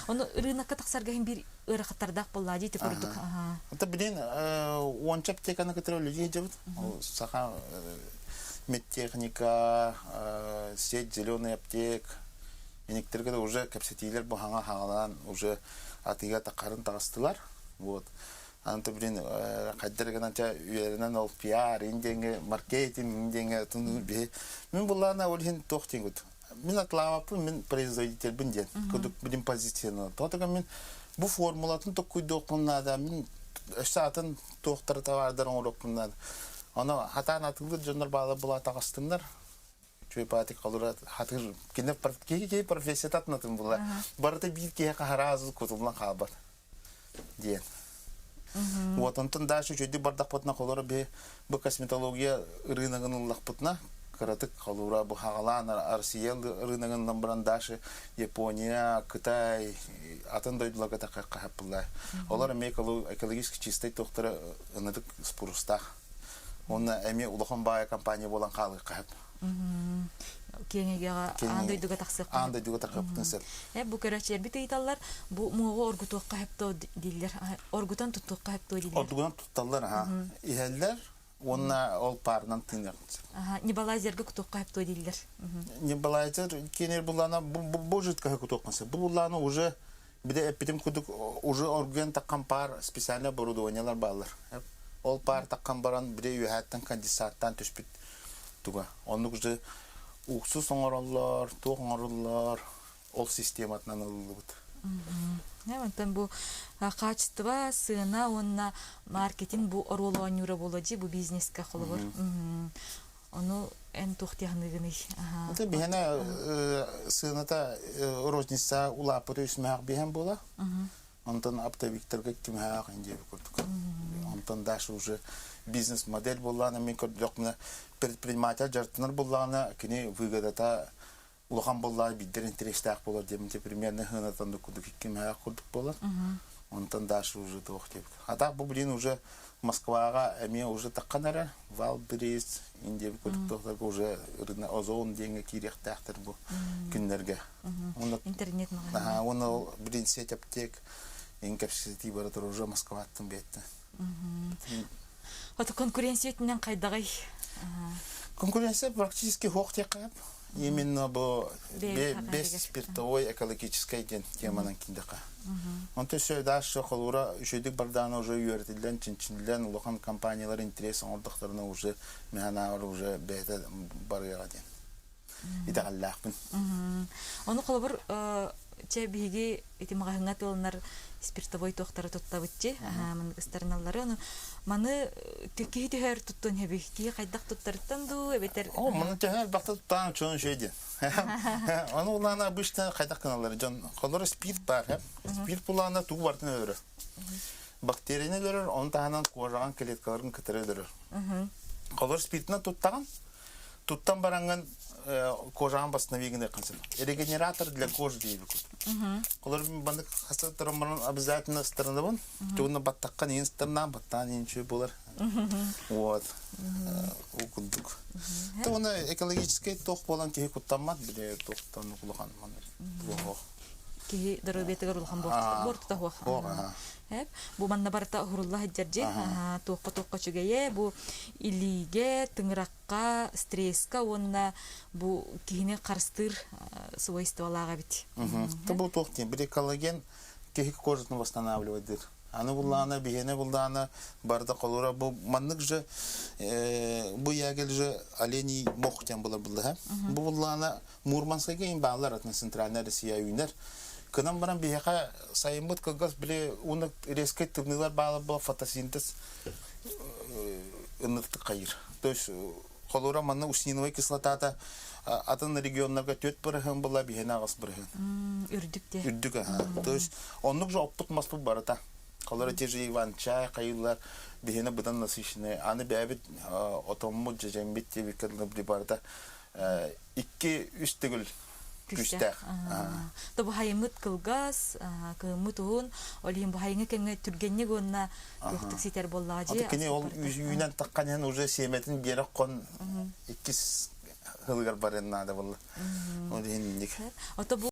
Ону рынокка тахсарга иһин биир ыарахаттардаах буоллаа дии ити курдук. Ата билин уонча аптеканы кытары үлэлии сылдьабыт. Саха медтехника, сеть зеленый аптек, Иниктерге да уже кэпсэтиилэр бу хаҥа хаҥалаан уже атыыга таххарын таҕыстылар. Вот. Аны блин хайдар гынан ча үөрэнэн ол пиар индиэҥҥэ маркетинг индиэҥҥэ тун биһи мин буллаана ол иһин туох диэн мин атлаабаппын мин производительбин диэн кудук билим позицияны тоҕо мин бу формулатын токкуйдуохпун наада мин өссө атын туохтары товардары оҥоруохпун наада ону хатаан атыылыыр дьоннор баалар була таҕыстыннар Чуйпаатик холура хатыр кини киһи киһи профессията атынатын була барыта биир киһи хараазы кутуллан хаалбат диэн. Вот онтон дальше үчүгэй бардахпытына холура би бу косметология рыногын ыллахпытына кыратык холура бу хагалаан Россия рыногын баран дальше Япония, Кытай атын дойдуларга таххаппылар. Олар эмиэ экологически чистай тохтара ынырык спурустаах. Уонна эмиэ улахан баайа компания буолан хаалыахха сөп. Киэҥ эйгэҕэ аан дойдуга тахсыахха Аан дойдуга тахсыахпытын сөп. Э, бу көрөөччүлэрбит ыйыталлар, бу муоҕу оргутуохха сөп дуо дииллэр. Оргутан туттуохха сөп дуо дииллэр. Оргутан тутталлар, аха. Иһэллэр уонна ол паарынан тыыныахха сөп. Аха, небулайзерга кутуохха сөп дуо дииллэр. Небулайзер киэнер буллаана бу жидкоһы кутуохха сөп. Бу буллаана уже Бile эппитим курдук уже оргуйан таххан паар специальный оборудованиелар бааллар. Ол паар таххан баран бile үөһээттэн конденсаттан түспүт туга. Оннук уже уксус оҥороллор, туох оҥороллор, ол систематынан ылыллыбыт. Онтон бу качество, сыана уонна маркетинг бу оруол оонньуура буолуо дии бу бизнеска холобур. Ону эн туох диэхыныгыный? Это биһэнэ сыаната розница улааппыт үсмээх биһэн буола. Онтон оптовиктарга кимээх индиэби курдук. Онтон дальше уже бизнес-модель буоллаана мен көрдөхпүнэ предприниматель дьарыктанар буоллаҕына кини выгодата улахан буоллаҕа биирдэр интэриэстээх буолар диэммите примерно сыанатан курдук иккимээх курдук буолар. Онтон дальше уже туох диэбит. А так бу блин уже Москваҕа эмиэ уже таххан эрэ Валберис Индия курдук туохтарга уже озон диэҥҥэ киириэхтээхтэр бу күннэргэ. Интернет Аха, уонна ол блин сеть аптек ин кэпсэтии бара турар уже Москваттан биэтте. Ото конкуренция өттүнэн хайдаҕый? Конкуренция практически суох диэххэ Именно бу без спиртовой экологическай диэн теманан киирдэххэ. Онтон өссө дальше холуура үчүгүйдүк бардаана уже үөрэтиллэн, чинчиллэн улахан компаниялар интерес оҥордохторуна уже механаар уже бэйэтэ барыаҕа диэн итэҕэллээхпин. Ону холобур чэ биһиги ити маҕаһыҥҥа тылынар спиртовой туохтары туттабытчы маннык ыстарыналлары ону маны киһи төһөр туттун хэби киһи хайдах туттарыттан дуу эбэтэр О, маны төһө элбэхтэ туттаан чон үчүгэй диэн. Ону улаана обычно хайдах гыналлар дьон холоро спирт баар хэп. Спирт булаана тугу бартын өлөрөр. Бактерияны өлөрөр, оны таһынан кожаҕын клеткаларын кытары өлөрөр. Холор спиртынан туттаҕын, Туттан бараҥҥын кожаҕын восстанови гыныаххын сөп. Регенератор для кожи диэбит. Олор баннык хаса туран баран обязательно ыстарынабын. Тугунна баттаххан иин ыстарнаан, баттаан иин үчүгэй буолар. Вот. Ол курдук. Тугуна экологическай туох буолан киһи куттаммат, бile туохтан улахан туох. Киһи доруобуйатыгар улахан буортута суох. Бу манна барыта уһурулла сылдьар дьиэ. Туохха-туохха үчүгэйэ, бу илиигэ, тыҥырах ка стресска уонна бу киһини харыстыыр свойстволаах эбит. То бу туох диэн били коллаген киһи кожатын восстанавливать диир. Аны буллаана биһиэнэ буллаана барда холура бу маннык же бу ягель же оленей мох диэн булар буллаха. Бу буллаана Мурманскайга ин баалар атын центральная Россия үүнэр. Кынан баран биһиэхэ сайыммыт кылгас били уна резкий тымныылар баалар була фотосинтез ыныртык хайыр. То есть Холобура, манна усниновай кислотата атын регионнарга 4% была, биһиэнэ 8%. Үрдүк де. Үрдүк, аха. То есть оннук же оппут маспыт барыта. Холобура, те же иван-чай хайыллар биһиэнэ быдан насыщенный. Аны бэйэбит отоммут, дьэдьэммит диэбиккэ дылы барыта 2-3 төгүл күүстээх. То бу хайыммыт кылгас, кыһыммыт уһун, ол иһин бу хайыҥы кэмҥэ түргэнник уонна туохтук ситэр буоллаҕа дии. Кини ол үүнэн таххан иһэн уже сиэмэтин биэрэ хон иккис сылыгар барыан наада буолла. Ол иһин инник. Ото бу